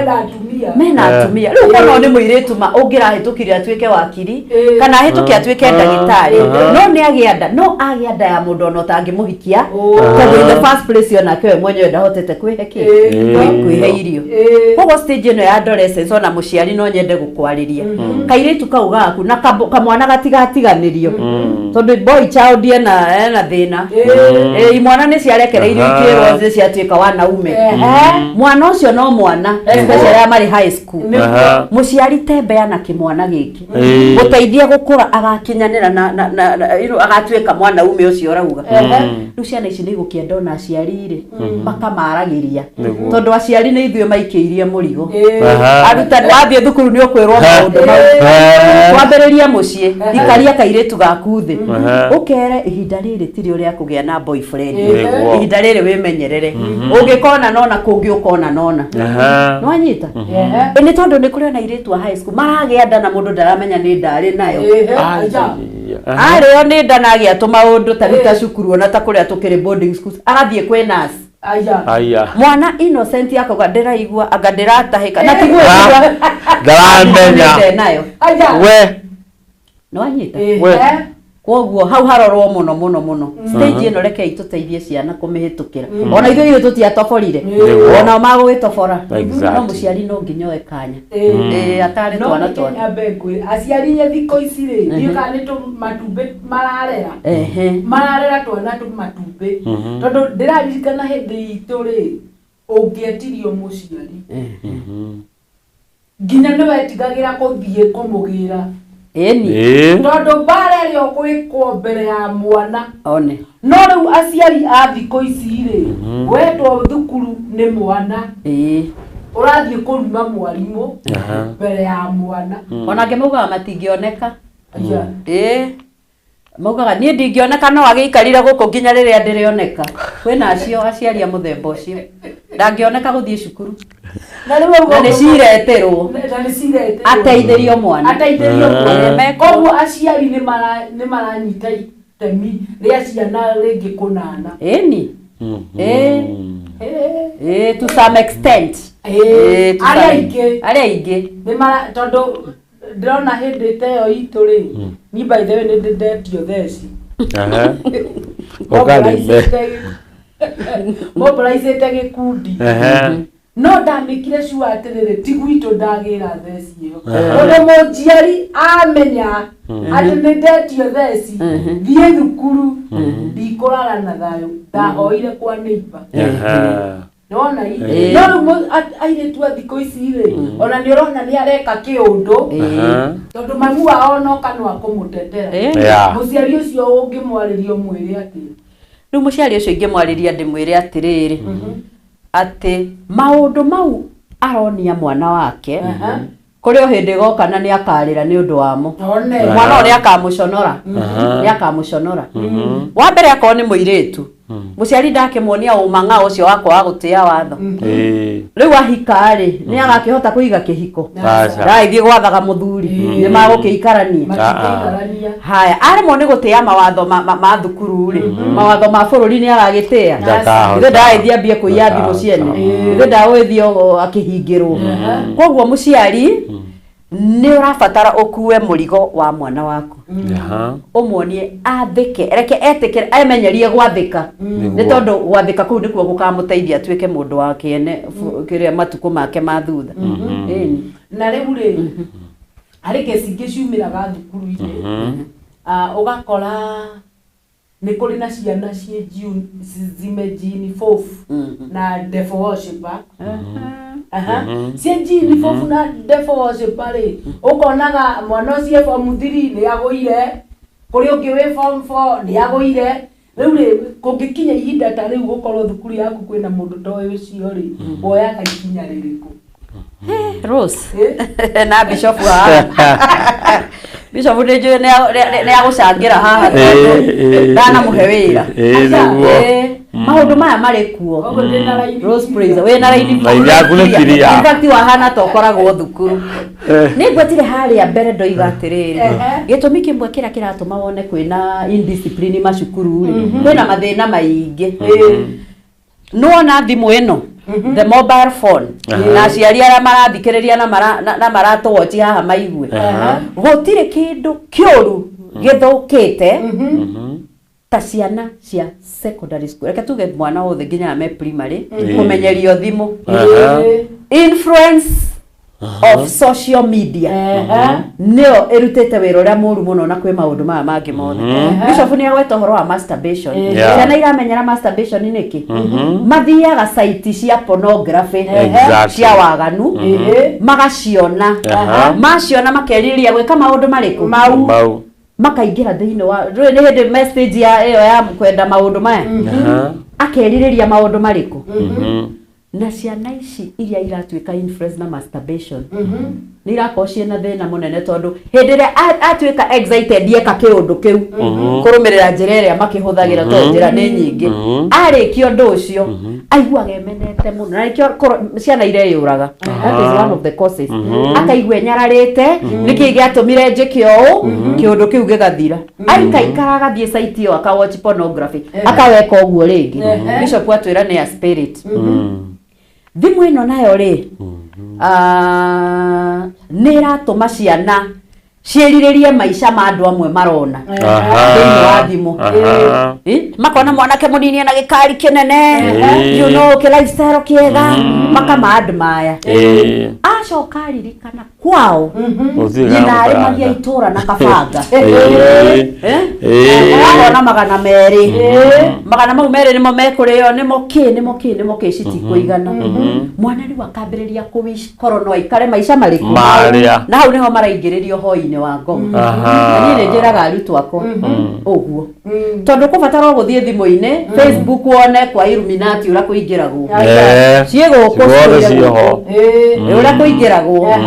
Mena atumia. Rĩu ũkona nĩ mũirĩtu ma ũngĩrahĩtũkire atuĩke wakiri kana ahĩtũke atuĩke ndagĩtarĩ, no nĩ agĩa nda, no agĩa nda ya mũndũ ona ũtangĩmũhikia, tondũ in the first place onake we mwenyewe ndahotete kwĩhe kĩ, kwĩhe irio. Koguo stage ĩno ya adolescence, ona mũciari no nyende gũkwarĩria kairĩtu kau gaku na kamwana gatigatiganĩrio, tondũ boy child ena thĩna. Imwana nĩ ciarekereirio ikĩrwo nĩ ciatuĩka wanaume. Mwana ũcio no mwana, especially arĩa marĩ high school. Mũciari tembea na kĩmwana gĩkĩ, gũteithia gũkũra agakinyanĩra na agatuĩka mwanaume ũcio ũrauga. Rĩu ciana ici nĩ igũkĩenda ona aciari rĩ makamaragĩria, tondũ aciari nĩ ithuĩ maikĩirie mũrigo. Arutani, wathiĩ thukuru nĩ ũkwĩrwo maũndũ mau. Twambĩrĩrie mũciĩ, ikaria kairĩtu gaku thĩ, Ehe. ũkere ihinda rĩrĩ tirĩ ũrĩa kũgĩa na boyfriend. Nĩguo. Ihinda rĩrĩ wĩmenyerere, ũngĩkona nona kũngĩ ũkona nona. Ehe. Nĩwanyita? Ehe. Nĩ tondũ nĩ kũrĩ ona airĩtu a high school maragĩa nda na mũndũ ndaramenya nĩ nda arĩ nayo. Ehe, Ai, aja. ehe. Arĩo nĩ nda na agĩa tũmaũndũ ta rĩu ta cukuru ona ta kũrĩa tũkĩrĩ boarding schools, agathiĩ kwĩ nurse. Aja. Aya. Mwana innocent akauga ndĩraigua anga ndĩratahĩka na tiguo Ah, ndaramenya. nĩ nayo. Aja. We. Nĩwanyita? We. Ehe. Koguo hau harorwo mũno mũno mũno. Stage ĩno rekei tũteithie ciana kũmĩhĩtũkĩra. Ona ithuĩ ithuĩ tũtiatoborire. Nĩguo. Onao magũgĩtobora. Exactly. No mũciari no nginya oe kanya. Ĩĩ. Ĩĩ, atarĩ No twana reke twana. nyambe ngwĩre, aciari a thikũ ici rĩ, ndiũĩ kana nĩ tũmatumbĩ mararera. Ehe. Mararera twana tũmatumbĩ. Tondũ ndĩraririkana hĩndĩ itũ rĩ, ũngĩetirio mũciari nginya nĩ wetigagĩra kũthiĩ kũmũgĩra. Ĩni. Ĩĩ. Tondũ mbara ĩrĩa ũgwĩkwo mbere ya mwana. One. No rĩu aciari a thikũ ici rĩ, wetwo thukuru nĩ mwana, Ĩĩ. ũrathiĩ kũruma mwarimũ Aha. mbere ya mwana. Ona angĩ maugaga matingĩoneka. Aya. Ĩĩ. Maugaga niĩ ndingĩoneka no agĩikarire gũkũ nginya rĩrĩa ndĩrĩoneka. Kwĩna acio aciari a mũthemba ũcio. Ndangĩoneka gũthiĩ cukuru. Na rĩu auga Na nĩ ciretĩrwo. Na nĩ ciretĩrwo. Ateithĩrio mwana. Ateithĩrio mwana. Ehe. Koguo aciari nĩ maranyita itemi rĩa ciana rĩngĩ kũnana. Ĩni. Ĩĩ. Ĩĩ, to some extent. Ĩĩ. Ĩĩ, to Arĩa some- aingĩ. Arĩa aingĩ. Nĩ mara tondũ ndĩrona hĩndĩ ta ĩyo itũ rĩ, niĩ by the way nĩ ndĩ ndetio theci. Ehe. Ũkarĩme. Mobilize-ĩte gĩkundi. Ehe. No ndamĩkire sure atĩrĩrĩ, ti gwitũ ndagĩra theci ĩyo. Tondũ mũnjiari amenya atĩ nĩ ndetio theci, thiĩ thukuru, ndikũrara na thayũ, ndahoire kwa neighbor. Ehe. Nĩwona i? Ĩĩ. No rĩu airĩtu a thikũ ici rĩ, ona nĩ ũrona nĩ areka kĩũndũ, Ehe. tondũ mamu wao no kanua kũmũtetera. Ĩĩ. Yeah. Mũciari ũcio ũngĩmwarĩria ũmwĩre atĩa? Rĩu mũciari ũcio ingĩmwarĩria ndĩmwĩre atĩrĩrĩ, atĩ maũndũ mau aronia mwana wake, kũrĩ o hĩndĩ ĩgoka na nĩ akarĩra nĩ ũndũ wamo. One. Mwana ũyũ nĩ akamũconora. Nĩ akamũconora. Wa mbere akorwo nĩ mũirĩtu, mũciari ndakĩmuonia ũmang'a ũcio wakwa wa gũtĩa watho. Ĩĩ. Rĩu ahika rĩ, nĩ agakĩhota kũiga kĩhiko. Aca. Ndagĩthiĩ gwathaga mũthuri, nĩ magũkĩikarania. Matingĩikarania. Haya, aremwo nĩ gũtĩa mawatho ma thukuru rĩ, mawatho ma bũrũri nĩ agagĩtĩa. Ndakahota. Ithe ndagĩthiĩ ambie kũiya thimũ Ndakahota. ciene. Ithe ndagũgĩthiĩ akĩhingĩrwo. Koguo mũciari nĩ ũrabatara ũkue mũrigo wa mwana waku. Aha. Ũmuonie athĩke, reke etĩkĩre, emenyerie gwathĩka. Nĩ tondũ gwathĩka kũu nĩkuo gũkamũteithia atuĩke mũndũ wa kĩene kĩrĩa matukũ make ma thutha. Ĩni. Na rĩu rĩ, harĩ kesi ingĩ ciumĩraga thukuru-inĩ, ũgakora nĩ kũrĩ na ciana ciĩ zimejinifofu na devil worshiper. Aha. Ciĩ jinifofu na devil worshiper rĩ, ũkonaga mwana ũcio e form 3 nĩ agũire, kũrĩ ũngĩ wĩ form 4 nĩ agũire. Rĩu rĩ, kũngĩkinya ihinda ta rĩu gũkorwo thukuru yaku kwĩna mũndũ ta ũyũ ũcio rĩ, woyaga ikinya rĩrĩkũ? Rose. Na bishop haha. Bishop nĩ njũĩ nĩ agũcangĩra haha tondũ ndanamũhe wĩra. Ĩĩ, nĩguo. Ĩĩ, maũndũ maya marĩ kuo. Koguo ndĩna raini Rose Praise, wĩna raini. Raini yaku nĩ clear. In fact wahana ta ũkoragwo thukuru. Nĩ ngwetire harĩa mbere ndoiga atĩrĩrĩ, gĩtũmi kĩmwe kĩrĩa kĩratũma wone kwĩna indiscipline macukuru rĩ, kwĩna mathĩna maingĩ. Nĩwona thimũ ĩno, the mobile phone, na aciari arĩa marathikĩrĩria na maratũwochi haha maigue, gũtirĩ kĩndũ kĩũru gĩthũkĩte ta ciana cia secondary school. Reke tuge mwana wothe nginya me primary kũmenyerio thimũ. Influence of social media nĩyo ĩrutĩte wĩra ũrĩa mũru mũno na kwĩ maũndũ maya mangĩ mothe. Bishop nĩ agweta ũhoro wa masturbation. Ciana iramenyera masturbation nĩkĩ? Mathiaga site cia pornography cia waganu, magaciona, maciona makerirĩria gwĩka maũndũ marĩkũ? Mau. Makaingĩra thĩinĩ wa rĩu nĩ hĩndĩ message ya ĩyo ya kwenda maũndũ maya, akerirĩria maũndũ marĩkũ? Na ciana ici iria iratuĩka influence na masturbation nĩ irakorwo ciĩna thĩna mũnene, tondũ hĩndĩ ĩrĩa atuĩka excited eka kĩũndũ kĩu kũrũmĩrĩra njĩra ĩrĩa makĩhũthagĩra, tondũ njĩra nĩ nyingĩ, arĩkia ũndũ ũcio aiguaga emenete mũno, na nĩkĩo ciana ireyũraga. That is one of the causes. Akaigua enyararĩte, nĩkĩ gĩatũmire njĩke ũũ? Kĩũndũ kĩu gĩgathira, aikaikara agathiĩ site ĩyo, akawatch pornography, akaweka ũguo rĩngĩ. Bishop atwĩra nĩ a spirit. Thimũ ĩno nayo rĩ, nĩ ĩratũma ciana ciĩrirĩrie maica ma andũ amwe marona thĩinĩ wa thimũ. Makona mwanake mũnini ena gĩkari kĩnene, kĩ lifestyle kĩega, makama admire. Acoka aririkana kwao Gũtirĩ nyina kana arĩmagia mũtaranga. itũra na kabanga. Akona 200, magana mau merĩ nĩmo mekũrĩo, nĩmo kĩ, nĩmo kĩ, nĩmo kĩ, citikũigana. Mwana rĩu akambĩrĩria kũwish korwo no aikare maica marĩkũ? Marĩa. Na hau nĩho maraingĩrĩrio hoi-inĩ wa ngoma. Na niĩ nĩ njĩraga arutwo akwa ũguo, tondũ kũbatara gũthiĩ thimũ-inĩ, Facebook, wone kwa Illuminati ũrĩa kũingĩragwo. Ciĩ gũkũ. Ciothe ciũire ciĩho. gũkũ. Ĩ, ũrĩa kũingĩragwo,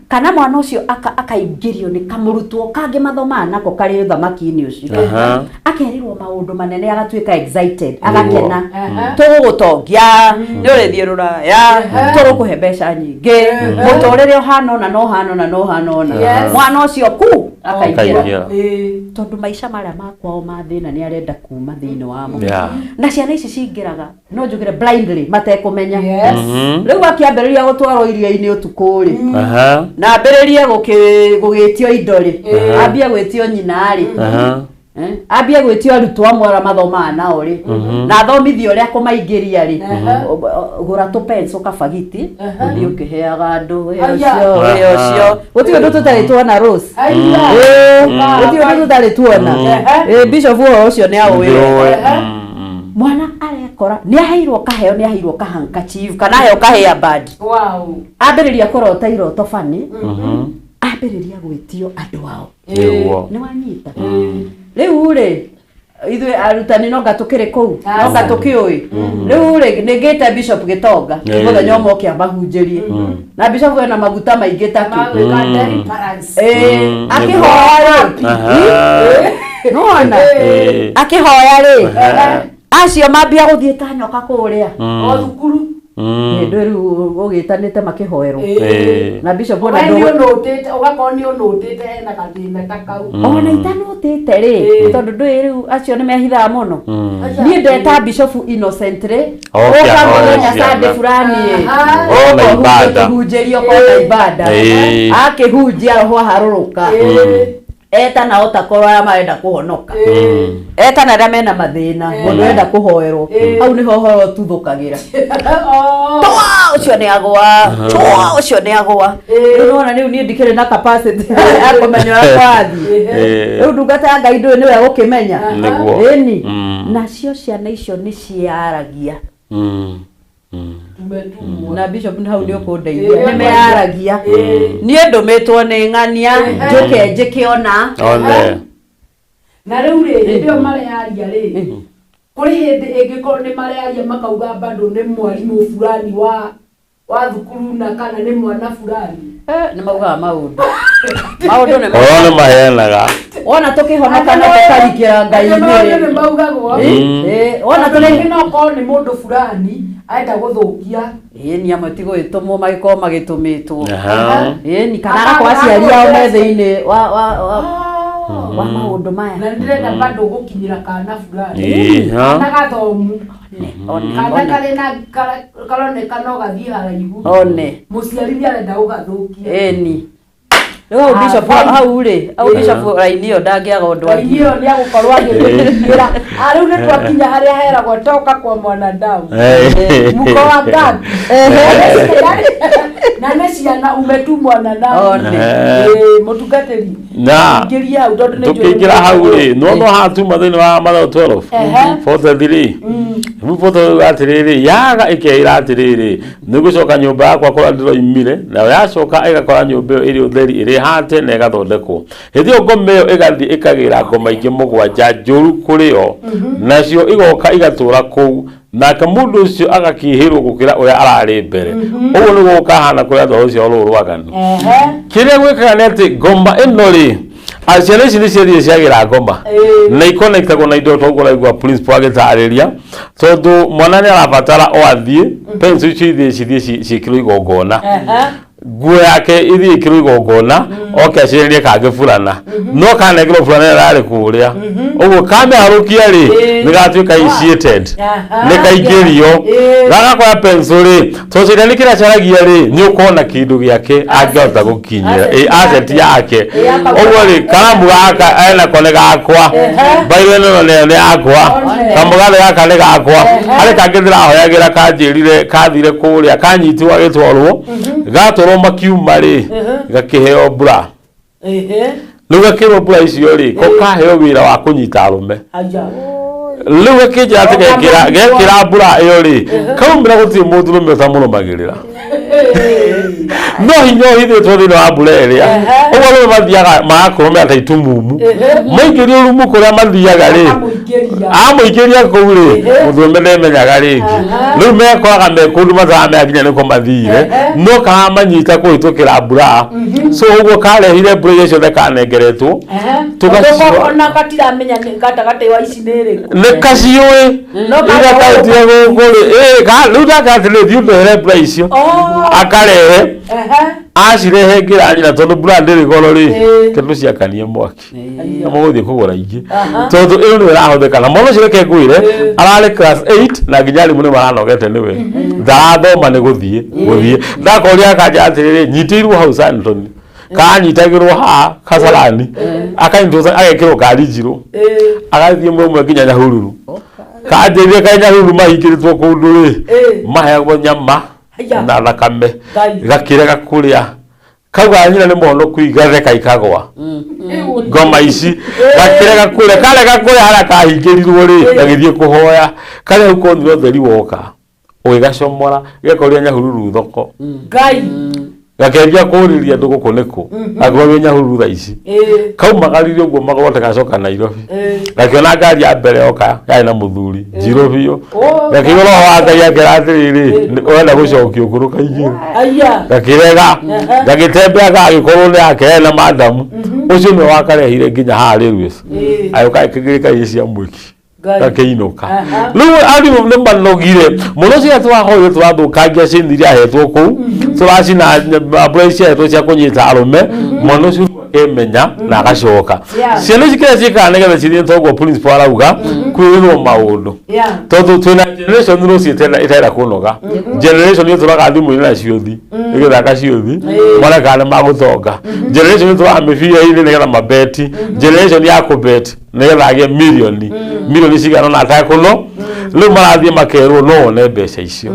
kana mwana ũcio akaingĩrio nĩ kamũrutwo kangĩ mathomaga nako karĩ ũthamaki-inĩ ũcio, akerirwo maũndũ manene, agatuĩka excited, agakena, tũgũgũtongia, nĩ ũrĩthiĩ rũraya, tũgũkũhe mbeca nyingĩ, mũtũrĩre ũhana ũna na ũhana ũna na ũhana ũna. Mwana ũcio ku akaingĩra, Akaingĩra. Tondũ maica marĩa makwao ma thĩna nĩ arenda kuma thĩinĩ wamo. Na ciana ici cingĩraga, no njugire blindly, matekũmenya. Rĩu akĩambĩrĩria gũtwarwo iria-inĩ ũtukũ rĩ, na ambĩrĩrie gũgĩtio indo rĩ, ambie gwĩtio nyina rĩ, ambie gwĩtio arutwo amwe arĩa mathomaga nao rĩ, na athomithio ũrĩa kũmaingĩria rĩ, gũra tũpenco kabagiti, ũthiĩ ũkĩheaga andũ wĩra. Aya. Ũcio wĩra ũcio gũtirĩ ũndũ tũtarĩ tuona, Rose. Gũtirĩ ũndũ tũtarĩ tuona. Bishop ũhoro ũcio nĩ aũĩ. Nĩũĩ. Mwana arekora nĩ aheirwo kaheo, nĩ aheirwo ka handkerchief kana aheo ka hairband, ambĩrĩria kũrota iroto bani, ambĩrĩria gwĩtio andũ ao. Nĩ wanyita? Rĩu rĩ, ithuĩ arutani nonga tũkĩrĩ kũu, nonga tũkĩũĩ. Rĩu rĩ, nĩ ngĩte Bishop Gĩtonga mũthenya ũmwe oke amahunjĩrie, na Bishop ena maguta maingĩ takĩ. Akĩhoya rĩ, nĩwona akĩhoya rĩ, acio mambia gũthiĩ ta nyoka kũrĩa O thukuru. Hĩndĩ rĩu ũgĩtanĩte makĩhoerwo na Bishop ona We nĩ ndũgũ ũnũtĩte, ũgakorwo nĩ ũnũtĩte hena gathĩna ta kau. Ona itanotĩte rĩ, tondũ ndũĩ rĩu acio nĩ mehithaga mũno. Niĩ ndeta Bishop innocently, Oke ũka ahoe mũthenya ciana. Sunday fulani ĩ, Ona ũka ibada. ũkĩhunjĩrio kona ibada. Akĩhunjia, roho aharũrũka, etana otakorwo arĩa marenda kũhonoka, etana arĩa mena mathĩna, mũndũ arenda kũhoerwo, hau nĩho ũhoro ũtuthũkagĩra. Twa ũcio nĩ agwa, twa ũcio nĩ agwa. Rĩu nĩwona rĩu niĩ ndikĩrĩ na capacity ya kũmenya ũrĩa kwathiĩ. Rĩu ndungata ya Ngai ndũĩ nĩwe gũkĩmenya. Nĩguo. Ĩni, nacio ciana icio nĩ ciaragia. Na Bishop nĩ hau nĩ ũkũndeithia, nĩ meyaragia, niĩ ndũmĩtwo nĩ ng'ania njũke njĩke ona. One. Na rĩu rĩ, hĩndĩ ĩyo marearia rĩ, kũrĩ hĩndĩ ĩngĩkorwo nĩ marearia makauga bado nĩ mwarimũ fulani wa thukuru na kana nĩ mwana fulani? Nĩ maugaga maũndũ, maũndũ nĩ Ũhoro nĩ maheanaga. Wona tũkĩhonoka na tũkarikĩra Ngai-inĩ Maũndũ nĩ rĩ. maugagwo. Wona Tondũ tũrĩ rĩngĩ no korwo nĩ mũndũ fulani arenda gũthũkia. Ĩni, amwe ti gũgĩtũmwo magĩkorwo magĩtũmĩtwo. Ĩni, kana agakorwo aciari ao me thĩinĩ wa maũndũ maya. Na nĩndĩrenda bado gũkinyĩra kana fulani, kana gathomu, One, kana one, karĩ na karoneka no gathiĩ haraihu, one. Mũciari nĩ arenda gũgathũkia. Ĩni, rĩu hau Bishop, hau rĩ, hau Bishop raini ĩyo ndangĩaga ũndũ Ngai angiuga. ĩyo nĩ agũkorwo agĩtũkinyĩra. Rĩu nĩ twakinya harĩa heragwo toka kwa mwanadamu, mko wangapi? Na nĩ ciana umetumwa na nani? One. Mũtungatĩri, Na ingĩria hau tondũ nĩ njũĩ. Tũkĩingĩra hau rĩ, no hatuma thĩinĩ wa Mathayo 12 43 rĩu 43 atĩrĩrĩ, yaga ĩkeĩra atĩrĩrĩ, nĩ gũcoka nyũmba yakwa kũrĩa ndĩroimire, nayo yacoka ĩgakora nyũmba ĩyo ĩrĩ ũtheri, ĩrĩ hate na ĩgathondekwo. Hĩndĩ ĩyo ngoma ĩyo ĩgathiĩ ĩkagĩra ngoma ingĩ mũgwanja njũru kũrĩ yo, nacio igoka igatũũra kũu. Nake mũndũ ũcio agakĩhĩrwo gũkĩra ũrĩa ararĩ mbere. Ũguo nĩguo gũkahana kũrĩ andũ a rũciaro rũrũ rwaganu. Kĩrĩa gwĩkaga nĩ atĩ ngoma ĩno rĩ, ciana ici nĩ ciathiĩ ciagĩra ngoma na ikonectagwo na indo toguo ũraigua principal agĩtarĩria, tondũ mwana nĩ arabatara o athiĩ pencil icio ithiĩ cithiĩ ciĩkĩrwo igongona, nguo yake ithiĩ ĩkĩrwo igongona, oke acirerie kangĩ burana, no kanengerwo burana ĩrĩa ĩrarĩ kũrĩa ũguo kamĩharũkia rĩ, nĩ gatuĩka initiated, nĩ kaingĩrio gagakoya pencil rĩ, tondũ caitani kĩrĩa acaragia rĩ, nĩ ũkona kĩndũ gĩake angĩhota gũkinyĩra, ĩ asset yake. Ũguo rĩ, karamu gaka enako nĩ gakwa, mbairũ ĩno nayo nĩ yakwa, kamũgathĩ gaka nĩ gakwa. Harĩ kangĩ ndĩrahoyagĩra kanjĩrire kathire kũrĩa kanyitirwo gagĩtwarwo, gatwarwo makiuma rĩ, gakĩheo mbura. Rĩu gakĩrwo mbura icio rĩ, ko kaheo wĩra wa kũnyita arũme. Rĩu gakĩnjĩra atĩ gekĩra gekĩra mbura ĩyo rĩ, kaumĩra gũtirĩ mũndũrũme ũtamũrũmagĩrĩra, no hinya ũhithĩtwo thĩinĩ wa mbura ĩrĩa. Ũguo rĩu mathiaga magakũrũmĩra ta itumumu, maingĩrio rumu kũrĩa mathiaga rĩ, amũingĩria kũu rĩ, mũndũrũme ndemenyaga rĩngĩ. Rĩu mekoraga me kũndũ mataramenya nginya nĩkũ mathire, no karamanyita kũhĩtũkĩra mbura. So ũguo karehire mbura iria ciothe kanengeretwo. Ona gatiramenya nĩ gatagatĩ wa ici nĩ ĩrĩkũ. Nĩ kaciũĩ No iria kautire gũkũ rĩ, rĩu ndaka atĩrĩ, thiĩ ũndehere mbura icio. Akarehe, acirehe ngĩra nyina, tondũ mbura ndĩrĩ goro rĩ, kĩndũ ciakanie mwaki na mũgũthiĩ kũgũra ingĩ, tondũ ĩyo nĩyo ĩrahũthĩka. Na mwana ũcio reke ngwĩre, ararĩ class 8 na nginya arimũ nĩ maranogete nĩwe, ndarathoma, nĩ gũthiĩ gũthiĩ. Ndakoria akanja atĩrĩrĩ, nyitĩirwo hau Sandton, kanyitagĩrwo haha Kasarani, akanyitwo agekĩrwo ngari njirũ, agathiĩ mũmwe nginya Nyahururu. Kanjĩrire kaĩ Nyahururu mahingĩrĩtwo kũndũ rĩ, maheagwo nyama na thakame. Gakĩrega kũrĩa, kauga nyina nĩ mũhonoku, igatheka ikagwa ngoma ici. Gakĩrega kũrĩa, karega kũrĩa harĩa kahingĩrirwo rĩ, gagĩthiĩ kũhoya karĩa hau konire ũtheri woka ũgĩgacomora, gĩgakoria Nyahururu thoko. Ngai. Gakĩanjia kũũrĩria andũ gũkũ nĩkũ, gakorwo wĩ Nyahururu thaa ici. Kaumagarire ũguo magũrũ gacoka Nairobi, gakĩona ngari ya mbere yoka yarĩ na mũthuri njirũ biũ. Gakĩigua roho wa Ngai akĩra atĩrĩrĩ, ũrenda gũcokio ũkũrũ kaingĩra. Gakĩrega, gagĩtembea, gagĩkorwo nĩ yake na madamu ũcio nĩwe wakarehire nginya haha rĩu agĩũka agĩkĩgĩrĩka ici cia mwĩki. Gakĩinũka. Rĩu arimũ nĩ manogire mũno, cia tũrahoire tũrathũkangia cini iria ahetwo kũu, tũracina mbura ici ciahetwo cia kũnyita arũme. Mwana ũcio akĩmenya na agacoka. Ciana ici kĩrĩa ciĩkaga nĩgetha cithiĩ, toguo principal arauga, kwĩrĩrwo maũndũ, tondũ twĩna generation rũciũ ĩtarenda kũnoga, generation ĩtũraga thimũ-inĩ na ciũthi ĩgĩthaka ciũthi mone kana nĩ magũtonga, generation ĩtũraga mĩbira-inĩ nĩgetha mabeti, generation ya kũbet nĩgetha agĩe milioni milioni cigana na atekũno. Rĩu marathiĩ makerwo no one mbeca icio.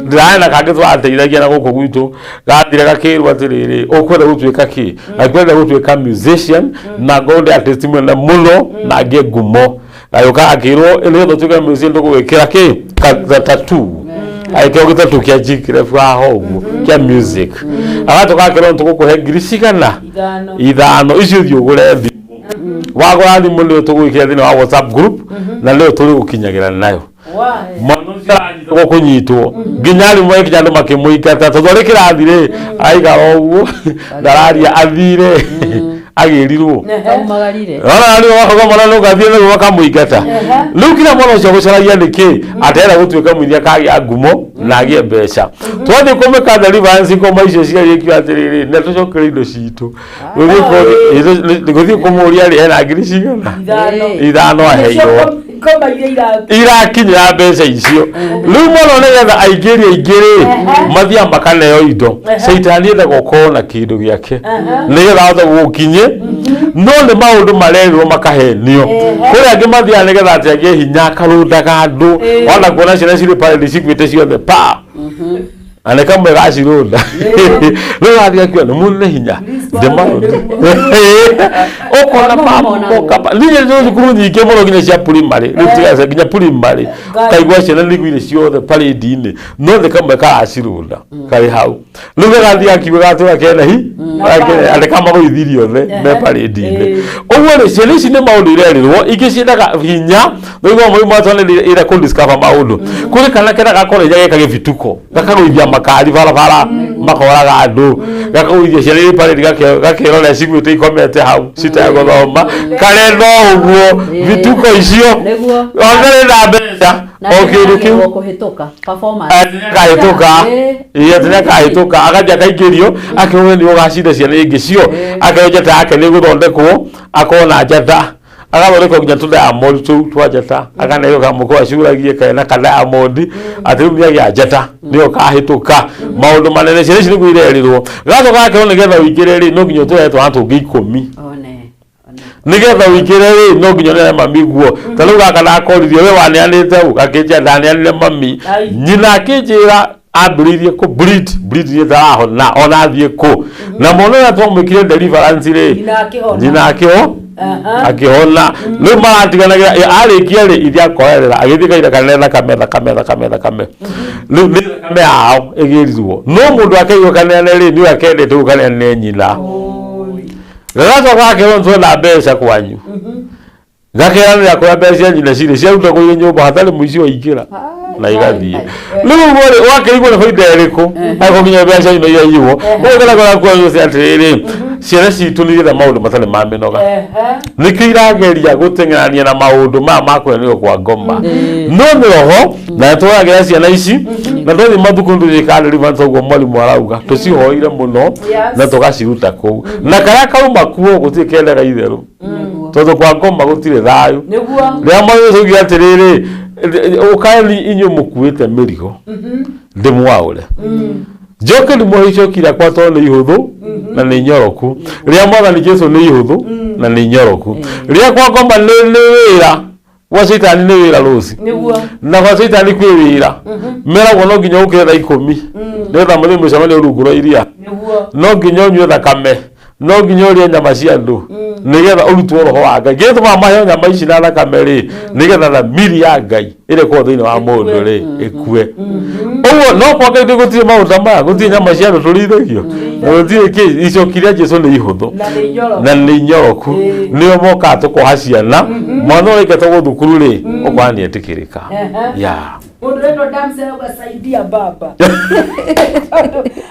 Ndĩrarĩ na kangĩ tũrateithagia na gũkũ gwitũ, gathire gakĩrwo atĩrĩrĩ, ũkwenda gũtuĩka kĩ? Gakwenda gũtuĩka musician na ngorwo ndĩ artist mũnene mũno na ngĩe ngumo. Gagĩũka gakĩrwo nĩgetha ũtuĩke musician tũgũgwĩkĩra kĩ? Tattoo. Agĩkĩrwo gĩtatu kĩa G-Clef haha ũguo kĩa music. Agatoka akĩrwo tũgũkũhe ngiri cigana? 5. 5 icio, thiĩ ũgũre thimũ. Wagũra thimũ nĩyo tũgwĩkĩra thĩinĩ wa WhatsApp group na nĩyo tũrĩgũkinyagĩra nayo. Mwana ũcio aranyitwo kũnyitwo nginya arimũ agĩkinya andũ makĩmũingata, tondũ arĩ kĩrathi rĩ, araikara ũguo ndararia, athire agĩrirwo. Kaumagarire. Ona arimũ makoiga mwana nĩ ũgathiĩ nĩguo makamũingata. Rĩu kĩrĩa mwana ũcio agũcaragia nĩ kĩ? Aterenda gũtuĩka mũini akagĩa ngumo na agĩe mbeca. Twathiĩ kũmĩka deliverance, ngoma icio ciarĩkio atĩrĩrĩ, na tũcokerie indo citũ. Gũthiĩ kũmũria rĩ, ena ngiri cigana? 5. 5 aheirwo. Ngoma iria irakinyĩra mbeca icio rĩu mũno nĩgetha aingĩrie ingĩ rĩ, mathiaga makaneo indo. Caitani endaga ũkorwo na kĩndũ gĩake nĩgetha ahote gũgũkinyĩ, no nĩ maũndũ marerirwo makahenio. Kũrĩ angĩ mathiaga nĩgetha atĩ agĩe hinya, akarũndaga andũ. Wana kuona ciana cirĩ parade cikuĩte ciothe pa. Na nĩ kamwe gacirũnda rĩu gathiĩ gakiuga nĩ mũnene hinya ndĩmarũnde ũkona mamoka niĩ nĩ thukuru nyingĩ mũno nginya cia primary rĩu tiga nginya primary kaigua ciana nĩiguire ciothe parade-inĩ no nĩ kamwe karacirũnda karĩ hau rĩu gagathiĩ gakiuga gatũra kena hi andĩ kamagũithirie othe me parade-inĩ ũguo rĩ ciana ici nĩ maũndũ irerĩrwo ingĩ ciendaga hinya rĩu mũrimũ wa twana ira kũ discover maũndũ kũrĩ kana kena gakorwo geka gĩbituko gakagũithia makari barabara makoraga andũ gakagũithia ciana irĩ parade gakerorera ciguĩte ikomete hau citegũthoma karenda ũguo bituko icio Nĩguo. othe na mbeca Na o kĩndũ kĩu nĩagĩrĩirwo kũhĩtũka performance. kahĩtũka ĩĩ atĩ nĩakahĩtũka agathiĩ akaingĩrio akerwo nĩ ũgacinda ciana ingĩ cio akerwo njata yake nĩ ĩgũthondekwo akona njata agathondekwo nginya tũ diamond tũu twa njata akaneo kamũkũ acuragie kena ka diamond atĩ rĩu nĩagĩa njata nĩyo kahĩtũka maũndũ manene ciana ici nĩguo irerĩrwo gagacoka gakerwo nĩgetha ũingĩre rĩ no nginya ũtware twana tũngĩ ikũmi One. One. nigetha ũingĩre rĩ no nginya ũneane mami guo ta rĩu gaka ndakoririe we waneanĩte ũ gakĩnjĩra ndaneanire mami Ai. nyina akĩnjĩra ambĩrĩirie kũ bleed bleed nĩ ndarahona ona athiĩ kũ na mwana ũrĩa twamwĩkire deliverance rĩ Nyina akĩhona. nyina akĩho akĩhona rĩu maratiganagĩra arĩkia rĩ ithe akoerera agĩthiĩ kahinda kanene thakame thakame thakame thakame rĩu nĩ thakame yao ĩgĩrirwo no mũndũ akeigua kaneane rĩ nĩwe akendete gũkaneane nyina gagacoka gakerwo nĩtwenda mbeca kwanyu gakeranĩra kũrĩa mbeca cia nyina cirĩ ciarutagwo irĩ nyũmba hatarĩ mũici waingĩra na igathiĩ rĩu ũguo rĩ wakĩrigwo nĩ baida ĩrĩkũ angĩkorwo nginya mbeca cia nyina iraiywo ũguo kĩrĩa kuonania atĩrĩrĩ ciana citũ nĩ irenda maũndũ matarĩ ma mĩnoga nĩkĩo irageria gũteng'erania na maũndũ maya ma kũheanĩrwo kwa ngoma no nĩ roho na nĩtũragĩra ciana ici na twathiĩ mathukuru tũthiĩkaga deliverance ũguo mwarimũ arauga tũcihoire mũno na tũgaciruta kũu na karĩa kauma kuo gũtirĩ kendaga itherũ tondũ kwa ngoma gũtirĩ thayũ Nĩguo. rĩrĩa mwarimũ ũcio augire atĩrĩrĩ ũkaeni inyuĩ mũkuĩte mĩrigo ndĩmwaũre njoke ndĩmwohe icoki rĩakwa tondũ nĩ ihũthũ na nĩ inyoroku rĩa mwathani Jesũ nĩ ihũthũ na nĩ inyoroku rĩa kwa ngoma nĩ wĩra gwa caitani nĩ wĩra rũci Nĩguo. na gwa caitani kwĩ wĩra meragwo no nginya ũkĩre thaa ikũmi nĩgetha mũthiĩ mũcemanio rungu rwa iria Nĩguo. no nginya ũnyue thakame no nginya ũrĩe nyama cia andũ nĩgetha ũrutwo roho wa Ngai gĩtũmaga maheo nyama ici na thakame rĩ nĩgetha thamiri ya Ngai ĩrĩa ĩkoragwo thĩinĩ wa mũndũ rĩ ĩkue ũguo no kwa Ngai gũtirĩ maũndũ ta maya gũtirĩ nyama cia andũ tũrĩithagio na gũtirĩ kĩ icoki rĩa Jesũ nĩ ihũthũ Na nĩ inyoroku. na nĩ inyoroku nĩo mokaga tũkoha ciana mwana ũrĩa aingatagwo thukuru rĩ ũkona nĩ etĩkĩrĩka ya Mũndũ ũretwo Damsel auga saidia baba.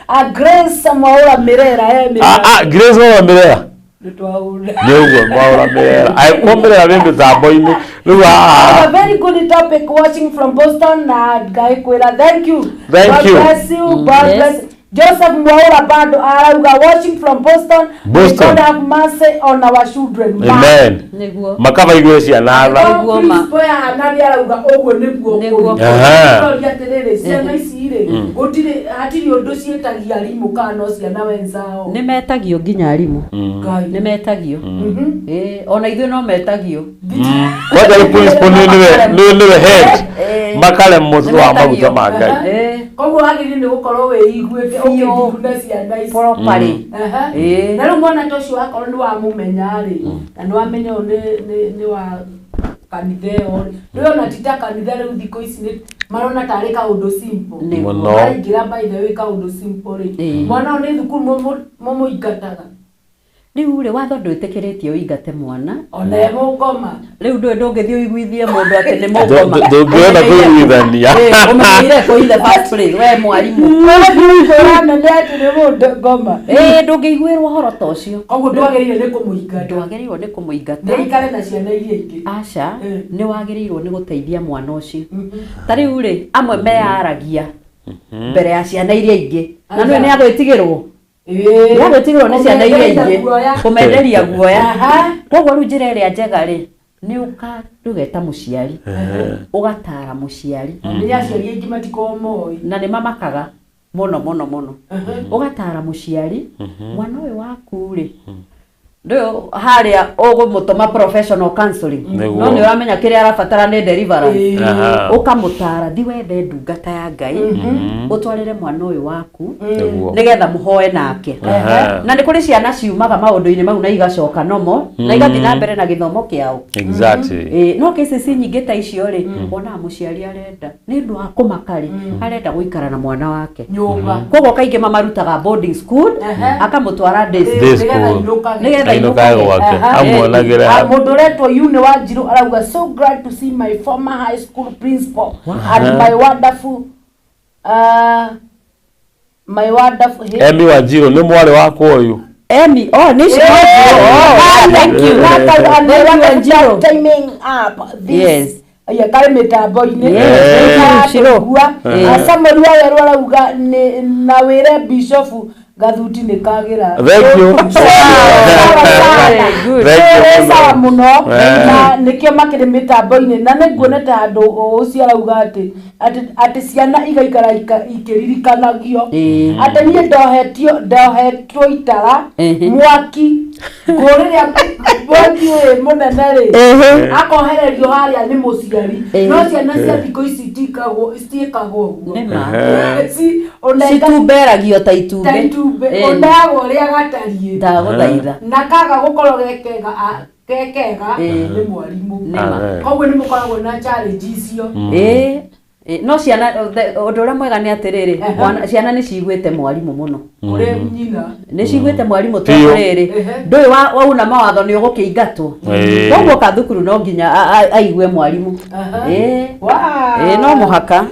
A Grace Mwaura Mirera eh Ah, ah, Grace Mwaura Mirera Nĩtwaũra. nĩ ũguo Mwaura Mirera angĩkorwo Mirera wĩ mĩtambo-inĩ rĩu haha A very good topic watching from Boston na Ngai kwĩra thank you. Thank God you. bless you. God Yes. bless. Joseph Mwaura bado arauga watching from Boston. May Boston. God have mercy on our children. amen Nĩguo. makabaigwe ciana tha Nĩguo ma. Boya Hanani arauga ũguo nĩguo Nĩguo. kũrĩ. Aha. Ũroria atĩrĩrĩ ciana ici rĩ gũtirĩ hatirĩ ũndũ ciĩtagia arimũ kana no ciana wenzao. Nĩ metagio nginya arimũ. Ngai. Nĩ metagio. Ĩĩ, ona ithuĩ no metagio. kwanja rĩ principal nĩ nĩwe nĩ nĩwe head makaremwo tondũ wa maguta ma Ngai Ĩĩ. Koguo wagĩrĩire nĩ gũkorwo wĩiguĩte Biũ. ũkĩndiguna ciana ici. Properly. Aha. Ĩĩ. Na rĩu mwana ta ũcio wakorwo nĩ wamũmenya rĩ na nĩ wamenya ũyũ nĩ wa kanitha ĩyo rĩ rĩu ona ti ta kanitha rĩu thikũ ici nĩ marona tarĩ kaũndũ simple Nĩguo. Mũno. maraingĩra by the way kaũndũ simple rĩ Ĩĩ. mwana ũyũ nĩ thukuru mũmũingataga Rĩu rĩ watho ndwĩtĩkĩrĩtie ũingate mwana. ona egũkoma Rĩu ndũĩ ndũngĩthiĩ ũiguithie mũndũ atĩ nĩ mũngoma. Ndũngĩhota kũiguithania. Ũmenyeire kũ in the first place we mwarimũ. Ũranene atĩ nĩ mũndũ ngoma Ĩĩ ndũngĩiguĩrwo ũhoro ta ũcio. koguo ndwagĩrĩire nĩ kũmũingata Ndwagĩrĩirwo nĩ kũmũingata. nĩ aikare na ciana iria ingĩ Aca Mm. nĩ wagĩrĩirwo nĩ gũteithia mwana ũcio. Ta rĩu rĩ amwe meyaragia mbere ya ciana iria ingĩ na nĩwe nĩ agwĩtigĩrwo. Ĩĩ. Nĩ agwĩtigĩrwo nĩ ciana iria ingĩ Kũmenderia guoya. kũmenderia guoya. Aha. Koguo rĩu njĩra ĩrĩa njega rĩ nĩ ũka rĩu ũgeta mũciari ũgatara mũciari Nĩ aciari aingĩ matikoragwo moĩ na nĩ mamakaga mũno mũno mũno ũgatara mũciari mwana ũyũ waku rĩ Ndũyũ harĩa ũgũmũtũma professional counseling. Nĩguo. No nĩ ũramenya kĩrĩa arabatara nĩ deliverance. Aha. Ũkamũtara thi wethe ndungata ya Ngai ũtwarĩre mwana ũyũ waku Nĩguo. nĩgetha mũhoe nake. Aha. Na nĩ kũrĩ ciana ciumaga maũndũ-inĩ mau na igacoka nomo na igathiĩ na mbere na gĩthomo kĩao. Exactly. Ĩĩ, no cases nyingĩ ta icio rĩ wonaga mũciari arenda nĩ ũndũ wa kũmaka rĩ arenda gũikara na mwana wake Nyũmba. koguo kaingĩ mamarutaga boarding school Ehe. akamũtwara day school Day Nĩgetha school. ainũkage. nĩgetha Ainũkage ainũkage. gwake Aha. amuonagĩre Ah, mũndũ ũretwo Yune Wanjiru arauga so glad to see my former high school principal and my wonderful my wonderful hey. Emi Wanjiru nĩ mwarĩ wakwa ũyũ. Emi, oh, nĩ cio. Oh, thank you. And my Thank you, wonderful Wanjiru. timing up this Yes. ya karĩ mĩtambo-inĩ Yes, thank you, Shiro. Nĩkaratũigua. Ah, Samuel Wawerũ arauga nĩ- na wĩre bishofu gathuti nĩ kagĩra Thank you. Sawa sana. Good. Thank you Nĩ sawa mũno. mũno Eh. na nĩkĩo makĩrĩ mĩtambo-inĩ na nĩ nguonete handũ ũcio arauga atĩ atĩ ciana igaikara ikĩririkanagio Ĩĩ. atĩ niĩ ndohetio ndohetwo itara Ehe. mwaki ngũrĩrĩa mwaki ũyũ mũnene rĩ Ehe. akohererio harĩa nĩ mũciari Ĩĩ. no ciana cia thikũ ici itikagwo citiĩkagwo ũguo Nĩ ma. Ci- ona ika- Citumberagio ta ta itumbĩ. itumbĩ Ĩĩ. ũneagwo ũrĩa gatariĩ Ndagũthaitha. na kaga gũkorwo gekega gekega Ĩĩ. nĩ mwarimũ Nĩ ma. Amen. koguo nĩ mũkoragwo na challenge icio Ĩĩ. Ĩĩ, no ciana ũndũ ũrĩa mwega nĩ atĩrĩrĩ Ehe. ciana nĩ ciguĩte mwarimũ mũno kũrĩ nyina nĩ ciguĩte mwarimũ Biũ. tondũ rĩrĩ Ehe. ndũĩ wauna mawatho nĩ ũgũkĩingatwo Ĩĩ. koguo ka thukuru no nginya aigue mwarimũ Aha. Ĩĩ. Wow. Ĩĩ, no mũhaka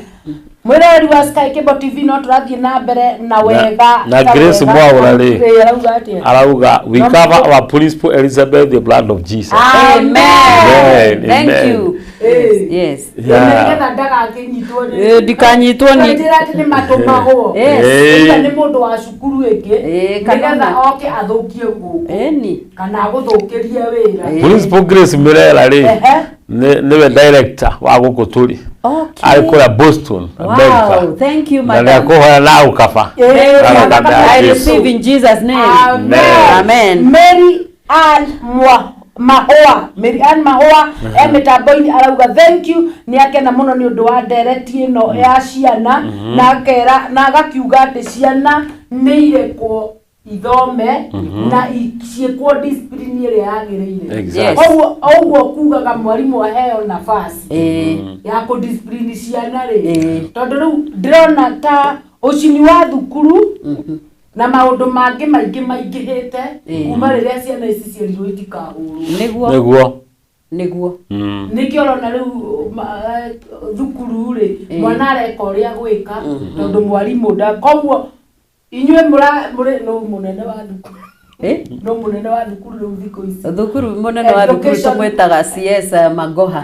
mwĩroreri wa Sky Cable TV no tũrathiĩ na mbere na wega na ta Grace wega. Mwaura rĩ. Ĩĩ, arauga atĩa Arauga we No, cover no. our principal Elizabeth the blood of Jesus. Amen. Amen. Thank Amen. you. Ĩĩ. Yes. Yeah. Nĩgetha ndagakĩnyitwo Ĩĩ, ndikanyitwo nĩ- njĩra atĩ nĩ matũmagwo Yes. Ĩĩ. Ĩĩ, nĩ mũndũ wa cukuru ĩngĩ Ĩĩ, kana nĩgetha ona- oke athũkie gũkũ Ĩni. kana agũthũkĩrie wĩra Ĩĩ. Principal Grace Mirera rĩ Ehe. nĩwe director wa gũkũ tũrĩ. Okay. Arĩ kũrĩa Boston, America. Wow, thank you, Na nĩ madam. akũhoya na ũkaba. Ĩĩ, Thakame ya I Jesu. receive in Jesus name. Amen. Amen. Mary Ann Mahũa Mary Ann Mahũa e mĩtambo-inĩ arauga thank you nĩ akena mũno nĩ ũndũ wa ndereti ĩno ya ciana na akera na agakiuga atĩ ciana nĩ irekwo ithome na ciĩkwo discipline ĩrĩa yagĩrĩire Exactly. Koguo ũguo kugaga mwarimũ aheo nafasi Ĩĩ. ya kũ discipline ciana rĩ Ĩĩ. tondũ rĩu ndĩrona ta ũcini wa thukuru na maũndũ mangĩ maingĩ maingĩhĩte Ĩĩ. kuma rĩrĩa ciana ici cierirwo itikahũrwo Nĩguo. Nĩguo. Nĩguo. Nĩkĩo ũrona rĩu thukuru rĩ Ĩĩ. mwana areka ũrĩa gwĩka tondũ mwarimũ nda koguo inyuĩ mũrĩ nũ mũnene wa thukuru Ĩ? nũ mũnene wa thukuru rĩu thikũ ici Thukuru mũnene wa thukuru Education. tũmwĩtaga CS Magoha.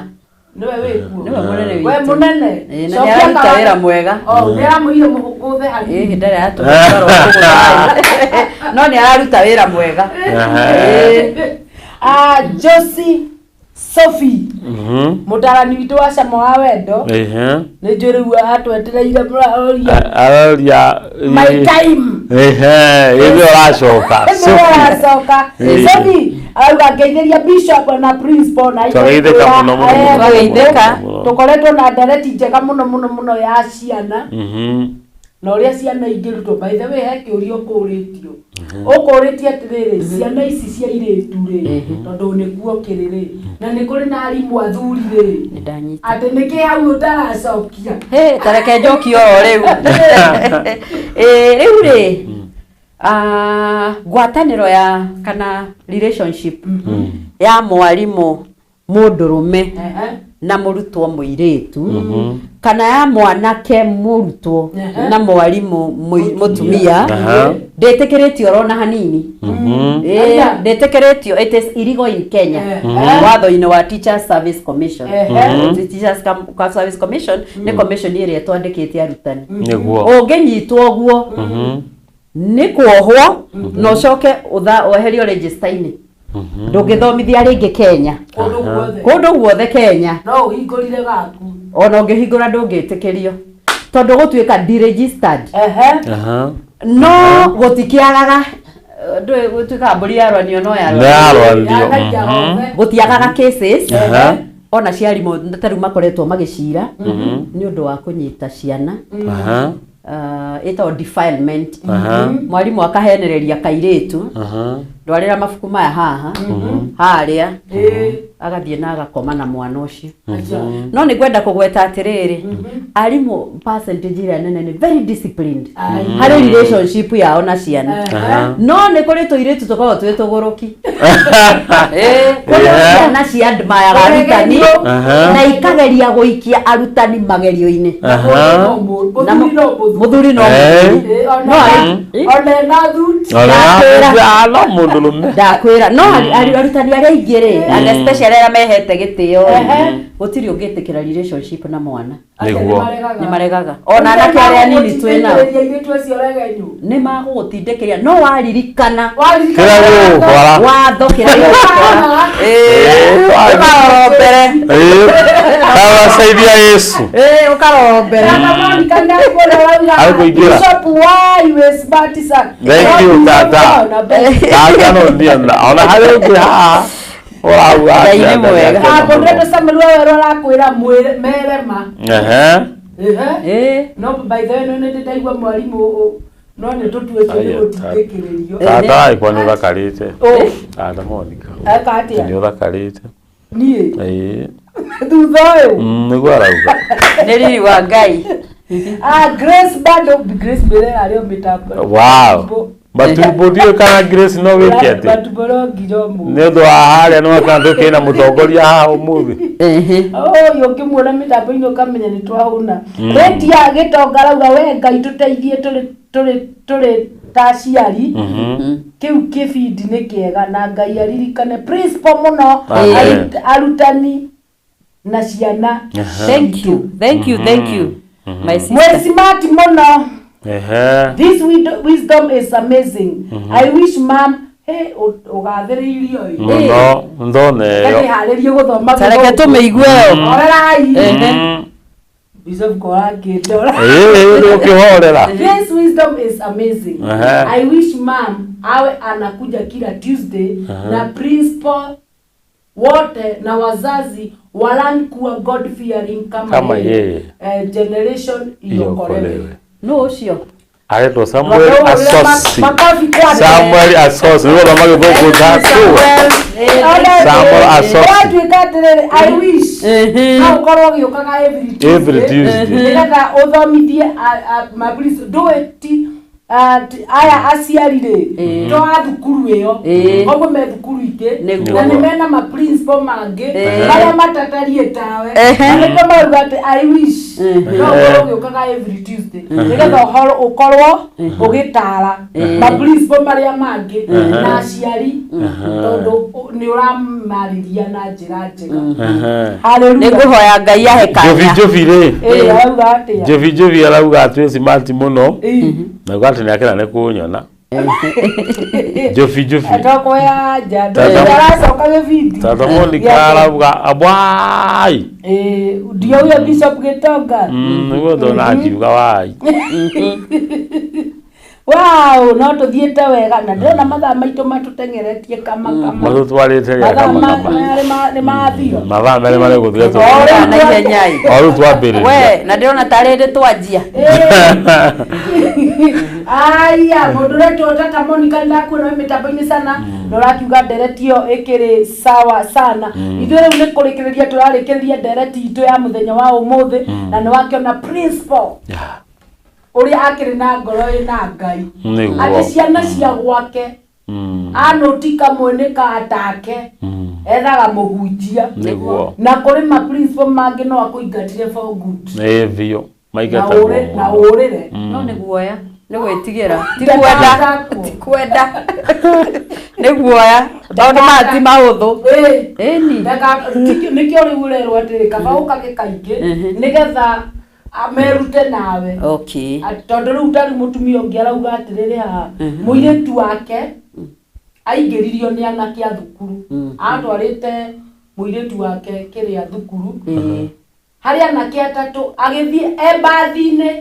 nĩwe wĩkuo Nĩwe mũnene we witũ. mũnene Ĩĩ, na Cokia nĩararuta kawa- wĩra mwega. Oh, nĩaramũire mũgũthe hanini Ĩĩ, ndarĩ aratũhe ũhoro wa kũgũtha. No nĩ araruta wĩra mwega. Ehe. Ah, Josie Sophie mũtarani witũ wa cama wa wendo Ehe. nĩ njũĩ rĩu atwetereire mũraũria Aroria my time Ehe, ithuĩ ũracoka. Nĩwe ũracoka Ĩĩ. Sophie arauga ngeithĩria bishop na principal na Twageithĩka mũno, mũno, mũno, Twageithĩka. mũno. tũkoretwo na ndereti njega mũno mũno mũno ya ciana Mhm. na ũrĩa ciana ingĩrutwo by the way he kĩũria ũkũrĩtio ũkũrĩtie atĩrĩrĩ ciana ici cia irĩtu rĩ tondũ nĩkuo kĩrĩ rĩ na nĩ kũrĩ na arimũ athuri rĩ Nĩ ndanyita. atĩ nĩkĩ hau ũtaracokia Hĩ, ta reke njokie oro rĩu. Ĩĩ, rĩu rĩ ngwatanĩro ya kana relationship ya mwarimũ mũndũrũme Ehe. na mũrutwo mũirĩtu kana ya mwanake mũrutwo Ehe. na mwarimũ mũtumia Aha. ndĩtĩkĩrĩtio oro na hanini Ĩĩ, Aya. ndĩtĩkĩrĩtio it is illegal in Kenya Ehe. watho-inĩ wa Teachers Service Commission Ehe. Teachers Service Commission nĩ commission ĩrĩa ĩtwandĩkĩte arutani Nĩguo. ũngĩnyitwo ũguo nĩ kuohwo na ũcoke weherio register-inĩ ndũngĩthomithia rĩngĩ Kenya Kũndũ guothe kũndũ guothe Kenya no ũhingũrire gaku ona ũngĩhingũra ndũngĩtĩkĩrio tondũ gũtuĩka deregistered ehe Aha. no gũtikĩagaga Ndũĩ gũtuĩkaga mbũri yarwanio no Nĩ yarwanio. yarwanio. Yakagia hothe. Gũtiagaga cases. Aha. Ona aciari ta rĩu makoretwo magĩcira nĩ ũndũ wa kũnyita ciana. Aha. Ĩtagwo defilement. Aha. Mwarimũ akahenereria kairĩtu, Aha. ndwarĩra mabuku maya haha harĩa, Ĩĩ. agathiĩ na agakoma na mwana ũcio. Acha. No nĩ ngwenda kũgweta atĩrĩrĩ, arimũ percentage ĩrĩa nene nĩ very disciplined Ai. harĩ relationship yao na ciana. Aha. No nĩ kũrĩ tũirĩtu tũkoragwo twĩ tũgũrũki. Ĩĩ, kũrĩ Yeah. ciana ciandmayaga arutani Aha. na ikageria gũikia arutani magerio-inĩ. Aha. Na Mũthuri no mũthuri. Mũthuri no Eh. mũthuri. Ĩĩ, ona No, ona ena thuti. Ona Ndakwĩra. ah, no mũndũ rũme. Ndakwĩra no arutani arĩa aingĩ rĩ, and especially arĩa mehete gĩtĩo rĩ, Ehe. gũtirĩ ũngĩtĩkĩra relationship na mwana. Nĩguo. Nĩ maregaga ona anake arĩa anini twĩ nao. Airĩtu acio regenyu. Nĩ magũgũtindĩkĩria no waririkana Kĩrĩa gĩgũgũkora. watho kĩrĩa gĩgũgũkora. Ĩĩ, Ũkarora mbere. Ĩĩ. Karacaithia Yesu. Ĩĩ, ũkarora mbere. Arĩ kũingĩra. Thank you, tata. Tata no ndiona. Ona harĩ ũngĩ haha. Ũrauga Ngai nĩ atĩa, mwega. Ngai nĩ mwega. Samuel Waweru arakwĩra mwĩre merema. Ehe. Ehe. Ĩĩ. No by the way no nĩ ndaigua mwarimũ no nĩ tũtuĩtio nĩ Aya, gũtindĩkĩrĩrio. Tata agĩkorwo nĩ ũthakarĩte. Ũ, Tata Monica. eka atĩa? Nĩ ũthakarĩte. Niĩ Ĩĩ. thutha ũyũ. Nĩguo arauga. Nĩ riri wa Ngai. Ah, Grace bado Grace Mirera arĩ o mĩtambo. Wow. Matumbo ndiũĩ kana Grace no wĩke atĩ. Matumbo no nginya ũmũthĩ. Nĩ ũndũ wa harĩa nĩ wakana tũkĩrĩ na mũtongoria haha ũmũthĩ. Ehe. Ũyũ ũngĩmuona mĩtambo-inĩ ũkamenya nĩ twahũna. Rĩtia gĩtonga arauga we Ngai tũteithie tũrĩ tũrĩ tũrĩ ta aciari. Kĩu kĩbindi nĩ kĩega na Ngai aririkane principal mũno Amen. arutani na ciana. Thank you, thank you, thank you, my sister. Mwĩ smart mũno. Ehe. This wisdom is amazing. I wish mom hey ũgathĩrĩirio ĩ. Mũno ndona ĩyo. Ndĩharĩrie gũthoma. Ta reke tũmĩigue ĩyo. Horerai. Ehe. Bishop korakĩndora. Ĩĩ nĩ ũkĩhorera. This wisdom is amazing. Aha. I wish mom awe anakuja kila Tuesday na principal wote na wazazi walan kuwa God fearing kama, Kama yeye. Eh, generation iokolewe. Iokolewe. No ũcio. Aretwo Samuel Asosi. Makofi kwake. Samuel Asosi. Nĩ gũthoma gĩthũngũ takuwe. Samuel Asosi. Watuĩka atĩrĩrĩ, I wish Ehe. no ũkorwo ũgĩũkaga every Tuesday. Every Tuesday. Nĩgetha ũthomithie maprincipal ndũĩ ti aya aciari rĩ to a thukuru ĩyo Ĩĩ. koguo me thukuru ingĩ Nĩguo. na nĩ mena maprincipal mangĩ Ĩĩ. marĩa matatariĩ tawe Ehe. na nĩkĩo marauga atĩ I wish no ũkorwo ũgĩũkaga every Tuesday nĩgetha ũhoro ũkorwo ũgĩtara maprincipal marĩa mangĩ na aciari tondũ nĩ ũramarĩria na njĩra njega. Ehe. Nĩ Hallelujah. ngũhoya Ngai ahe Njobi kanya. njobi rĩ. Ĩĩ, arauga atĩa? Njobi njobi arauga atwĩ smart mũno. Ĩĩ. Na uga atĩ nĩ akena nĩ kũnyona. Njobi njobi. Atoko ya nja Tata- aracoka gĩbindi. Tata Monica arauga abwai. Ĩĩ, ndio huyo Bishop Gĩtonga. Nĩguo ndona akiuga wai. Wow, no tũthiĩte wega na ndĩrona mathaa maitũ matũteng'eretie kama kama. Matũtwarĩte rĩa Mathaa kama kama. merĩ nĩ mathira. Mathaa merĩ marĩ gũthira Ora na ihenya ĩ. O rĩu twambĩrĩria. We, na ndĩrona tarĩ ndĩ twanjia. Aya, mũndũ ũretwo Tata Monica nĩndakuona wĩ mĩtambo-inĩ sana na ũrakiuga ndereti ĩyo ĩkĩrĩ sawa sana. Ithuĩ rĩu nĩ kũrĩkĩrĩria tũrarĩkĩrĩria ndereti itũ ya mũthenya wa ũmũthĩ na nĩ wakĩona principal Yeah. ũrĩa akĩrĩ na ngoro ĩna Ngai Nĩguo. atĩ ciana cia gwake anũti kamwe nĩ katake ethaga mũhunjia Nĩguo. na kũrĩ ma principal mangĩ no akũingatire for good Ĩĩ biũ. na Maingatagwo ũrĩ na mũno. ũrĩre. No nĩ guoya, nĩ gwĩtigĩra. Ti Ndakatakwo. kwenda, ti kwenda. Nĩ guoya, tondũ maya ti mahũthũ. Ĩĩ. Ĩni. Nĩkĩo rĩu ũrerwo atĩrĩ kaba ũkage kaingĩ nĩgetha merute nawe. Okay. Atĩ tondũ rĩu tarĩ mũtumia ũngĩ arauga atĩrĩrĩ haha mũirĩtu wake aingĩririo nĩ anake a thukuru atwarĩte mũirĩtu wake kĩrĩa thukuru harĩ anake atatũ agĩthiĩ e mbathi-inĩ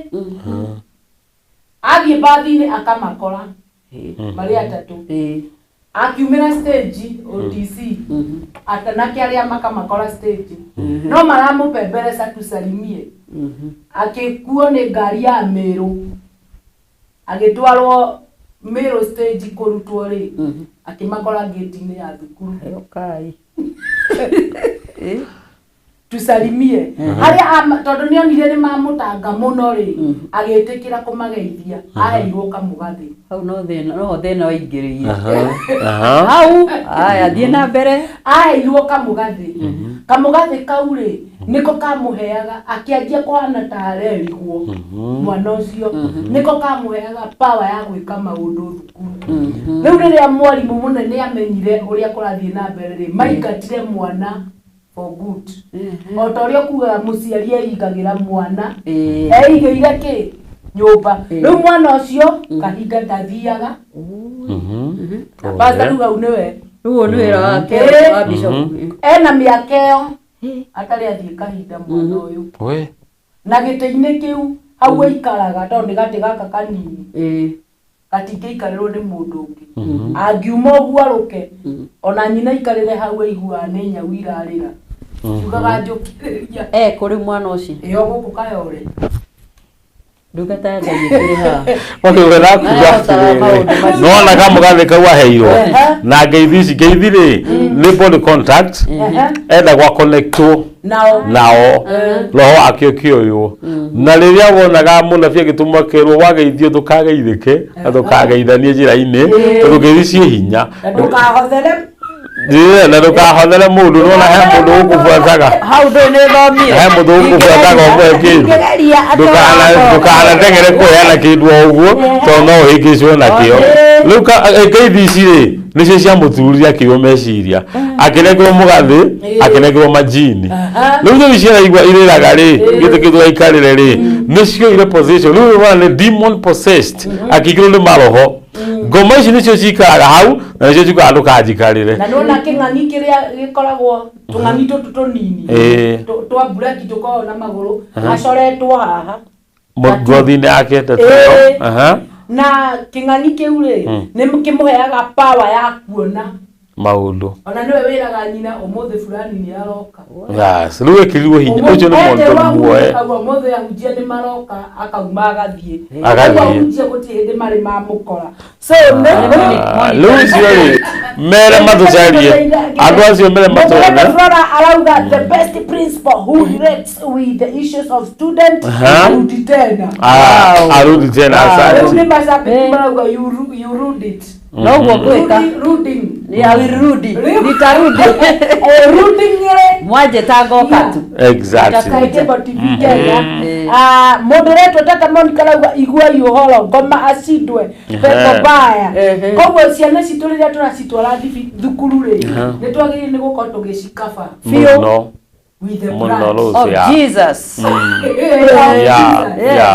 athiĩ mbathi-inĩ akamakora. Marĩ atatũ. Akiumĩra stage OTC, atanake arĩa makamakora stage no maramũpembereca tusalimie, akĩkuo nĩ ngari ya Mĩrũ, agĩtwarwo Mĩrũ stage kũrutwo rĩ, akĩmakora gate-inĩ ya thukuru. Kai. Tusalimie harĩa tondũ nĩonire nĩ mamũtanga mũno rĩ, agĩtĩkĩra kũmageithia, aheirwo kamũgathĩ. Hau no thĩna, noho thĩna waingĩrĩire. Aha. Hau aya, thiĩ na mbere. Aheirwo kamũgathĩ. Kamũgathĩ kau rĩ, nĩko kamũheaga akĩanjia kũhana ta arerigwo. Mwana ũcio nĩko kamũheaga power ya gwĩka maũndũ thukuru. Rĩu rĩrĩa mwarimũ mũnene amenyire ũrĩa kũrathiĩ na mbere rĩ, maingatire mwana for good, o ta ũrĩa kugaga mũciari eigagĩra mwana. Eigĩire kĩ nyũmba. Rĩu mwana ũcio kahinda ndathiaga na pastor. Rĩu hau nĩwe. Rĩu ũyũ nĩ wĩra wake wa bishop. Ena mĩaka ĩyo atarĩ athiĩ kahinda mwana ũyũ. We. Na gĩtĩ-inĩ kĩu hau aikaraga, tondũ nĩ gatĩ gaka kanini, gatingĩikarĩrwo nĩ mũndũ ũngĩ. Angiuma ũguo arũke, ona nyina aikarĩre hau, aiguaga nĩ nyau irarĩra, kiugaga njũkĩrĩria. E kũrĩ mwana ũcio? Ĩyo gũkũ Kayore. Ndungata ya Ngai ĩkĩrĩ haha. Okay, nakuga Nĩahotaga maũndũ atĩrĩrĩ, macio. nona kamũgathĩ kau aheirwo na ngeithi ici, ngeithi rĩ nĩ body contact, enda gwa connectwo nao. Nao roho wake ũkĩoywo. Na rĩrĩa wonaga mũnabii agĩtũmwo akerwo wageithio ndũkageithĩke na ndũkageithanie njĩra-inĩ, tondũ ngeithi ciĩ hinya. Na ndũkahothere. Yeah, na ndũkahothere mũndũ. Nona he mũndũ ũgũbuataga. Hau ndũĩ nĩ thomire. He mũndũ ũgũbuataga ũmũhe kĩndũ. Ingĩgeria Ndũkanateng'ere kũheana kĩndũ o ũguo, tondũ no ũhĩngĩcwo nakĩo. Rĩu ngeithi ici rĩ, nĩcio ciamũturire, akĩiywo meciria, akĩnengerwo mũgathĩ, akĩnengerwo majini. Rĩu rĩu ciaraigua irĩraga rĩ, gĩtĩ kĩu tũgaikarĩre rĩ, nĩcioire position. Rĩu ũrona nĩ demon possessed, akĩingĩrwo nĩ maroho. Ngoma ici nĩcio cikaraga hau na nĩcio ciugaga ndũkanjikarĩre. Na nĩwona kĩng'ang'i kĩrĩa gĩkoragwo, tũng'ang'i tũtũ tũnini twa mburaki tũkoragwo na magũrũ, acoretwo haha ngothi-inĩ yake Ĩĩ. tatuo. Aha. Na kĩng'ang'i kĩu rĩ, nĩ kĩmũheaga power ya kuona maũndũ. Ona nĩwe wĩraga nyina, ũmũthĩ fulani nĩ aroka. Yes, rĩu ĩkĩrirwo hinya ũcio nĩ mũndũ muoe. Akauga ũmũthĩ ahunjia nĩ maroka, akauma agathiĩ. Agathiĩ. Koguo ahunjia gũtirĩ hĩndĩ marĩ mamũkora, so nĩ Ah, rĩu icio rĩ, mere matũcarie andũ acio, mere Mũtũrĩre. matũone. Flora arauga the best principal who relates with the issues of student. Arudi tena. Ah, arudi tena. Rĩu Asante. nĩ macambĩki marauga you rude it. Noguo ngwĩka. Ruding. Ni awirudi, nitarudi. Ruding rĩ. Mwanjĩta ngoka tu. Exactly. Kaĩkĩbo TV Kenya. Ah, mũndũ ũretwo Tata Monica arauga iguai ũhoro, ngoma acindwe pepo baya. Koguo ciana citũ rĩrĩa tũracitwara thukuru rĩ, nĩ twagĩrĩire nĩ gũkorwo tũgĩcikaba biũ Mũno. with the Mũno. blood. Rose. Of Yeah. Jesus.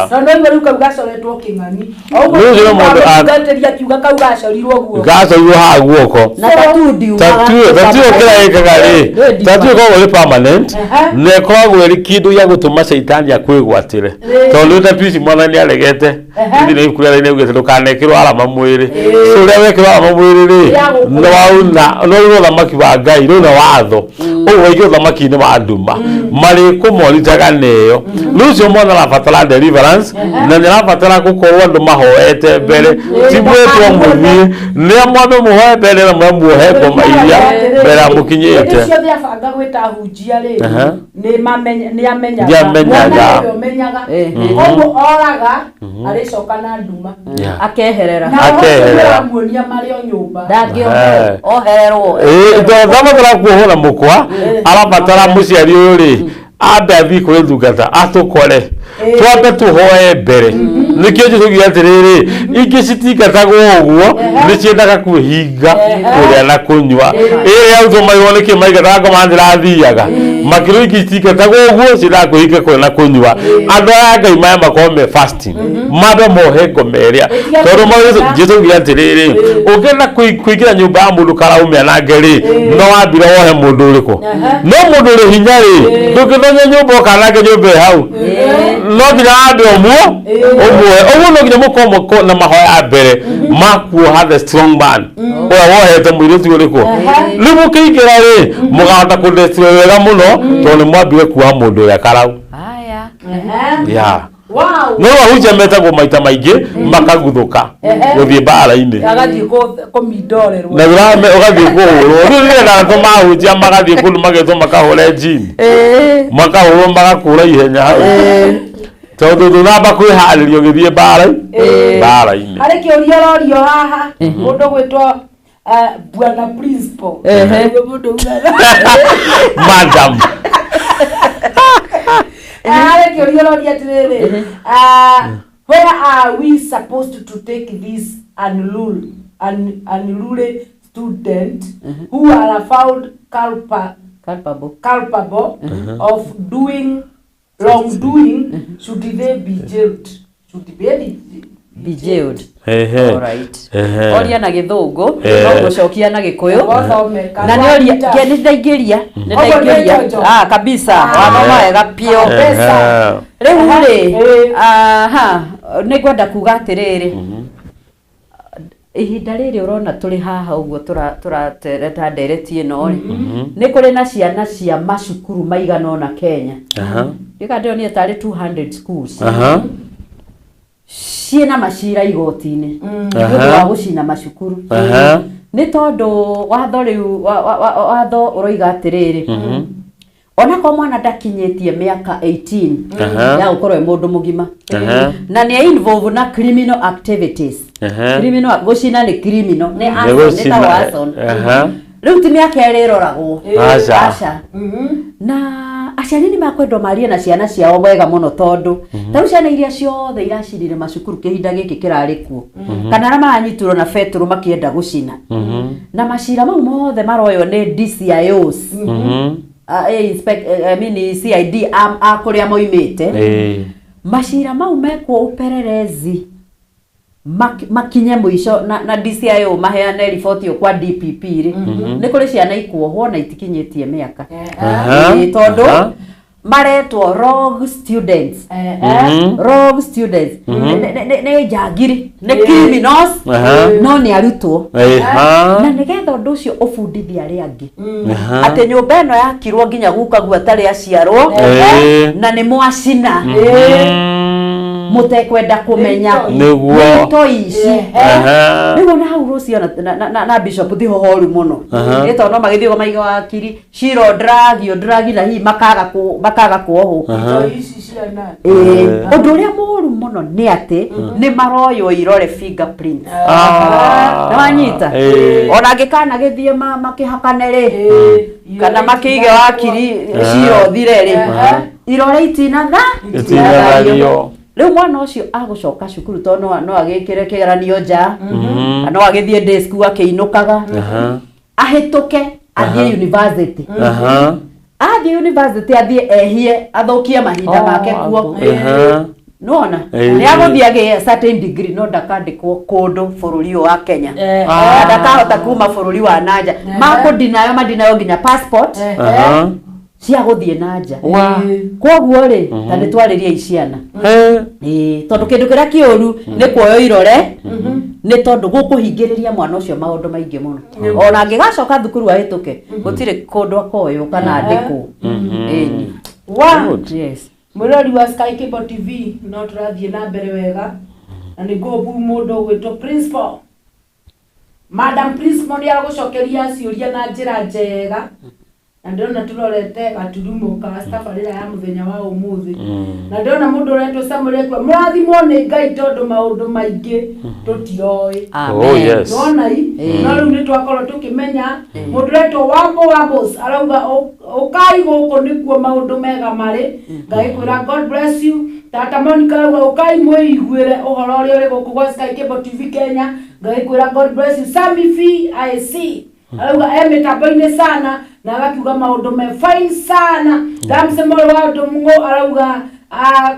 Tondũ rĩu rĩu kau gacoretwo kĩng'ang'i o ũguo. Rĩu rĩu mũndũ Mũtungatĩri akiuga kau gacorirwo guo. Gacorirwo haha guoko. Na tatu ndiumaga. Tattoo kĩrĩa ĩkaga rĩ, tattoo ĩkoragwo ĩrĩ permanent na ĩkoragwo ĩrĩ kĩndũ gĩa gũtũma caitani akwĩgwatĩre, tondũ tattoo ici mwathani aregete. Thĩinĩ ibuku rĩa nĩ augĩte ndũkanekĩrwo arama mwĩrĩ. So ũrĩa wekĩrwo arama mwĩrĩ rĩ, nĩ wauna no rĩu ũthamaki wa Ngai rĩu na watho ũguo waingĩ ũthamaki-inĩ wa nduma marĩ kũmonitaga neo. Rĩu ũcio mwana arabatara deliverance na nĩ arabatara gũkorwo andũ mahoete mbere, ti mwĩtwo mũthiĩ nĩ mwambe mũhoe mbere na muohe ngoma iria mbere ya mũkinyĩte. Hĩndĩ ciothe abanga gwĩta ahunjia rĩ, nĩ amenyaga. Nĩ amenyaga. Mwana nĩwe ũmenyaga. Koguo oraga arĩcoka na nduma. Akeherera. Na ũhoro ũcio Akeherera. nĩũramuonia marĩ o nyũmba. Ndangĩoherwo, ohererwo. Ĩĩ, tondũ ndabatara kuohwo na mũkwa, arabatara mũciari ũyũ rĩ, ambe athiĩ kũrĩ ndungata atũkore, twambe tũhoe mbere. Nĩkĩo Jesũ oigire atĩrĩrĩ, ingĩ citingatagwo ũguo, nĩ ciendaga kwĩhinga kũrĩa na kũnyua. Ĩrĩa arutwo maigwo nĩkĩ maingataga ngoma ndĩrathiaga. Makĩrũ ingĩ itingatagwo ũguo, ciendaga kwĩhinga kũrĩa na kũnyua. Andũ aya a Ngai maya makorwo me fasting, mambe mohe ngoma ĩrĩa, tondũ Jesu augire atĩrĩrĩ, ũngĩenda kũingĩra nyũmba ya mũndũ karaume anange rĩ, no wambire wohe mũndũ ũrĩkũ? No mũndũ ũrĩ hinya rĩ, ndũngĩtonya nyũmba ũkanange nyũmba ĩ hau, no nginya wambe ũmuohe. Ũguo no nginya mũkorwo na mahoya mbere makuoha the strong man ũrĩa wohete mũirĩtu ũrĩkũ. Rĩu mũkĩingĩra rĩ, mũkahota kũdestroy wega mũno, tondũ nĩ mwambire kuoha mũndũ ũrĩa karau. Haya. Yeah. Wow. No ahunjia metagwo maita maingĩ makaguthũka gũthiĩ mbara-inĩ. Agathiĩ kũmindorerwo. Na ũrame ũgathiĩ kũhũrwo. Rĩu nĩgetha tũmahunjia magathiĩ kũndũ magetwo makahũre njini, makahũrwo magakũra ihenya hau, tondũ ndũnamba kwĩharĩria ũgĩthiĩ mbara-inĩ. Harĩ kĩũria ũrorio haha, mũndũ gwĩtwo bwana principal. Nĩguo mũndũ ugaga. Madam. Harĩ kĩũria ũroria atĩrĩrĩ, where are we supposed to take this unruly student who are found Culpable. culpable of doing wrongdoing? Should they be jailed? Should they Be jailed. Ehe. Alright. Ehe. Oria na gĩthũngũ, no ngũcokia na gĩkũyũ. Wathome, Na nĩ oria nĩ ndaingĩria, nĩ Ũguo nĩ ndaingĩria. njonjo. Ah, kabisa. Wathoma wega biũ. Mbeca. Rĩu rĩ, aha, nĩ ngwenda kuga atĩrĩrĩ, ihinda rĩrĩ ũrona tũrĩ haha ũguo tũratereta ndereti ĩno rĩ, nĩ kũrĩ na ciana cia macukuru maigana ũna Kenya. Ndĩka ndĩronire tarĩ 200 schools ciĩna macira igoti-inĩ nĩ ũndũ wa gũcina macukuru, nĩ tondũ watho rĩu watho ũroiga atĩrĩrĩ, onakorwo mwana ndakinyĩtie mĩaka 18 ya gũkorwo e mũndũ mũgima na nĩ involve na criminal activities, criminal, gũcina nĩ criminal, nĩ arson, nĩ gũcina, ta arson. Rĩu ti mĩaka ĩrĩ ĩroragwo. Aca. Aca. Na aciari nĩ makwendwo marie na ciana ciao wega mũno, tondũ ta rĩu ciana iria ciothe iracinire macukuru kĩhinda gĩkĩ kĩrarĩ kuo, kana arĩa maranyitirwo na betũrũ makĩenda gũcina, na macira mau mothe maroywo nĩ DCIOs, I mean CID a kũrĩa moimĩte. Macira mau mekwo upelelezi makinye mũico na DCIO maheane riboti ĩyo kwa DPP rĩ, nĩ kũrĩ ciana ikuohwo na itikinyĩtie mĩaka. Ĩĩ, tondũ maretwo rogue students. Rogue students nĩ njangiri, nĩ criminals, no nĩ arutwo. Na nĩgetha ũndũ ũcio ũbundithie arĩa angĩ atĩ nyũmba ĩno yakirwo nginya gukaguo atarĩ aciarwo, na nĩ mwacina mũtekwenda kũmenya. Nĩguo. Nĩ itoi ici. Rĩu ona hau rũcio na bishop ti hohoru mũno, nĩ tondũ no magĩthiĩ ũguo maiga wakiri cira ũndragi ũndragi na hihi makaga kuohwo. Ici ciana. Ĩĩ. Ũndũ ũrĩa mũũru mũno nĩ atĩ nĩ maroywo irore, fingerprints. Nĩ wanyita? Ona angĩkana gĩthiĩ makĩhakane rĩ, kana makĩige wakiri cira ũthire rĩ, irore itinatha Itinathario. Rĩu mwana ũcio agũcoka cukuru, tondũ no agĩkĩre kĩgeranio nja, na no agĩthiĩ day school akĩinũkaga, ahĩtũke athiĩ university. Athiĩ university, athiĩ ehie, athũkie mahinda make kuo. Nona nĩ agũthiĩ agĩe certain degree, no ndakandĩkwo kũndũ bũrũri ũyũ wa Kenya, na ndakahota kuma bũrũri wa nanja. Makũndinayo mandinayo nginya passport cia gũthiĩ na nja. Koguo rĩ, ta nĩ twarĩrie ciana. Ĩĩ, tondũ kĩndũ kĩrĩa kĩũru nĩ kuoywo irore, nĩ tondũ gũkũhingĩrĩria mwana ũcio maũndũ maingĩ mũno. Ona angĩgacoka thukuru ahĩtũke, gũtirĩ kũndũ akoywo kana andĩkwo. Ĩni. Wa Good. Yes. Mwĩrori wa Sky Cable TV, no tũrathiĩ na mbere wega, na nĩ ngũbu mũndũ ũgwĩtwo principal, madam principal, nĩ agũcokeria ciũria na njĩra njega, na ndĩrona tũrorete gaturumo ka tabarĩra ya mũthenya wa ũmũthĩ, na ndĩrona mũndũ ũretwo Samuel ekwa mũrathimwo nĩ Ngai, tondũ maũndũ maingĩ tũtiroĩ. Oh, yes. Nona i no rĩu nĩ twakorwo tũkĩmenya. Mũndũ ũretwo Wambo Wambos arauga, "Ũkai gũkũ nĩkuo maũndũ mega marĩ." Ngagĩkwĩra God bless you. Tata Monica arauga, "Ũkai mwĩiguĩre ũhoro ũrĩa ũrĩ gũkũ gwa Sky Cable TV Kenya." Ngagĩkwĩra God bless you. Sami VIC arauga e mĩtambo-inĩ sana. Na agakiuga maũndũ me fine sana. Ramsey Mũrũ wa Ndũng'ũ arauga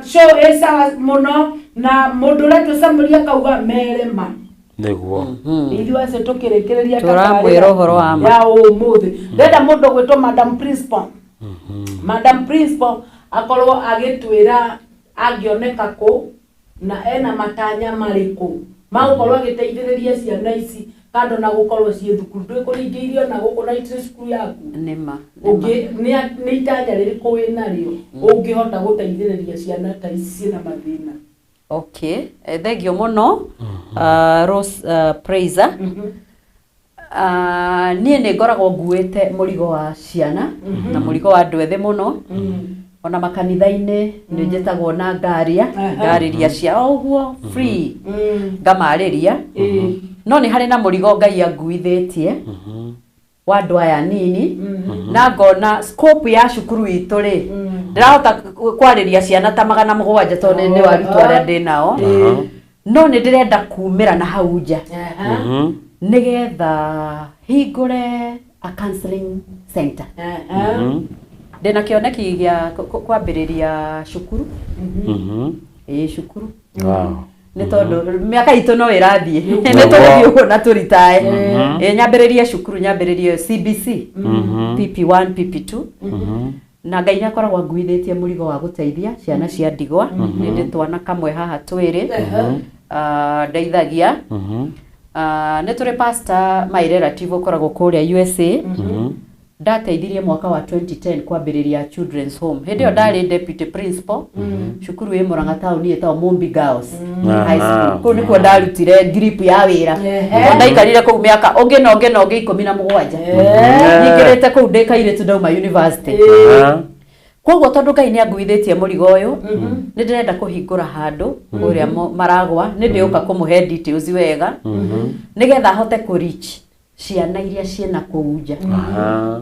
show ĩ sawa mũno, na mũndũ ũretwo Samuel akauga merema. Nĩguo. Ithuĩ acio tũkĩrĩkĩrĩria Tũramwĩra ũhoro wa ma. Ya ũmũthĩ, ndĩrenda mũndũ gwĩtwo Madam Principal, Madam Principal akorwo agĩtwĩra angĩoneka kũ na ena matanya marĩkũ magũkorwo agĩteithĩrĩria ciana ici kando na gũkorwo ciĩ thukuru. Ndwĩkũringĩirio na gũkũ na itirĩ cukuru yaku. Nĩma. Ũngĩ nĩ itanya rĩrĩkũ wĩnarĩo ũngĩhota gũteithĩrĩria ciana ta ici ciĩna mathĩna? Okay, thengio mũno, Rose Praiser. Niĩ nĩ ngoragwo nguĩte mũrigo wa ciana na mũrigo wa andũ ethĩ mũno, ona makanitha-inĩ nĩ njĩtagwo na ngaria ngarĩria cia o ũguo free, ngamarĩria. No nĩ harĩ na mũrigo Ngai anguithĩtie wa andũ aya nini, na ngona scope ya cukuru itũ rĩ, ndĩrahota kwarĩria ciana ta 700 tondũ nĩ wa arutwo arĩa ndĩ nao, no nĩ ndĩrenda kumĩra na hau nja nĩgetha hingũre a counseling center. Ndĩna kĩoneki gĩa kwambĩrĩria cukuru, ĩĩ, cukuru. Nĩ tondũ mĩaka itũ no ĩrathiĩ, nĩ tũgũthiĩ ũguo na tũritae. Ĩ, nyambĩrĩrie cukuru, nyambĩrĩrie CBC, PP1, PP2, na Ngai nĩ akoragwo anguithĩtie mũrigo wa gũteithia ciana cia ndigwa. Nĩ ndĩ twana kamwe haha twĩrĩ ndeithagia. Nĩ tũrĩ pastor, my relative, ũkoragwo kũrĩa USA, ndateithirie mwaka wa 2010 kwambĩrĩria children's home. Hĩndĩ ĩyo ndarĩ deputy principal cukuru ĩ Murang'a taũni ĩtagwo Mumbi Girls High School. Kũu nĩkuo ndarutire grip ya wĩra. Tondũ ndaikarire kũu mĩaka ũngĩ na ũngĩ na ũngĩ 17. Nyingĩrĩte kũu ndĩ kairĩtu ndauma university. Koguo tondũ Ngai nĩ anguithĩtie mũrigo ũyũ, nĩ ndĩrenda kũhingũra handũ kũrĩa Maragwa. Nĩ ndĩũka kũmũhe details wega nĩgetha hote kũ reach ciana iria ciĩna kũu nja.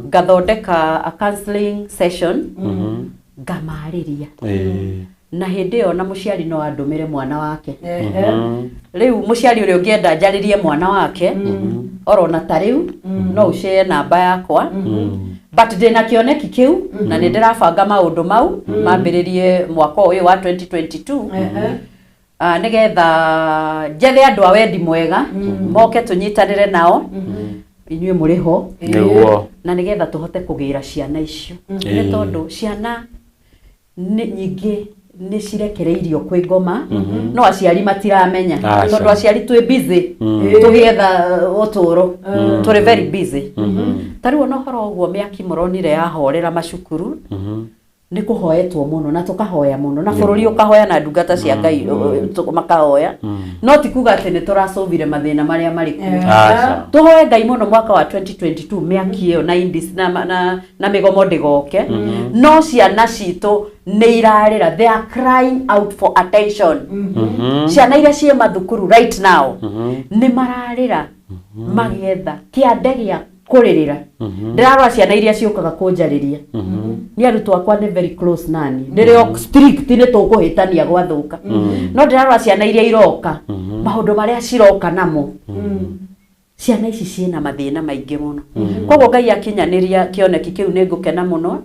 Ngathondeka a counseling session, ngamarĩria, na hĩndĩ ĩyo na mũciari no andũmĩre mwana wake. Rĩu mũciari ũrĩa ũngĩenda njarĩrie mwana wake orona ta rĩu, no ũcĩe namba yakwa. But ndĩna kĩoneki kĩu na nĩ ndĩrabanga maũndũ mau mambĩrĩrie mwaka ũyũ wa 2022, nĩgetha njethe andũ a wendi mwega moke tũnyitanĩre nao, inyuĩ mũrĩ ho, na nĩgetha tũhote kũgĩra ciana icio, nĩ tondũ ciana nĩ nyingĩ nĩ cirekereirio kwĩ ngoma, no aciari matiramenya. Aca. Tondũ aciari twĩ busy tũgĩetha ũtũũro, tũrĩ very busy. Ta rĩu ona ũhoro ũguo mĩaki mũronire yahorera macukuru, nĩ kũhoetwo mũno na tũkahoya mũno na bũrũri ũkahoya na ndungata cia Ngai makahoya, no ti kuga atĩ nĩ tũracũvire mathĩna marĩa marĩ kuo. Aca. Tũhoe Ngai mũno mwaka wa 2022 mĩaki ĩyo na indis na mĩgomo ndĩgoke. No ciana citũ nĩ irarĩra, they are crying out for attention. Ciana iria ciĩ mathukuru right now nĩ mararĩra magĩetha kĩande gĩa kũrĩrĩra. Ndĩrarora ciana iria ciũkaga kũnjarĩria. Nĩ arutwo akwa nĩ very close nani, ndĩrĩ o strict, nĩ tũkũhĩtania gwathũka, no ndĩrarora ciana iria iroka, maũndũ marĩa ciroka namo. Ciana ici ciĩna mathĩna maingĩ mũno. Koguo Ngai akinyanĩria kĩoneki kĩu, nĩ ngũkena mũno,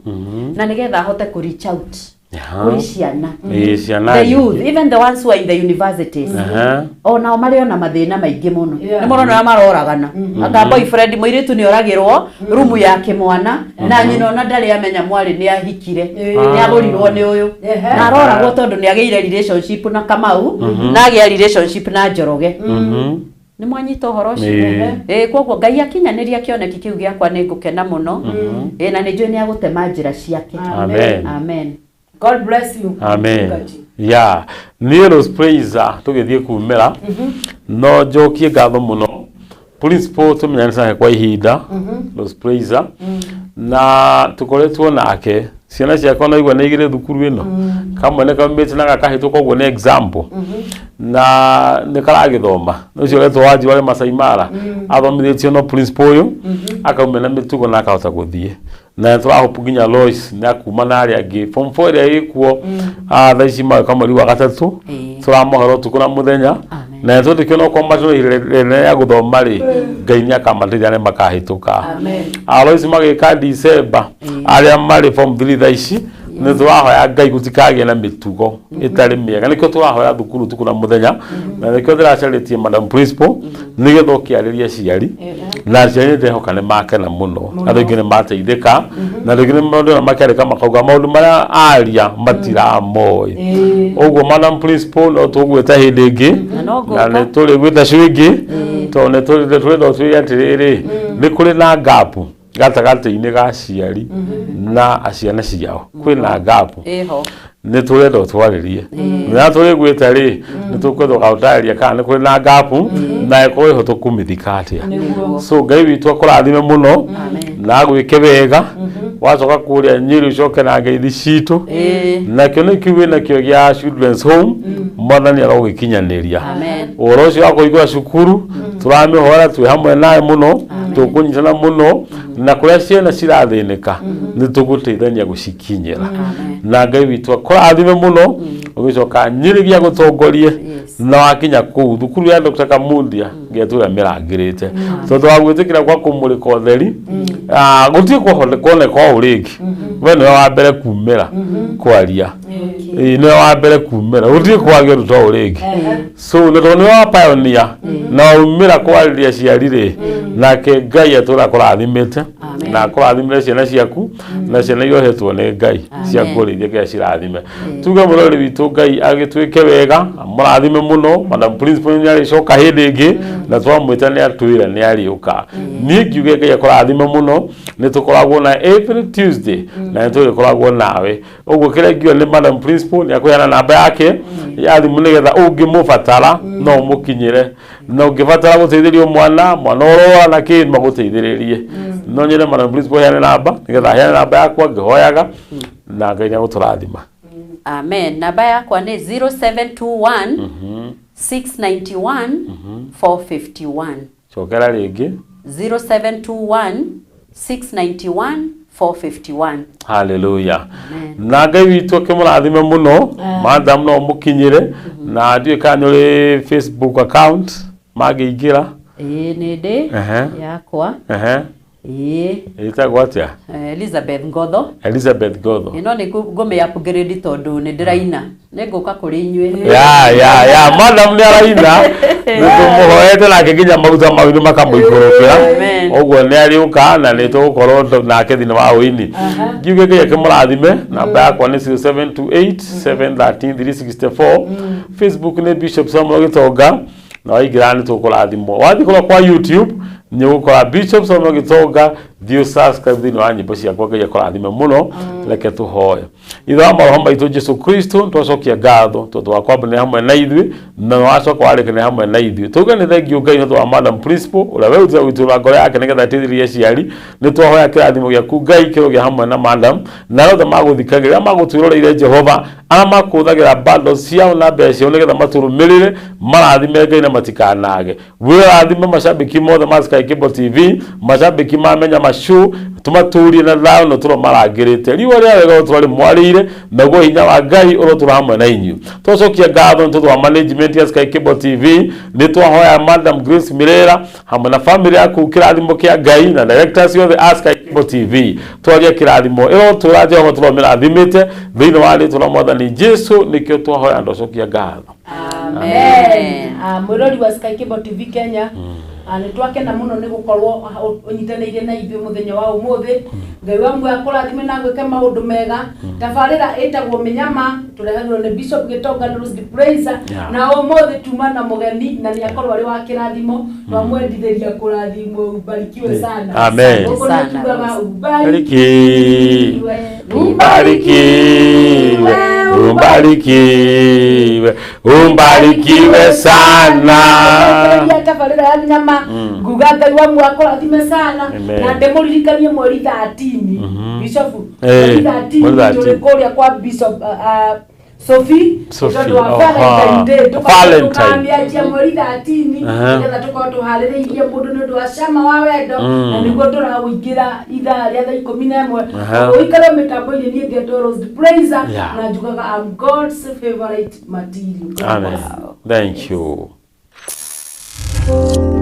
na nĩgetha ahote kũ reach out kũrĩ ciana, Ĩĩ, ciana the youth, even the ones who are in the universities. Onao marĩ ona mathĩna maingĩ mũno. Nĩ mũrona ũrĩa maroragana, anga boyfriend, mũirĩtu nĩ oragĩrwo rumu ya kĩmwana na nyina ona ndarĩ amenya mwarĩ nĩ ahikire, nĩ agũrirwo nĩ ũyũ, na aroragwo tondũ nĩ agĩire relationship na Kamau na agĩa relationship na Njoroge. Nĩ mwanyita ũhoro ũcio? Ĩĩ. Ĩĩ, koguo Ngai akinyanĩria kĩoneki kĩu gĩakwa, nĩ ngũkena mũno. Ĩĩ, na nĩ njũĩ nĩ agũtema njĩra ciake. Amen. Amen. God bless you. Amen. Mchungaji. Ya, niĩ Rose Praiser tũgĩthiĩ kumĩra, no njokie ngatho mũno principal tũmenyanĩte nake kwa ihinda, Rose Praiser, na tũkoretwo nake ciana ciakwa no igua nĩ igĩrĩ thukuru ĩno, kamwe nĩ kaumĩte na gakahĩtũka, ũguo nĩ example, na nĩ karagĩthoma. Ũcio ũretwo Wanji warĩ Masai Mara, athomithĩtio no principal ũyũ, akaumia na mĩtugo na akahota gũthiĩ, na tũrahope nginya Lois nĩ akuma na arĩa angĩ form 4 ĩrĩa ĩkuo thaa ici magĩũka mweri wa gatatũ. Tũramohera ũtukũ na mũthenya. Amen. Na tondũ kĩo no kwambatĩrwo ihinda rĩa gũthoma rĩ, Ngai nĩ akamateithia na makahĩtũka. Amen. Alois magĩka December, arĩa marĩ form 3 thaa ici, nĩ tũrahoya Ngai gũtikagĩe na mĩtugo ĩtarĩ mĩega. Nĩkĩo tũrahoya thukuru ũtukũ na mũthenya, na nĩkĩo ndĩracarĩtie Madam Principal nĩgetha ũkĩarĩrie aciari, na aciari nĩndĩrehoka nĩ makena mũno, andũ aingĩ nĩ mateithĩka, na andũ aingĩ nĩ ndĩrona makĩandĩka makauga maũndũ marĩa aria matiramoĩ. Ũguo Madam Principal no tũgwĩta hĩndĩ ĩngĩ, Na no na ngũka. nĩ tũrĩgwĩta cio ingĩ, tondũ nĩ tũrenda ũtwĩre atĩrĩrĩ, nĩ kũrĩ na gap gatagatĩ-inĩ ga aciari na ciana ciao, kwĩna gap Ĩho. Nĩ tũrenda ũtwarĩrie na tũrĩgwĩta rĩ, nĩ tũkwenda ũgaũtarĩria kana nĩ kũrĩ na gap na ĩkorwo ĩho tũkũmĩthika atĩa. So Ngai witũ akũrathime mũno na agwĩke wega, wacoka kũrĩa Nyĩrĩ ũcoke na ngeithi citũ. Nakĩo nĩ kĩu wĩnakĩo gĩa Children's Home, Mwathani arogĩkinyanĩria. Amen. Ũhoro ũcio wa kũhingũra cukuru tũramĩhoera twĩ hamwe nawe mũno, tũkũnyitana mũno, na kũrĩa ciana cirathĩnĩka nĩ tũgũteithania gũcikinyĩra, na Ngai witũ akũrathime mũno. Ũgĩcoka Nyĩrĩ gĩa gũtongorie na wakinya kũu thukuru ya Dr. Kamundia ngetũra mĩrangĩrĩte, tondũ wa gwĩtĩkĩra gwa kũmũrĩka ũtheri. Gũtirĩ kuoneka ũũ rĩngĩ, we nĩwe wa mbere kumĩra kwaria. Ĩĩ, nĩwe wa mbere kumĩra, gũtirĩ kwagĩa ũndũ ta ũũ rĩngĩ. So nĩ tondũ nĩwe wa pioneer na waumĩra kwarĩria aciari rĩ, nake Ngai atũra akũrathimĩte na akũrathimĩre ciana ciaku na ciana iria ũhetwo nĩ Ngai cia kũrĩithia Ngai acirathime. Tuge mũrori witũ Ngai agĩtwĩke wega, amũrathime mũno. Madam Principal nĩ arĩcoka hĩndĩ ĩngĩ, na twamwĩta nĩ atwĩra nĩ arĩũka. Niĩ ngiuge Ngai akũrathime mũno. Nĩ tũkoragwo na every Tuesday na nĩ tũrĩkoragwo nawe ũguo. Kĩrĩa ngiuga nĩ Madam Principal nĩ akũheana namba yake ya thimũ nĩgetha ũngĩmũbatara no ũmũkinyĩre, na ũngĩbatara gũteithĩrio mwana mwana ũrora na kĩ magũteithĩrĩrie. No nyende Madam Principal heane namba, nĩgetha heane namba yakwa ngĩhoyaga, na Ngai nĩ agũtũrathima. Amen. Namba yakwa nĩ 0721 691 451. Cokera rĩngĩ. 0721 691 451. Haleluya. Na Ngai witũ akĩmũrathime mũno. Madam no mũkinyĩre, na ndiũĩ kana nĩ ũrĩ Facebook account mangĩingĩra? Ĩĩ, nĩ ndĩ yakwa. Ĩĩ. Ĩtagwo atĩa? Elizabeth Ngotho. Elizabeth Ngotho. Ĩno nĩ ngũmĩ upgrade tondũ nĩ ndĩraina, nĩ ngũka kũrĩ inyuĩ. Ya, madam nĩ araina, nĩ tũmũhoete nake nginya maguta mau nĩ makamũikũrũkĩra. Amen. Ũguo nĩ arĩũka na nĩ tũgũkorwo nake thĩinĩ wa ũini. Ngiuge Ngai akĩmũrathime. Namba yakwa nĩ 0728 713 364. Facebook nĩ Bishop Samuel Gĩtonga, na waingĩra nĩ tũkũrathimwo. Wathiĩ kũrĩa kwa YouTube nĩ ũgũkora Bishop Samuel Gĩtonga, thiĩ subscribe thĩinĩ wa nyĩmbo ciakwa. Ngai akũrathime mũno. Reke tũhoe. Ithe wa maroho maitũ Jesu Kristo, twacokia ngatho tondũ wa kwambanĩra hamwe na ithuĩ na wacoka warĩkanĩra hamwe na ithuĩ. Tuge nĩ thengiũ Ngai nĩ ũndũ wa Madam Principal ũrĩa werutĩra gũitũrũra ngoro yake nĩgetha ateithĩrĩrie aciari. Nĩ twahoya kĩrathimo gĩaku Ngai kĩrogĩa hamwe na madam na arĩa othe magũthikagĩrĩra, arĩa magũtwĩroreire Jehova, arĩa makũhũthagĩra bundles ciao na mbeca ciao nĩgetha matũrũmĩrĩre, marathime Ngai na matikanage. Wĩrathime macambĩki mothe ma Sky Cable TV, macambĩki ma Menya Mashow, tũmatũrie na thayũ na ũtũro marangĩrĩte. Riũa rĩa wega ũtũra rĩmwarĩire, naguo hinya wa Ngai ũrotũra hamwe na inyuĩ. Twacokia ngatho nĩ tondũ wa management ya Sky Cable TV. Nĩ twahoya Madam Grace Mirera hamwe na family yaku kĩrathimo kĩa Ngai, na directors othe a Sky Cable TV twaria kĩrathimo ĩrotũra Jehova tũromĩrathimĩte thĩinĩ wa rĩtwa rĩa Mwathani Jesu nĩkĩo twahoya ndocokia ngatho. Amen. Mwĩrori wa Sky Cable TV Kenya, nĩ twakena mũno nĩ gũkorwo ũnyitanĩire na ithuĩ mũthenya wa ũmũthĩ. Ngai wa muoyo akũrathime na gwĩke maũndũ mega. Tabarĩra ĩtagwo Mĩnyama, tũrehagĩrwo nĩ Bishop Gĩtonga na Rose Praiser. Na ũmũthĩ tuma na mũgeni na nĩ akorwo arĩ wa kĩrathimo, twamwendithĩria kũrathimwo. Ubarikiwe sana. Amen. Gũkũ nĩ Sana, tugaga Rose. ubarikiwe, Ubarikiwe, ubarikiwe, ubarikiwe sana. Tabarĩra tabarĩra ya Mĩnyama, nguga Ngai wa muoyo akũrathime sana. Amen. Na ndĩmũririkanie mweri 13, Bishop, Eh, mweri 13 mweri 13. tũrĩ kũrĩa kwa Bishop Sophie. Sophie, tondũ wa oha. Valentine Day. Valentine. Tũkamĩanjia mweri 13 nĩgetha tũkorwo tũharĩrĩirie mũndũ nĩ ũndũ wa cama wa wendo, na nĩguo tũrawĩingĩra ithaa rĩa thaa 11. Ũikare mĩtambo-inĩ, niĩ ngetwo Rose Praiser na njugaga I'm God's favorite material. Amen. Thank you. Kenya.